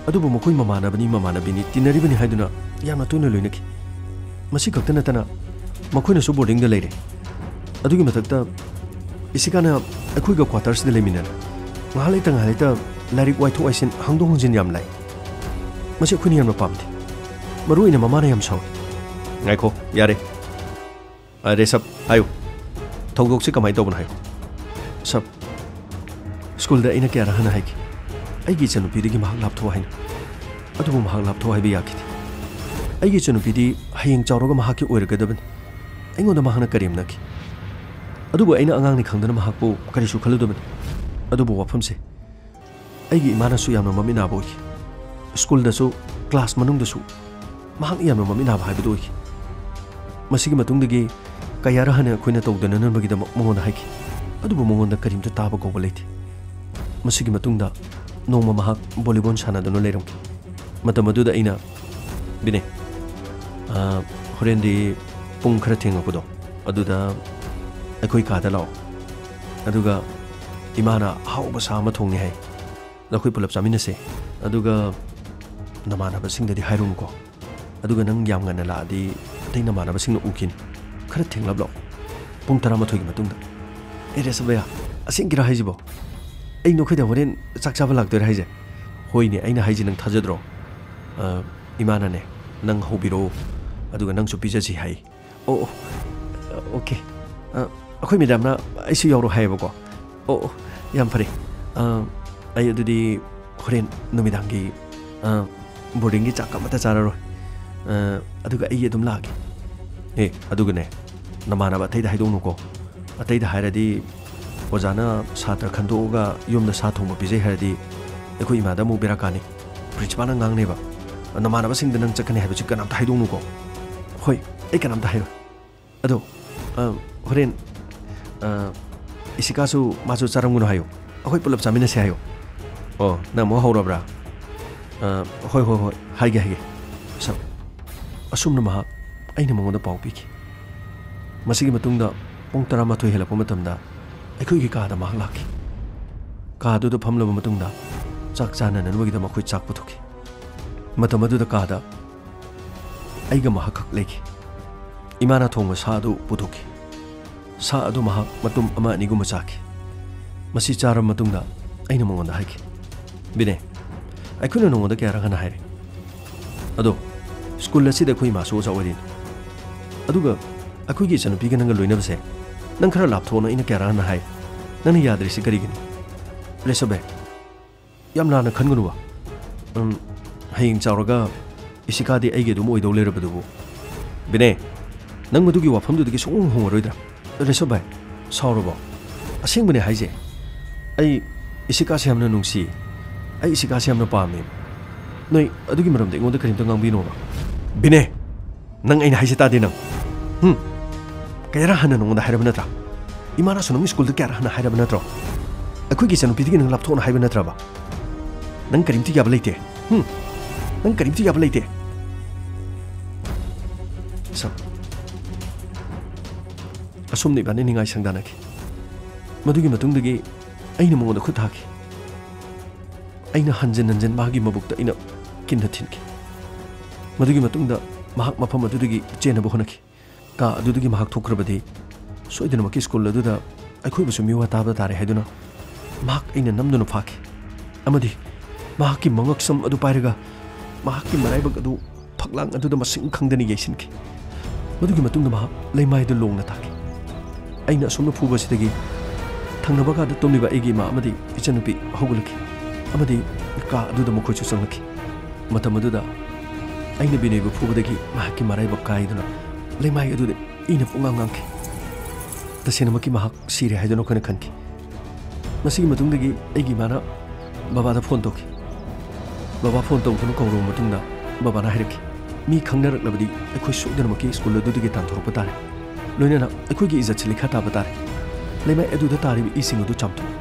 ꯑꯗꯨꯕꯨ ꯃꯈꯣꯏ ꯃꯃꯥꯟꯅꯕꯅꯤ, ꯃꯃꯥꯟꯅꯕꯤꯅꯤ, ꯇꯤꯟꯅꯔꯤꯕꯅꯤ ꯍꯥꯏꯗꯨꯅ ꯌꯥꯝꯅ ꯇꯣꯏꯅ ꯂꯣꯏꯅꯈꯤ꯫ ꯃꯁꯤ ꯈꯛꯇ ꯅꯠꯇꯅ ꯃꯈꯣꯏꯅꯁꯨ ꯕꯣꯔꯗꯤꯡꯗ ꯂꯩꯔꯦ꯫ ꯑꯗꯨꯒꯤ ꯃꯊꯛꯇ ꯏꯁꯤꯀꯥꯅ ꯑꯩꯈꯣꯏꯒ ꯀ꯭ꯋꯥꯇꯔꯁꯤꯗ ꯂꯩꯃꯤꯟꯅꯔꯦ꯫ ꯉꯥꯏꯍꯥꯛ ꯂꯩꯇ ꯉꯥꯏꯍꯥꯛ ꯂꯩꯇ ꯂꯥꯏꯔꯤꯛ ꯋꯥꯏꯊꯣꯛ ꯋꯥꯏꯁꯤꯟ, ꯍꯪꯗꯣꯛ ꯍꯪꯖꯤꯟ ꯌꯥꯝ ꯂꯥꯛꯏ꯫ ꯃꯁꯤ ꯑꯩꯈꯣꯏꯅ ꯌꯥꯝꯅ ꯄꯥꯝꯗꯦ꯫ ꯃꯔꯨ ꯑꯣꯏꯅ ꯃꯃꯥꯅ ꯌꯥꯝ ꯁꯥꯎꯏ꯫ ꯉꯥꯏꯈꯣ, ꯌꯥꯔꯦ꯫ ꯑꯔꯦ ꯁꯕ, ꯍꯥꯏꯌꯨ꯫ ꯊꯧꯗꯣꯛꯁꯤ ꯀꯃꯥꯏꯅ ꯇꯧꯕꯅꯣ ꯍꯥꯏꯌꯨ꯫ ꯁꯕ, ꯁ꯭ꯀꯨꯜꯗ ꯑꯩꯅ ꯀꯌꯥꯔꯛ ꯍꯟꯅ ꯍꯥꯏꯈꯤ, ꯑꯩꯒꯤ ꯏꯆꯟꯅꯨꯄꯤꯗꯒꯤ ꯃꯍꯥꯛ ꯂꯥꯞꯊꯣꯛ ꯍꯥꯏꯅ꯫ ꯑꯗꯨꯕꯨ ꯃꯍꯥꯛ ꯂꯥꯞꯊꯣꯛ ꯍꯥꯏꯕ ꯌꯥꯈꯤꯗꯦ꯫ ꯑꯩꯒꯤ ꯏꯆꯟꯅꯨꯄꯤꯗꯤ ꯍꯌꯦꯡ ꯆꯥꯎꯔꯒ ꯃꯍꯥꯛꯀꯤ ꯑꯣꯏꯔꯒꯗꯕꯅꯤ꯫ ꯑꯩꯉꯣꯟꯗ ꯃꯍꯥꯛꯅ ꯀꯔꯦꯝꯅꯈꯤ꯫ ꯑꯗꯨꯕꯨ ꯑꯩꯅ ꯑꯉꯥꯡꯅꯤ ꯈꯪꯗꯅ ꯃꯍꯥꯛꯄꯨ ꯀꯔꯤꯁꯨ ꯈꯜꯂꯨꯗꯕꯅꯤ꯫ ꯑꯗꯨꯕꯨ ꯋꯥꯐꯝꯁꯦ ꯑꯩꯒꯤ ꯏꯃꯥꯅꯁꯨ ꯌꯥꯝꯅ ꯃꯃꯤꯠ ꯅꯥꯕ ꯑꯣꯏꯈꯤ꯫ ꯁ꯭ꯀꯨꯜꯗꯁꯨ, ꯀ꯭ꯂꯥꯁ ꯃꯅꯨꯡꯗꯁꯨ ꯃꯍꯥꯛꯅ ꯌꯥꯝꯅ ꯃꯃꯤꯠ ꯅꯥꯕ ꯍꯥꯏꯕꯗꯨ ꯑꯣꯏꯈꯤ꯫ ꯃꯁꯤꯒꯤ ꯃꯇꯨꯡꯗꯒꯤ ꯀꯌꯥꯔꯛ ꯍꯟꯅ ꯑꯩꯈꯣꯏꯅ ꯇꯧꯗꯅꯅꯕꯒꯤꯗꯃꯛ ꯃꯉꯣꯟꯗ ꯍꯥꯏꯈꯤ꯫ ꯑꯗꯨꯕꯨ ꯃꯉꯣꯟꯗ ꯀꯔꯤꯝꯇ ꯇꯥꯕ ꯀꯧꯕ ꯂꯩꯇꯦ꯫ ꯃꯁꯤꯒꯤ ꯃꯇꯨꯡꯗ ꯅꯣꯡꯃ ꯃꯍꯥꯛ ꯚꯣꯂꯤꯕꯣꯜ ꯁꯥꯟꯅꯗꯨꯅ ꯂꯩꯔꯝꯈꯤ꯫ ꯃꯇꯝ ꯑꯗꯨꯗ ꯑꯩꯅ, "ꯕꯤꯅꯦ, ꯑ, ꯍꯣꯔꯦꯟꯗꯤ ꯄꯨꯡ ꯈꯔ ꯊꯦꯡꯉꯛꯄꯗꯣ ꯑꯗꯨꯗ ꯑꯩꯈꯣꯏ ꯀꯥꯗ ꯂꯥꯛꯑꯣ꯫ ꯑꯗꯨꯒ ꯏꯃꯥꯅ ꯑꯍꯥꯎꯕ ꯁꯥ ꯑꯃ ꯊꯣꯡꯉꯦ ꯍꯥꯏ꯫ ꯑꯗꯣ ꯑꯩꯈꯣꯏ ꯄꯨꯂꯞ ꯆꯥꯃꯤꯟꯅꯁꯦ꯫ ꯑꯗꯨꯒ ꯅꯃꯥꯟꯅꯕꯁꯤꯡꯗꯗꯤ ꯍꯥꯏꯔꯨꯅꯨꯀꯣ꯫ ꯑꯗꯨꯒ ꯅꯪ ꯌꯥꯝ ꯉꯟꯅ ꯂꯥꯛꯑꯗꯤ ꯑꯇꯩ ꯅꯃꯥꯟꯅꯕꯁꯤꯡꯅ ꯎꯈꯤꯅꯤ꯫ ꯈꯔ ꯊꯦꯡꯂꯞ ꯂꯥꯛꯑꯣ꯫ ꯄꯨꯡ ꯇꯔꯥꯃꯥꯊꯣꯏꯒꯤ ꯃꯇꯨꯡꯗ꯫" "ꯑꯦ ꯔꯦꯁꯕꯌꯥ, ꯑꯁꯦꯡꯀꯤꯔꯥ ꯍꯥꯏꯁꯤꯕꯣ? ꯑꯩ ꯅꯈꯣꯏꯗ ꯍꯣꯔꯦꯟ ꯆꯥꯛ ꯆꯥꯕ ꯂꯥꯛꯇꯣꯏꯔꯥ ꯍꯥꯏꯁꯦ?" "ꯍꯣꯏꯅꯦ, ꯑꯩꯅ ꯍꯥꯏꯁꯤ ꯅꯪ ꯊꯥꯖꯗ꯭ꯔꯣ? ꯑ, ꯏꯃꯥꯅꯅꯦ, ꯅꯪ ꯍꯧꯕꯤꯔꯛꯑꯣ, ꯑꯗꯨꯒ ꯅꯪꯁꯨ ꯄꯤꯖꯁꯤ ꯍꯥꯏ꯫" "ꯑꯣ, ꯑꯣ, ꯑꯣꯀꯦ꯫ ꯑ, ꯑꯩꯈꯣꯏ ꯃꯦꯗꯥꯝꯅ ꯑꯩꯁꯨ ꯌꯥꯎꯔꯣ ꯍꯥꯏꯌꯦꯕꯀꯣ꯫" "ꯑꯣ, ꯑꯣ, ꯌꯥꯝ ꯐꯔꯦ꯫ ꯑ, ꯑꯩ ꯑꯗꯨꯗꯤ ꯍꯣꯔꯦꯟ ꯅꯨꯃꯤꯗꯥꯡꯒꯤ, ꯑ, ꯕꯣꯔꯗꯤꯡꯒꯤ ꯆꯥꯛ ꯑꯃꯠꯇ ꯆꯥꯔꯔꯣꯏ꯫ ꯑ, ꯑꯗꯨꯒ ꯑꯩ ꯑꯗꯨꯝ ꯂꯥꯛꯑꯒꯦ꯫ ꯑꯦ, ꯑꯗꯨꯒꯅꯦ, ꯅꯃꯥꯟꯅꯕ ꯑꯇꯩꯗ ꯍꯥꯏꯗꯣꯛꯅꯨꯀꯣ꯫ ꯑꯇꯩꯗ ꯍꯥꯏꯔꯗꯤ ꯑꯣꯖꯥꯅ ꯁꯥꯇ꯭ꯔ ꯈꯟꯗꯣꯛꯑꯒ ꯌꯨꯝꯗ ꯁꯥ ꯊꯣꯡꯕ ꯄꯤꯖꯩ ꯍꯥꯏꯔꯗꯤ ꯑꯩꯈꯣꯏ ꯏꯃꯥꯗ ꯑꯃꯨꯛ ꯕꯦꯔꯥ ꯀꯥꯅꯤ꯫ ꯄ꯭ꯔꯤꯟꯁꯤꯄꯥꯜꯅ ꯉꯥꯡꯅꯦꯕ꯫ ꯅꯃꯥꯟꯅꯕꯁꯤꯡꯗ ꯅꯪ ꯆꯠꯀꯅꯤ ꯍꯥꯏꯕꯁꯤ ꯀꯅꯥꯝꯇ ꯍꯥꯏꯗꯣꯛꯅꯨꯀꯣ꯫" "ꯍꯣꯏ, ꯑꯩ ꯀꯅꯥꯝꯇ ꯍꯥꯏꯔꯣꯏ꯫ ꯑꯗꯣ, ꯑ, ꯍꯣꯔꯦꯟ, ꯑ, ꯏꯁꯤꯀꯥꯁꯨ ꯃꯥꯁꯨ ꯆꯥꯔꯝꯒꯅꯨ ꯍꯥꯏꯌꯨ꯫ ꯑꯩꯈꯣꯏ ꯄꯨꯂꯞ ꯆꯥꯃꯤꯟꯅꯁꯦ ꯍꯥꯏꯌꯨ꯫" "ꯑꯣ, ꯅꯪ ꯑꯃꯨꯛ ꯍꯧꯔꯕ꯭ꯔꯥ?" "ꯑ, ꯍꯣꯏ, ꯍꯣꯏ, ꯍꯣꯏ, ꯍꯥꯏꯒꯦ, ꯍꯥꯏꯒꯦ꯫" ꯁ-, ꯑꯁꯨꯝꯅ ꯃꯍꯥꯛ ꯑꯩꯅ ꯃꯉꯣꯟꯗ ꯄꯥꯎ ꯄꯤꯈꯤ꯫ ꯃꯁꯤꯒꯤ ꯃꯇꯨꯡꯗ ꯄꯨꯡ ꯇꯔꯥꯃꯥꯊꯣꯏ ꯍꯦꯜꯂꯛꯄ ꯃꯇꯝꯗ ꯑꯩꯈꯣꯏꯒꯤ ꯀꯥꯗ ꯃꯍꯥꯛ ꯂꯥꯛꯈꯤ꯫ ꯀꯥꯗꯨꯗ ꯐꯝꯂꯕ ꯃꯇꯨꯡꯗ ꯆꯥꯛ ꯆꯥꯅꯅꯕꯒꯤꯗꯃꯛ ꯑꯩꯈꯣꯏ ꯆꯥꯛ ꯄꯨꯊꯣꯛꯈꯤ꯫ ꯃꯇꯝ ꯑꯗꯨꯗ ꯀꯥꯗ ꯑꯩꯒ ꯃꯍꯥꯛꯈꯛ ꯂꯩꯈꯤ꯫ ꯏꯃꯥꯅ ꯊꯣꯡꯕ ꯁꯥ ꯑꯗꯨ ꯄꯨꯊꯣꯛꯈꯤ꯫ ꯁꯥ ꯑꯗꯨ ꯃꯍꯥꯛ ꯃꯇꯨꯝ ꯑꯃ ꯑꯅꯤꯒꯨꯝꯕ ꯆꯥꯈꯤ꯫ ꯃꯁꯤ ꯆꯥꯔꯕ ꯃꯇꯨꯡꯗ ꯑꯩꯅ ꯃꯉꯣꯟꯗ ꯍꯥꯏꯈꯤ, "ꯕꯤꯅꯦ, ꯑꯩꯈꯣꯏꯅ ꯅꯉꯣꯟꯗ ꯀꯌꯥꯔꯛ ꯍꯟꯅ ꯍꯥꯏꯔꯦ? ꯑꯗꯣ, ꯁ꯭ꯀꯨꯜ ꯑꯁꯤꯗ ꯑꯩꯈꯣꯏ ꯏꯃꯥꯁꯨ ꯑꯣꯖꯥ ꯑꯣꯏꯔꯤꯅꯤ꯫ ꯑꯗꯨꯒ ꯑꯩꯈꯣꯏꯒꯤ ꯏꯆꯟꯅꯨꯄꯤꯒ ꯅꯪꯒ ꯂꯣꯏꯅꯕꯁꯦ ꯅꯪ ꯈꯔ ꯂꯥꯞꯊꯣꯛꯑꯣꯅ ꯑꯩꯅ ꯀꯌꯥꯔꯛ ꯍꯟꯅ ꯍꯥꯏ? ꯅꯪꯅ ꯌꯥꯗ꯭ꯔꯤꯁꯤ ꯀꯔꯤꯒꯤꯅꯣ?" "ꯔꯦꯁꯕꯦ, ꯌꯥꯝ ꯂꯥꯟꯅ ꯈꯟꯒꯅꯨꯕ꯫ ꯎꯝ, ꯍꯌꯦꯡ ꯆꯥꯎꯔꯒ ꯏꯁꯤꯀꯥꯗꯤ ꯑꯩꯒꯤ ꯑꯗꯨꯝ ꯑꯣꯏꯗꯧ ꯂꯩꯔꯕꯗꯨꯕꯨ꯫" "ꯕꯤꯅꯦ, ꯅꯪ ꯃꯗꯨꯒꯤ ꯋꯥꯐꯝꯗꯨꯗꯒꯤ ꯁꯨꯡꯍꯣꯡ ꯍꯣꯡꯉꯔꯣꯏꯗ꯭ꯔꯥ?" "ꯔꯦꯁꯕ ꯚꯥꯏ, ꯁꯥꯎꯔꯕꯣ? ꯑꯁꯦꯡꯕꯅꯦ ꯍꯥꯏꯁꯦ꯫ ꯑꯩ ꯏꯁꯤꯀꯥꯁꯦ ꯌꯥꯝꯅ ꯅꯨꯡꯁꯤ꯫ ꯑꯩ ꯏꯁꯤꯀꯥꯁꯦ ꯌꯥꯝꯅ ꯄꯥꯝꯃꯦ꯫ ꯅꯣꯏ ꯑꯗꯨꯒꯤ ꯃꯔꯝꯗ ꯑꯩꯉꯣꯟꯗ ꯀꯔꯤꯝꯇ ꯉꯥꯡꯕꯤꯅꯣꯕ꯫" "ꯕꯤꯅꯦ, ꯅꯪ ꯑꯩꯅ ꯍꯥꯏꯁꯦ ꯇꯥꯗꯦ ꯅꯪ꯫ ꯍꯨꯝ? ꯀꯌꯥꯔꯛ ꯍꯟꯅ ꯅꯉꯣꯟꯗ ꯍꯥꯏꯔꯕ ꯅꯠꯇ꯭ꯔꯥ? ꯏꯃꯥꯅꯁꯨ ꯅꯪ ꯁ꯭ꯀꯨꯜꯗ ꯀꯌꯥꯔꯛ ꯍꯟꯅ ꯍꯥꯏꯔꯕ ꯅꯠꯇ꯭ꯔꯣ?" ꯑꯩꯈꯣꯏꯒꯤ ꯏꯆꯟꯅꯨꯄꯤꯗꯒꯤ ꯅꯪ ꯂꯥꯞꯊꯣꯛꯅ ꯍꯥꯏꯕ ꯅꯠꯇ꯭ꯔꯕ? ꯅꯪ ꯀꯔꯤꯝꯇ ꯌꯥꯕ ꯂꯩꯇꯦ꯫ ꯍꯨꯝ? ꯅꯪ ꯀꯔꯤꯝꯇ ꯌꯥꯕ ꯂꯩꯇꯦ꯫ ꯁꯝ꯫ ꯑꯁꯨꯝꯅ ꯏꯕꯥꯅꯤ ꯅꯤꯡꯉꯥꯏ ꯁꯪꯗꯥꯅꯈꯤ꯫ ꯃꯗꯨꯒꯤ ꯃꯇꯨꯡꯗꯒꯤ ꯑꯩꯅ ꯃꯉꯣꯟꯗ ꯈꯨꯠ ꯊꯥꯈꯤ꯫ ꯑꯩꯅ ꯍꯟꯖꯤꯟ ꯍꯟꯖꯤꯟ ꯃꯥꯒꯤ ꯃꯕꯨꯛꯇ ꯑꯩꯅ ꯀꯤꯟꯅ ꯊꯤꯟꯈꯤ꯫ ꯃꯗꯨꯒꯤ ꯃꯇꯨꯡꯗ ꯃꯍꯥꯛ ꯃꯐꯝ ꯑꯗꯨꯗꯒꯤ ꯆꯦꯟꯅꯕ ꯍꯣꯠꯅꯈꯤ꯫ ꯀꯥ ꯑꯗꯨꯗꯒꯤ ꯃꯍꯥꯛ ꯊꯣꯛꯈ꯭ꯔꯕꯗꯤ ꯁꯣꯏꯗꯅꯃꯛꯀꯤ ꯁ꯭ꯀꯨꯜ ꯑꯗꯨꯗ ꯑꯩꯈꯣꯏꯕꯨꯁꯨ ꯃꯤꯋꯥ ꯇꯥꯕ ꯇꯥꯔꯦ ꯍꯥꯏꯗꯨꯅ ꯃꯍꯥꯛ ꯑꯩꯅ ꯅꯝꯗꯨꯅ ꯐꯥꯈꯤ꯫ ꯑꯃꯗꯤ ꯃꯍꯥꯛꯀꯤ ꯃꯉꯛꯁꯝ ꯑꯗꯨ ꯄꯥꯏꯔꯒ ꯃꯍꯥꯛꯀꯤ ꯃꯔꯥꯏꯕꯛ ꯑꯗꯨ ꯐꯛꯂꯥꯡ ꯑꯗꯨꯗ ꯃꯁꯤꯡ ꯈꯪꯗꯅ ꯌꯩꯁꯤꯟꯈꯤ꯫ ꯃꯗꯨꯒꯤ ꯃꯇꯨꯡꯗ ꯃꯍꯥꯛ ꯂꯩꯃꯥꯏꯗ ꯂꯣꯡꯅ ꯇꯥꯈꯤ꯫ ꯑꯩꯅ ꯑꯁꯨꯝꯅ ꯐꯨꯕꯁꯤꯗꯒꯤ ꯊꯪꯅꯕ ꯀꯥꯗ ꯇꯨꯝꯂꯤꯕ ꯑꯩꯒꯤ ꯏꯃꯥ ꯑꯃꯗꯤ ꯏꯆꯟꯅꯨꯄꯤ ꯍꯧꯒꯠꯂꯛꯈꯤ ꯑꯃꯗꯤ ꯀꯥ ꯑꯗꯨꯗ ꯃꯈꯣꯏꯁꯨ ꯆꯪꯂꯛꯈꯤ꯫ ꯃꯇꯝ ꯑꯗꯨꯗ ꯑꯩꯅ ꯕꯤꯅꯣꯏꯕꯨ ꯐꯨꯕꯗꯒꯤ ꯃꯍꯥꯛꯀꯤ ꯃꯔꯥꯏꯕꯛ ꯀꯥꯏꯗꯨꯅ ꯂꯩꯃꯥꯏ ꯑꯗꯨꯗ ꯏꯅ ꯄꯨꯡꯉꯥꯡ ꯉꯥꯡꯈꯤ꯫ ꯇꯁꯦꯡꯅꯃꯛꯀꯤ ꯃꯍꯥꯛ ꯁꯤꯔꯦ ꯍꯥꯏꯗꯨꯅ ꯑꯩꯈꯣꯏꯅ ꯈꯟꯈꯤ꯫ ꯃꯁꯤꯒꯤ ꯃꯇꯨꯡꯗꯒꯤ ꯑꯩꯒꯤ ꯏꯃꯥꯅ ꯕꯕꯥꯗ ꯐꯣꯟ ꯇꯧꯈꯤ꯫ ꯕꯕꯥ ꯐꯣꯟ ꯇꯧꯗꯨꯅ ꯀꯧꯔꯕ ꯃꯇꯨꯡꯗ ꯕꯕꯥꯅ ꯍꯥꯏꯔꯛꯈꯤ, "ꯃꯤ ꯈꯪꯅꯔꯛꯂꯕꯗꯤ ꯑꯩꯈꯣꯏ ꯁꯣꯏꯗꯅꯃꯛꯀꯤ ꯁ꯭ꯀꯨꯜ ꯑꯗꯨꯗꯒꯤ ꯇꯥꯟꯊꯣꯔꯛꯄ ꯇꯥꯔꯦ꯫ ꯂꯣꯏꯅꯅ ꯑꯩꯈꯣꯏꯒꯤ ꯏꯖꯠꯁꯤ ꯂꯩꯈꯥ ꯇꯥꯕ ꯇꯥꯔꯦ꯫ ꯂꯩꯃꯥꯏ ꯑꯗꯨꯗ ꯇꯥꯔꯤꯕ ꯏꯁꯤꯡ ꯑꯗꯨ ꯆꯥꯝꯊꯣꯛꯎ꯫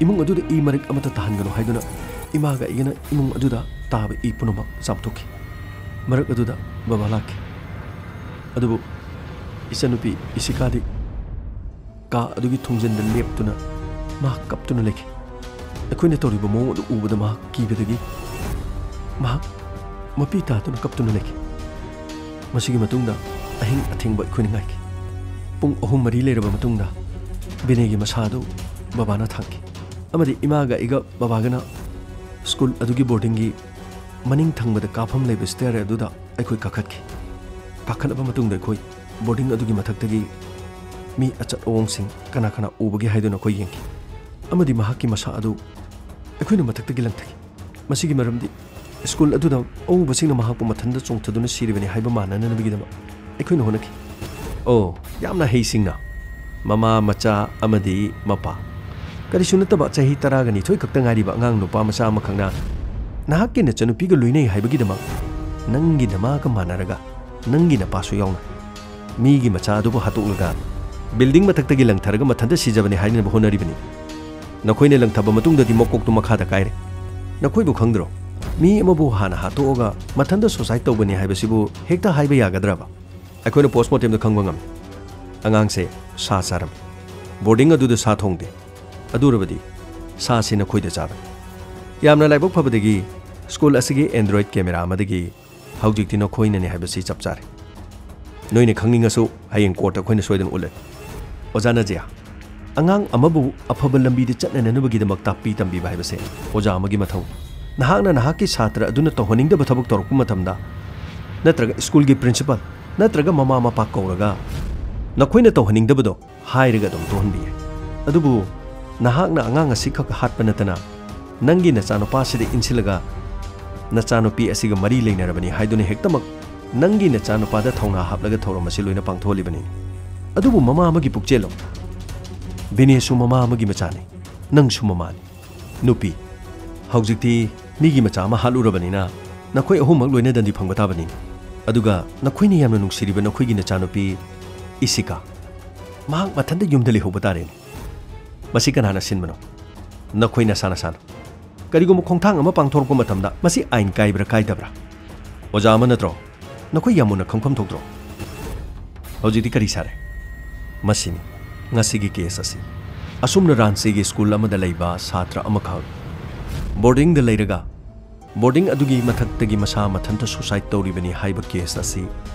ꯏꯃꯨꯡ ꯑꯗꯨꯗ ꯏ ꯃꯔꯤꯛ ꯑꯃꯠꯇ ꯇꯥꯍꯟꯒꯅꯨ" ꯍꯥꯏꯗꯨꯅ ꯏꯃꯥꯒ ꯑꯩꯒꯅ ꯏꯃꯨꯡ ꯑꯗꯨꯗ ꯇꯥꯕ ꯏ ꯄꯨꯝꯅꯃꯛ ꯆꯥꯝꯊꯣꯛꯈꯤ꯫ ꯃꯔꯛ ꯑꯗꯨꯗ ꯕꯕꯥ ꯂꯥꯛꯈꯤ꯫ ꯑꯗꯨꯕꯨ ꯏꯆꯟꯅꯨꯄꯤ ꯏꯁꯤꯀꯥꯗꯤ ꯀꯥ ꯑꯗꯨꯒꯤ ꯊꯣꯡꯖꯤꯟꯗ ꯂꯦꯞꯇꯨꯅ ꯃꯍꯥꯛ ꯀꯞꯇꯨꯅ ꯂꯩꯈꯤ꯫ ꯑꯩꯈꯣꯏꯅ ꯇꯧꯔꯤꯕ ꯃꯑꯣꯡ ꯑꯗꯨ ꯎꯕꯗ ꯃꯍꯥꯛ ꯀꯤꯕꯗꯒꯤ ꯃꯍꯥꯛ ꯃꯄꯤ ꯇꯥꯗꯨꯅ ꯀꯞꯇꯨꯅ ꯂꯩꯈꯤ꯫ ꯃꯁꯤꯒꯤ ꯃꯇꯨꯡꯗ ꯑꯍꯤꯡ ꯑꯊꯦꯡꯕ ꯑꯩꯈꯣꯏꯅ ꯉꯥꯏꯈꯤ꯫ ꯄꯨꯡ ꯑꯍꯨꯝ ꯃꯔꯤ ꯂꯩꯔꯕ ꯃꯇꯨꯡꯗ ꯕꯤꯅꯦꯒꯤ ꯃꯁꯥ ꯑꯗꯨ ꯕꯕꯥꯅ ꯊꯥꯡꯈꯤ ꯑꯃꯗꯤ ꯏꯃꯥꯒ ꯑꯩꯒ ꯕꯕꯥꯒꯅ ꯁ꯭ꯀꯨꯜ ꯑꯗꯨꯒꯤ ꯕꯣꯔꯗꯤꯡꯒꯤ ꯃꯅꯤꯡ ꯊꯪꯕꯗ ꯀꯥꯐꯝ ꯂꯩꯕ ꯁ꯭ꯇꯦꯌꯔ ꯑꯗꯨꯗ ꯑꯩꯈꯣꯏ ꯀꯥꯈꯠꯈꯤ꯫ ꯀꯥꯈꯠꯂꯕ ꯃꯇꯨꯡꯗ ꯑꯩꯈꯣꯏ ꯕꯣꯔꯗꯤꯡ ꯑꯗꯨꯒꯤ ꯃꯊꯛꯇꯒꯤ ꯃꯤ ꯑꯆꯠ ꯑꯋꯣꯡꯁꯤꯡ ꯀꯅꯥ ꯀꯅꯥ ꯎꯕꯒꯦ ꯍꯥꯏꯗꯨꯅ ꯑꯩꯈꯣꯏ ꯌꯦꯡꯈꯤ ꯑꯃꯗꯤ ꯃꯍꯥꯛꯀꯤ ꯃꯁꯥ ꯑꯗꯨ ꯑꯩꯈꯣꯏꯅ ꯃꯊꯛꯇꯒꯤ ꯂꯪꯊꯈꯤ꯫ ꯃꯁꯤꯒꯤ ꯃꯔꯝꯗꯤ ꯁ꯭ꯀꯨꯜ ꯑꯗꯨꯗ ꯑꯎꯕꯁꯤꯡꯅ ꯃꯍꯥꯛꯄꯨ ꯃꯊꯟꯇ ꯆꯣꯡꯊꯗꯨꯅ ꯁꯤꯔꯤꯕꯅꯤ ꯍꯥꯏꯕ ꯃꯥꯟꯅꯅꯕꯒꯤꯗꯃꯛ ꯑꯩꯈꯣꯏꯅ ꯍꯣꯠꯅꯈꯤ꯫ ꯑꯣ, ꯌꯥꯝꯅ ꯍꯩꯁꯤꯡꯅ꯫ ꯃꯃꯥ, ꯃꯆꯥ ꯑꯃꯗꯤ ꯃꯄꯥ꯫ ꯀꯔꯤꯁꯨ ꯅꯠꯇꯕ ꯆꯍꯤ ꯇꯔꯥꯒ ꯅꯤꯊꯣꯏ ꯈꯛꯇ ꯉꯥꯏꯔꯤꯕ ꯑꯉꯥꯡ ꯅꯨꯄꯥ ꯃꯆꯥ ꯑꯃꯈꯛꯅ ꯅꯍꯥꯛꯀꯤ ꯅꯆꯟꯅꯨꯄꯤꯒ ꯂꯣꯏꯅꯩ ꯍꯥꯏꯕꯒꯤꯗꯃꯛ ꯅꯪꯒꯤ ꯅꯃꯥꯒ ꯃꯥꯟꯅꯔꯒ ꯅꯪꯒꯤ ꯅꯄꯥꯁꯨ ꯌꯥꯎꯅ ꯃꯤꯒꯤ ꯃꯆꯥ ꯑꯗꯨꯕꯨ ꯍꯥꯠꯇꯣꯛꯂꯒ ꯕꯤꯜꯗꯤꯡ ꯃꯊꯛꯇꯒꯤ ꯂꯪꯊꯔꯒ ꯃꯊꯟꯇ ꯁꯤꯖꯕꯅꯤ ꯍꯥꯏꯅꯅꯕ ꯍꯣꯠꯅꯔꯤꯕꯅꯤ꯫ ꯅꯈꯣꯏꯅ ꯂꯪꯊꯕ ꯃꯇꯨꯡꯗꯗꯤ ꯃꯀꯣꯛꯇꯨ ꯃꯈꯥꯗ ꯀꯥꯏꯔꯦ꯫ ꯅꯈꯣꯏꯕꯨ ꯈꯪꯗ꯭ꯔꯣ? ꯃꯤ ꯑꯃꯕꯨ ꯍꯥꯟꯅ ꯍꯥꯠꯇꯣꯛꯑꯒ ꯃꯊꯟꯇ suicide ꯇꯧꯕꯅꯤ ꯍꯥꯏꯕꯁꯤꯕꯨ ꯍꯦꯛꯇ ꯍꯥꯏꯕ ꯌꯥꯒꯗ꯭ꯔꯕ? ꯑꯩꯈꯣꯏꯅ postmortemꯗ ꯈꯪꯕ ꯉꯝꯃꯤ꯫ ꯑꯉꯥꯡꯁꯦ ꯁꯥ ꯆꯥꯔꯝꯃꯤ꯫ Boarding ꯑꯗꯨꯗ ꯁꯥ ꯊꯣꯡꯗꯦ꯫ ꯑꯗꯨ ꯑꯣꯏꯔꯕꯗꯤ ꯁꯥꯁꯤ ꯅꯈꯣꯏꯗ ꯆꯥꯕꯅꯤ꯫ ꯌꯥꯝꯅ ꯂꯥꯏꯕꯛ ꯐꯕꯗꯒꯤ school ꯑꯁꯤꯒꯤ Android camera ꯑꯃꯗꯒꯤ ꯍꯧꯖꯤꯛꯇꯤ ꯅꯈꯣꯏꯅꯅꯤ ꯍꯥꯏꯕꯁꯤ ꯆꯞ ꯆꯥꯔꯦ꯫ ꯅꯣꯏꯅ ꯈꯪꯅꯤꯡꯉꯁꯨ ꯍꯌꯦꯡ courtꯇ ꯑꯩꯈꯣꯏꯅ ꯁꯣꯏꯗꯅ ꯎꯠꯂꯅꯤ꯫ ꯑꯣꯖꯥ ꯅꯖꯤꯌꯥ, ꯑꯉꯥꯡ ꯑꯃꯕꯨ ꯑꯐꯕ ꯂꯝꯕꯤꯗ ꯆꯠꯅꯅꯕꯒꯤꯗꯃꯛ ꯇꯥꯛꯄꯤ ꯇꯝꯕꯤꯕ ꯍꯥꯏꯕꯁꯦ ꯑꯣꯖꯥ ꯑꯃꯒꯤ ꯃꯊꯧꯅꯤ꯫ ꯅꯍꯥꯛꯅ ꯅꯍꯥꯛꯀꯤ ꯁꯥꯇ꯭ꯔ ꯑꯗꯨꯅ ꯇꯧꯍꯟꯅꯤꯡꯗꯕ ꯊꯕꯛ ꯇꯧꯔꯛꯄ ꯃꯇꯝꯗ, ꯅꯠꯇ꯭ꯔꯒ schoolꯒꯤ principal ꯅꯠꯇ꯭ꯔꯒ ꯃꯃꯥ ꯃꯄꯥ ꯀꯧꯔꯒ ꯅꯈꯣꯏꯅ ꯇꯧꯍꯟꯅꯤꯡꯗꯕꯗꯣ ꯍꯥꯏꯔꯒ ꯑꯗꯨꯝ ꯇꯣꯛꯍꯟꯕ ꯌꯥꯏ꯫ ꯑꯗꯨꯕꯨ ꯅꯍꯥꯛꯅ ꯑꯉꯥꯡ ꯑꯁꯤꯈꯛ ꯍꯥꯠꯄ ꯅꯠꯇꯅ ꯅꯪꯒꯤ ꯅꯆꯥꯅꯨꯄꯥꯁꯤꯗ ꯏꯟꯁꯤꯜꯂꯒ ꯅꯆꯥꯅꯨꯄꯤ ꯑꯁꯤꯒ ꯃꯔꯤ ꯂꯩꯅꯔꯕꯅꯤ ꯍꯥꯏꯗꯨꯅ ꯍꯦꯛꯇꯃꯛ ꯅꯪꯒꯤ ꯅꯆꯥꯅꯨꯄꯥꯗ ꯊꯧꯅꯥ ꯍꯥꯞꯂꯒ ꯊꯧꯔꯝ ꯑꯁꯤ ꯂꯣꯏꯅ ꯄꯥꯡꯊꯣꯛꯍꯜꯂꯤꯕꯅꯤ꯫ ꯑꯗꯨꯕꯨ ꯃꯃꯥ ꯑꯃꯒꯤ ꯄꯨꯛꯆꯦꯜꯂꯣ꯫ ꯕꯤꯅꯦꯁꯨ ꯃꯃꯥ ꯑꯃꯒꯤ ꯃꯆꯥꯅꯤ꯫ ꯅꯪꯁꯨ ꯃꯃꯥꯅꯤ꯫ ꯅꯨꯄꯤ, ꯍꯧꯖꯤꯛꯇꯤ ꯃꯤꯒꯤ ꯃꯆꯥ ꯑꯃ ꯍꯥꯠꯂꯨꯔꯕꯅꯤꯅ ꯅꯈꯣꯏ ꯑꯍꯨꯝꯃꯛ ꯂꯣꯏꯅ ꯗꯟꯗꯤ ꯐꯪꯕ ꯇꯥꯕꯅꯤꯅꯦ꯫ ꯑꯗꯨꯒ ꯅꯈꯣꯏꯅ ꯌꯥꯝꯅ ꯅꯨꯡꯁꯤꯔꯤꯕ ꯅꯈꯣꯏꯒꯤ ꯅꯆꯥꯅꯨꯄꯤ ꯏꯁꯤꯀꯥ, ꯃꯍꯥꯛ ꯃꯊꯟꯇ ꯌꯨꯝꯗ ꯂꯩꯍꯧꯕ ꯇꯥꯔꯦꯅꯦ꯫ ꯃꯁꯤ ꯀꯅꯥꯅ ꯁꯤꯟꯕꯅꯣ? ꯅꯈꯣꯏ ꯅꯁꯥ ꯅꯁꯥꯅ꯫ ꯀꯔꯤꯒꯨꯝꯕ ꯈꯣꯡꯊꯥꯡ ꯑꯃ ꯄꯥꯡꯊꯣꯔꯛꯄ ꯃꯇꯝꯗ ꯃꯁꯤ ꯑꯥꯏꯟ ꯀꯥꯏꯕ꯭ꯔꯥ ꯀꯥꯏꯗꯕ꯭ꯔꯥ? ꯑꯣꯖꯥ ꯑꯃ ꯅꯠꯇ꯭ꯔꯣ? ꯅꯈꯣꯏ ꯌꯥꯝ ꯃꯨꯟꯅ ꯈꯪꯐꯝ ꯊꯣꯛꯇ꯭ꯔꯣ? ꯍꯧꯖꯤꯛꯇꯤ ꯀꯔꯤ ꯁꯥꯔꯦ? ꯃꯁꯤꯅꯤ ꯉꯁꯤꯒꯤ case ꯑꯁꯤ꯫ ꯑꯁꯨꯝꯅ ꯔꯥꯟꯆꯤꯒꯤ school ꯑꯃꯗ ꯂꯩꯕ ꯁꯥꯇ꯭ꯔ ꯑꯃꯈꯛ boardingꯗ ꯂꯩꯔꯒ boarding ꯑꯗꯨꯒꯤ ꯃꯊꯛꯇꯒꯤ ꯃꯁꯥ ꯃꯊꯟꯇ suicide ꯇꯧꯔꯤꯕꯅꯤ ꯍꯥꯏꯕ case ꯑꯁꯤ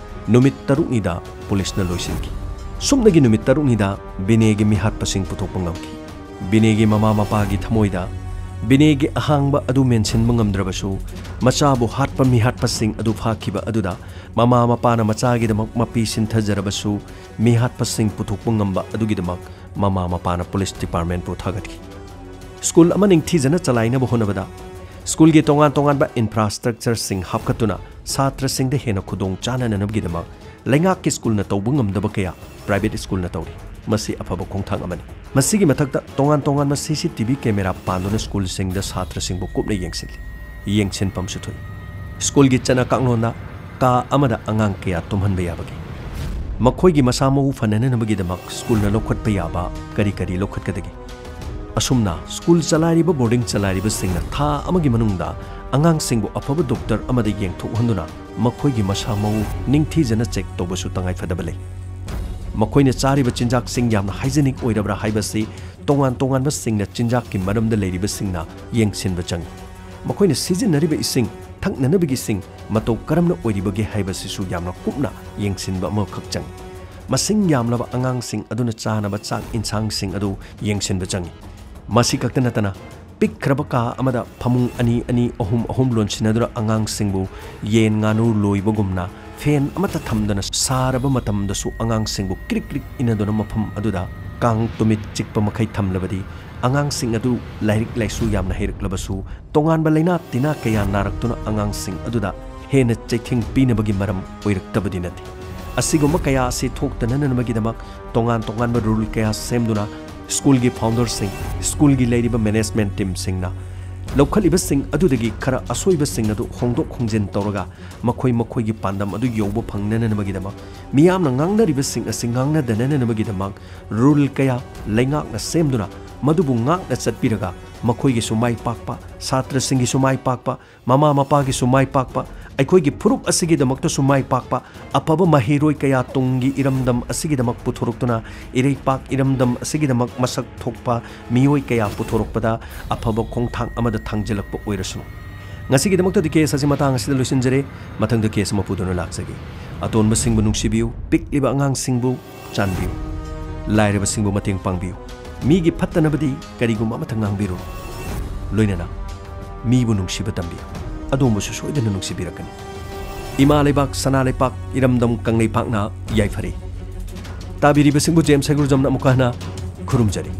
ꯅꯨꯃꯤꯠ ꯇꯔꯨꯛꯅꯤꯗ ꯄꯨꯂꯤꯁꯅ ꯂꯣꯏꯁꯤꯟꯈꯤ꯫ ꯁꯨꯞꯅꯒꯤ ꯅꯨꯃꯤꯠ ꯇꯔꯨꯛꯅꯤꯗ ꯕꯤꯅꯦꯒꯤ ꯃꯤꯍꯥꯠꯄꯁꯤꯡ ꯄꯨꯊꯣꯛꯄ ꯉꯝꯈꯤ꯫ ꯕꯤꯅꯦꯒꯤ ꯃꯃꯥ ꯃꯄꯥꯒꯤ ꯊꯃꯣꯏꯗ ꯕꯤꯅꯦꯒꯤ ꯑꯍꯥꯡꯕ ꯑꯗꯨ ꯃꯦꯟꯁꯤꯟꯕ ꯉꯝꯗ꯭ꯔꯕꯁꯨ, ꯃꯆꯥꯕꯨ ꯍꯥꯠꯄ ꯃꯤꯍꯥꯠꯄꯁꯤꯡ ꯑꯗꯨ ꯐꯥꯈꯤꯕ ꯑꯗꯨꯗ ꯃꯃꯥ ꯃꯄꯥꯅ ꯃꯆꯥꯒꯤꯗꯃꯛ ꯃꯄꯤ ꯁꯤꯟꯊꯖꯔꯕꯁꯨ, ꯃꯤꯍꯥꯠꯄꯁꯤꯡ ꯄꯨꯊꯣꯛꯄ ꯉꯝꯕ ꯑꯗꯨꯒꯤꯗꯃꯛ ꯃꯃꯥ ꯃꯄꯥꯅ police departmentꯄꯨ ꯊꯥꯒꯠꯈꯤ꯫ School ꯑꯃ ꯅꯤꯡꯊꯤꯖꯅ ꯆꯂꯥꯏꯅꯕ ꯍꯣꯠꯅꯕꯗ schoolꯒꯤ ꯇꯣꯉꯥꯟ ꯇꯣꯉꯥꯟꯕ infrastructureꯁꯤꯡ ꯍꯥꯞꯀꯠꯇꯨꯅ ꯁꯥꯇ꯭ꯔꯁꯤꯡꯗ ꯍꯦꯟꯅ ꯈꯨꯗꯣꯡ ꯆꯥꯅꯅꯕꯒꯤꯗꯃꯛ ꯂꯩꯉꯥꯛꯀꯤ schoolꯅ ꯇꯧꯕ ꯉꯝꯗꯕ ꯀꯌꯥ private schoolꯅ ꯇꯧꯔꯤ꯫ ꯃꯁꯤ ꯑꯐꯕ ꯈꯣꯡꯊꯥꯡ ꯑꯃꯅꯤ꯫ ꯃꯁꯤꯒꯤ ꯃꯊꯛꯇ ꯇꯣꯉꯥꯟ ꯇꯣꯉꯥꯟꯕ CCTV camera ꯄꯥꯟꯗꯨꯅ schoolꯁꯤꯡꯗ ꯁꯥꯇ꯭ꯔꯁꯤꯡꯕꯨ ꯀꯨꯞꯅ ꯌꯦꯡꯁꯤꯜꯂꯤ꯫ ꯌꯦꯡꯁꯤꯟꯐꯝꯁꯨ ꯊꯣꯛꯏ꯫ Schoolꯒꯤ ꯆꯠꯅ ꯀꯥꯡꯂꯣꯟꯗ ꯀꯥ ꯑꯃꯗ ꯑꯉꯥꯡ ꯀꯌꯥ ꯇꯨꯝꯍꯟꯕ ꯌꯥꯕꯒꯦ? ꯃꯈꯣꯏꯒꯤ ꯃꯁꯥ ꯃꯎ ꯐꯅꯅꯕꯒꯤꯗꯃꯛ schoolꯅ ꯂꯧꯈꯠꯄ ꯌꯥꯕ ꯀꯔꯤ ꯀꯔꯤ ꯂꯧꯈꯠꯀꯗꯒꯦ? ꯑꯁꯨꯝꯅ ꯁ꯭ꯀꯨꯜ ꯆꯂꯥꯏꯔꯤꯕ, ꯕꯣꯔꯗꯤꯡ ꯆꯂꯥꯏꯔꯤꯕꯁꯤꯡꯅ ꯊꯥ ꯑꯃꯒꯤ ꯃꯅꯨꯡꯗ ꯑꯉꯥꯡꯁꯤꯡꯕꯨ ꯑꯐꯕ ꯗꯣꯛꯇꯔ ꯑꯃꯗ ꯌꯦꯡꯊꯣꯛꯍꯟꯗꯨꯅ ꯃꯈꯣꯏꯒꯤ ꯃꯁꯥ ꯃꯎ ꯅꯤꯡꯊꯤꯖꯅ ꯆꯦꯛ ꯇꯧꯕꯁꯨ ꯇꯉꯥꯏꯐꯗꯕ ꯂꯩ꯫ ꯃꯈꯣꯏꯅ ꯆꯥꯔꯤꯕ ꯆꯤꯟꯖꯥꯛꯁꯤꯡ ꯌꯥꯝꯅ ꯍꯥꯏꯖꯤꯅꯤꯛ ꯑꯣꯏꯔꯕ꯭ꯔꯥ ꯍꯥꯏꯕꯁꯤ ꯇꯣꯉꯥꯟ ꯇꯣꯉꯥꯟꯕꯁꯤꯡꯅ ꯆꯤꯟꯖꯥꯛꯀꯤ ꯃꯔꯝꯗ ꯂꯩꯔꯤꯕꯁꯤꯡꯅ ꯌꯦꯡꯁꯤꯟꯕ ꯆꯪꯏ꯫ ꯃꯈꯣꯏꯅ ꯁꯤꯖꯤꯟꯅꯔꯤꯕ ꯏꯁꯤꯡ, ꯊꯛꯅꯅꯕꯒꯤ ꯏꯁꯤꯡ ꯃꯇꯧ ꯀꯔꯝꯅ ꯑꯣꯏꯔꯤꯕꯒꯦ ꯍꯥꯏꯕꯁꯤꯁꯨ ꯌꯥꯝꯅ ꯀꯨꯞꯅ ꯌꯦꯡꯁꯤꯟꯕ ꯑꯃꯈꯛ ꯆꯪꯏ꯫ ꯃꯁꯤꯡ ꯌꯥꯝꯂꯕ ꯑꯉꯥꯡꯁꯤꯡ ꯑꯗꯨꯅ ꯆꯥꯅꯕ ꯆꯥꯛ ꯏꯟꯁꯥꯡꯁꯤꯡ ꯑꯗꯨ ꯌꯦꯡꯁꯤꯟꯕ ꯆꯪꯏ꯫ ꯃꯁꯤ ꯈꯛꯇ ꯅꯠꯇꯅ, ꯄꯤꯛꯈ꯭ꯔꯕ ꯀꯥ ꯑꯃꯗ ꯐꯃꯨꯡ ꯑꯅꯤ ꯑꯅꯤ, ꯑꯍꯨꯝ ꯑꯍꯨꯝ ꯂꯣꯟꯁꯤꯟꯅꯗꯨꯅ ꯑꯉꯥꯡꯁꯤꯡꯕꯨ ꯌꯦꯟ ꯉꯥꯅꯨ ꯂꯣꯏꯕꯒꯨꯝꯅ ꯐꯦꯟ ꯑꯃꯠꯇ ꯊꯝꯗꯅ ꯁꯥꯔꯕ ꯃꯇꯝꯗꯁꯨ ꯑꯉꯥꯡꯁꯤꯡꯕꯨ ꯀ꯭ꯔꯤꯛ ꯀ꯭ꯔꯤꯛ ꯏꯟꯅꯗꯨꯅ ꯃꯐꯝ ꯑꯗꯨꯗ ꯀꯥꯡ ꯇꯨꯃꯤꯠ ꯆꯤꯛꯄ ꯃꯈꯩ ꯊꯝꯂꯕꯗꯤ ꯑꯉꯥꯡꯁꯤꯡ ꯑꯗꯨ ꯂꯥꯏꯔꯤꯛ ꯂꯥꯏꯁꯨ ꯌꯥꯝꯅ ꯍꯩꯔꯛꯂꯕꯁꯨ ꯇꯣꯉꯥꯟꯕ ꯂꯥꯏꯅꯥ ꯇꯤꯟꯅꯥ ꯀꯌꯥ ꯅꯥꯔꯛꯇꯨꯅ ꯑꯉꯥꯡꯁꯤꯡ ꯑꯗꯨꯗ ꯍꯦꯟꯅ ꯆꯩꯊꯦꯡ ꯄꯤꯅꯕꯒꯤ ꯃꯔꯝ ꯑꯣꯏꯔꯛꯇꯕꯗꯤ ꯅꯠꯇꯦ꯫ ꯑꯁꯤꯒꯨꯝꯕ ꯀꯌꯥ ꯑꯁꯤ ꯊꯣꯛꯇꯅꯅꯕꯒꯤꯗꯃꯛ ꯇꯣꯉꯥꯟ ꯇꯣꯉꯥꯟꯕ ꯔꯨꯜ ꯀꯌꯥ ꯁꯦꯝꯗꯨꯅ ꯁ꯭ꯀꯨꯜꯒꯤ ꯐꯥꯎꯟꯗꯔꯁꯤꯡ, ꯁ꯭ꯀꯨꯜꯒꯤ ꯂꯩꯔꯤꯕ ꯃꯦꯅꯦꯖꯃꯦꯟꯠ ꯇꯤꯝꯁꯤꯡꯅ ꯂꯧꯈꯠꯂꯤꯕꯁꯤꯡ ꯑꯗꯨꯗꯒꯤ ꯈꯔ ꯑꯁꯣꯏꯕꯁꯤꯡ ꯑꯗꯨ ꯍꯣꯡꯗꯣꯛ ꯍꯣꯡꯖꯤꯟ ꯇꯧꯔꯒ ꯃꯈꯣꯏ ꯃꯈꯣꯏꯒꯤ ꯄꯥꯟꯗꯝ ꯑꯗꯨ ꯌꯧꯕ ꯐꯪꯅꯅꯕꯒꯤꯗꯃꯛ ꯃꯤꯌꯥꯝꯅ ꯉꯥꯡꯅꯔꯤꯕꯁꯤꯡ ꯑꯁꯤ ꯉꯥꯡꯅꯗꯅꯅꯕꯒꯤꯗꯃꯛ ꯔꯨꯜ ꯀꯌꯥ ꯂꯩꯉꯥꯛꯅ ꯁꯦꯝꯗꯨꯅ ꯃꯗꯨꯕꯨ ꯉꯥꯛꯅ ꯆꯠꯄꯤꯔꯒ ꯃꯈꯣꯏꯒꯤꯁꯨ ꯃꯥꯏ ꯄꯥꯛꯄ, ꯁꯥꯇ꯭ꯔꯁꯤꯡꯒꯤꯁꯨ ꯃꯥꯏ ꯄꯥꯛꯄ, ꯃꯃꯥ ꯃꯄꯥꯒꯤꯁꯨ ꯃꯥꯏ ꯄꯥꯛꯄ, ꯑꯩꯈꯣꯏꯒꯤ ꯐꯨꯔꯨꯞ ꯑꯁꯤꯒꯤꯗꯃꯛꯇꯁꯨ ꯃꯥꯏ ꯄꯥꯛꯄ, ꯑꯐꯕ ꯃꯍꯩꯔꯣꯏ ꯀꯌꯥ ꯇꯨꯡꯒꯤ ꯏꯔꯝꯗꯝ ꯑꯁꯤꯒꯤꯗꯃꯛ ꯄꯨꯊꯣꯔꯛꯇꯨꯅ ꯏꯔꯩꯄꯥꯛ ꯏꯔꯝꯗꯝ ꯑꯁꯤꯒꯤꯗꯃꯛ ꯃꯁꯛ ꯊꯣꯛꯄ ꯃꯤꯑꯣꯏ ꯀꯌꯥ ꯄꯨꯊꯣꯔꯛꯄꯗ ꯑꯐꯕ ꯈꯣꯡꯊꯥꯡ ꯑꯃꯗ ꯊꯥꯡꯖꯤꯜꯂꯛꯄ ꯑꯣꯏꯔꯁꯅꯨ꯫ ꯉꯁꯤꯒꯤꯗꯃꯛꯇꯗꯤ ꯀꯦꯁ ꯑꯁꯤ ꯃꯇꯥꯡ ꯑꯁꯤꯗ ꯂꯣꯏꯁꯤꯟꯖꯔꯦ꯫ ꯃꯊꯪꯗ ꯀꯦꯁ ꯑꯃ ꯄꯨꯗꯨꯅ ꯂꯥꯛꯆꯒꯦ꯫ ꯑꯇꯣꯟꯕꯁꯤꯡꯕꯨ ꯅꯨꯡꯁꯤꯕꯤꯌꯨ, ꯄꯤꯛꯂꯤꯕ ꯑꯉꯥꯡꯁꯤꯡꯕꯨ ꯆꯥꯟꯕꯤꯌꯨ, ꯂꯥꯏꯔꯕꯁꯤꯡꯕꯨ ꯃꯇꯦꯡ ꯄꯥꯡꯕꯤꯌꯨ, ꯃꯤꯒꯤ ꯐꯠꯇꯅꯕꯗꯤ ꯀꯔꯤꯒꯨꯝꯕ ꯑꯃꯠꯇ ꯉꯥꯡꯕꯤꯔꯨ, ꯂꯣꯏꯅꯅ ꯃꯤꯕꯨ ꯅꯨꯡꯁꯤꯕ ꯇꯝꯕꯤꯌꯨ꯫ ꯑꯗꯣꯝꯕꯨꯁꯨ ꯁꯣꯏꯗꯅ ꯅꯨꯡꯁꯤꯕꯤꯔꯛꯀꯅꯤ꯫ ꯏꯃꯥ ꯂꯩꯕꯥꯛ, ꯁꯅꯥ ꯂꯩꯄꯥꯛ, ꯏꯔꯝꯗꯝ ꯀꯪꯂꯩꯄꯥꯛꯅ ꯌꯥꯏꯐꯔꯦ꯫ ꯇꯥꯕꯤꯔꯤꯕꯁꯤꯡꯕꯨ ꯖꯦꯝꯁ ꯍꯩꯒ꯭ꯔꯨꯖꯝꯅ ꯑꯃꯨꯛꯀ ꯍꯟꯅ ꯈꯨꯔꯨꯝꯖꯔꯤ꯫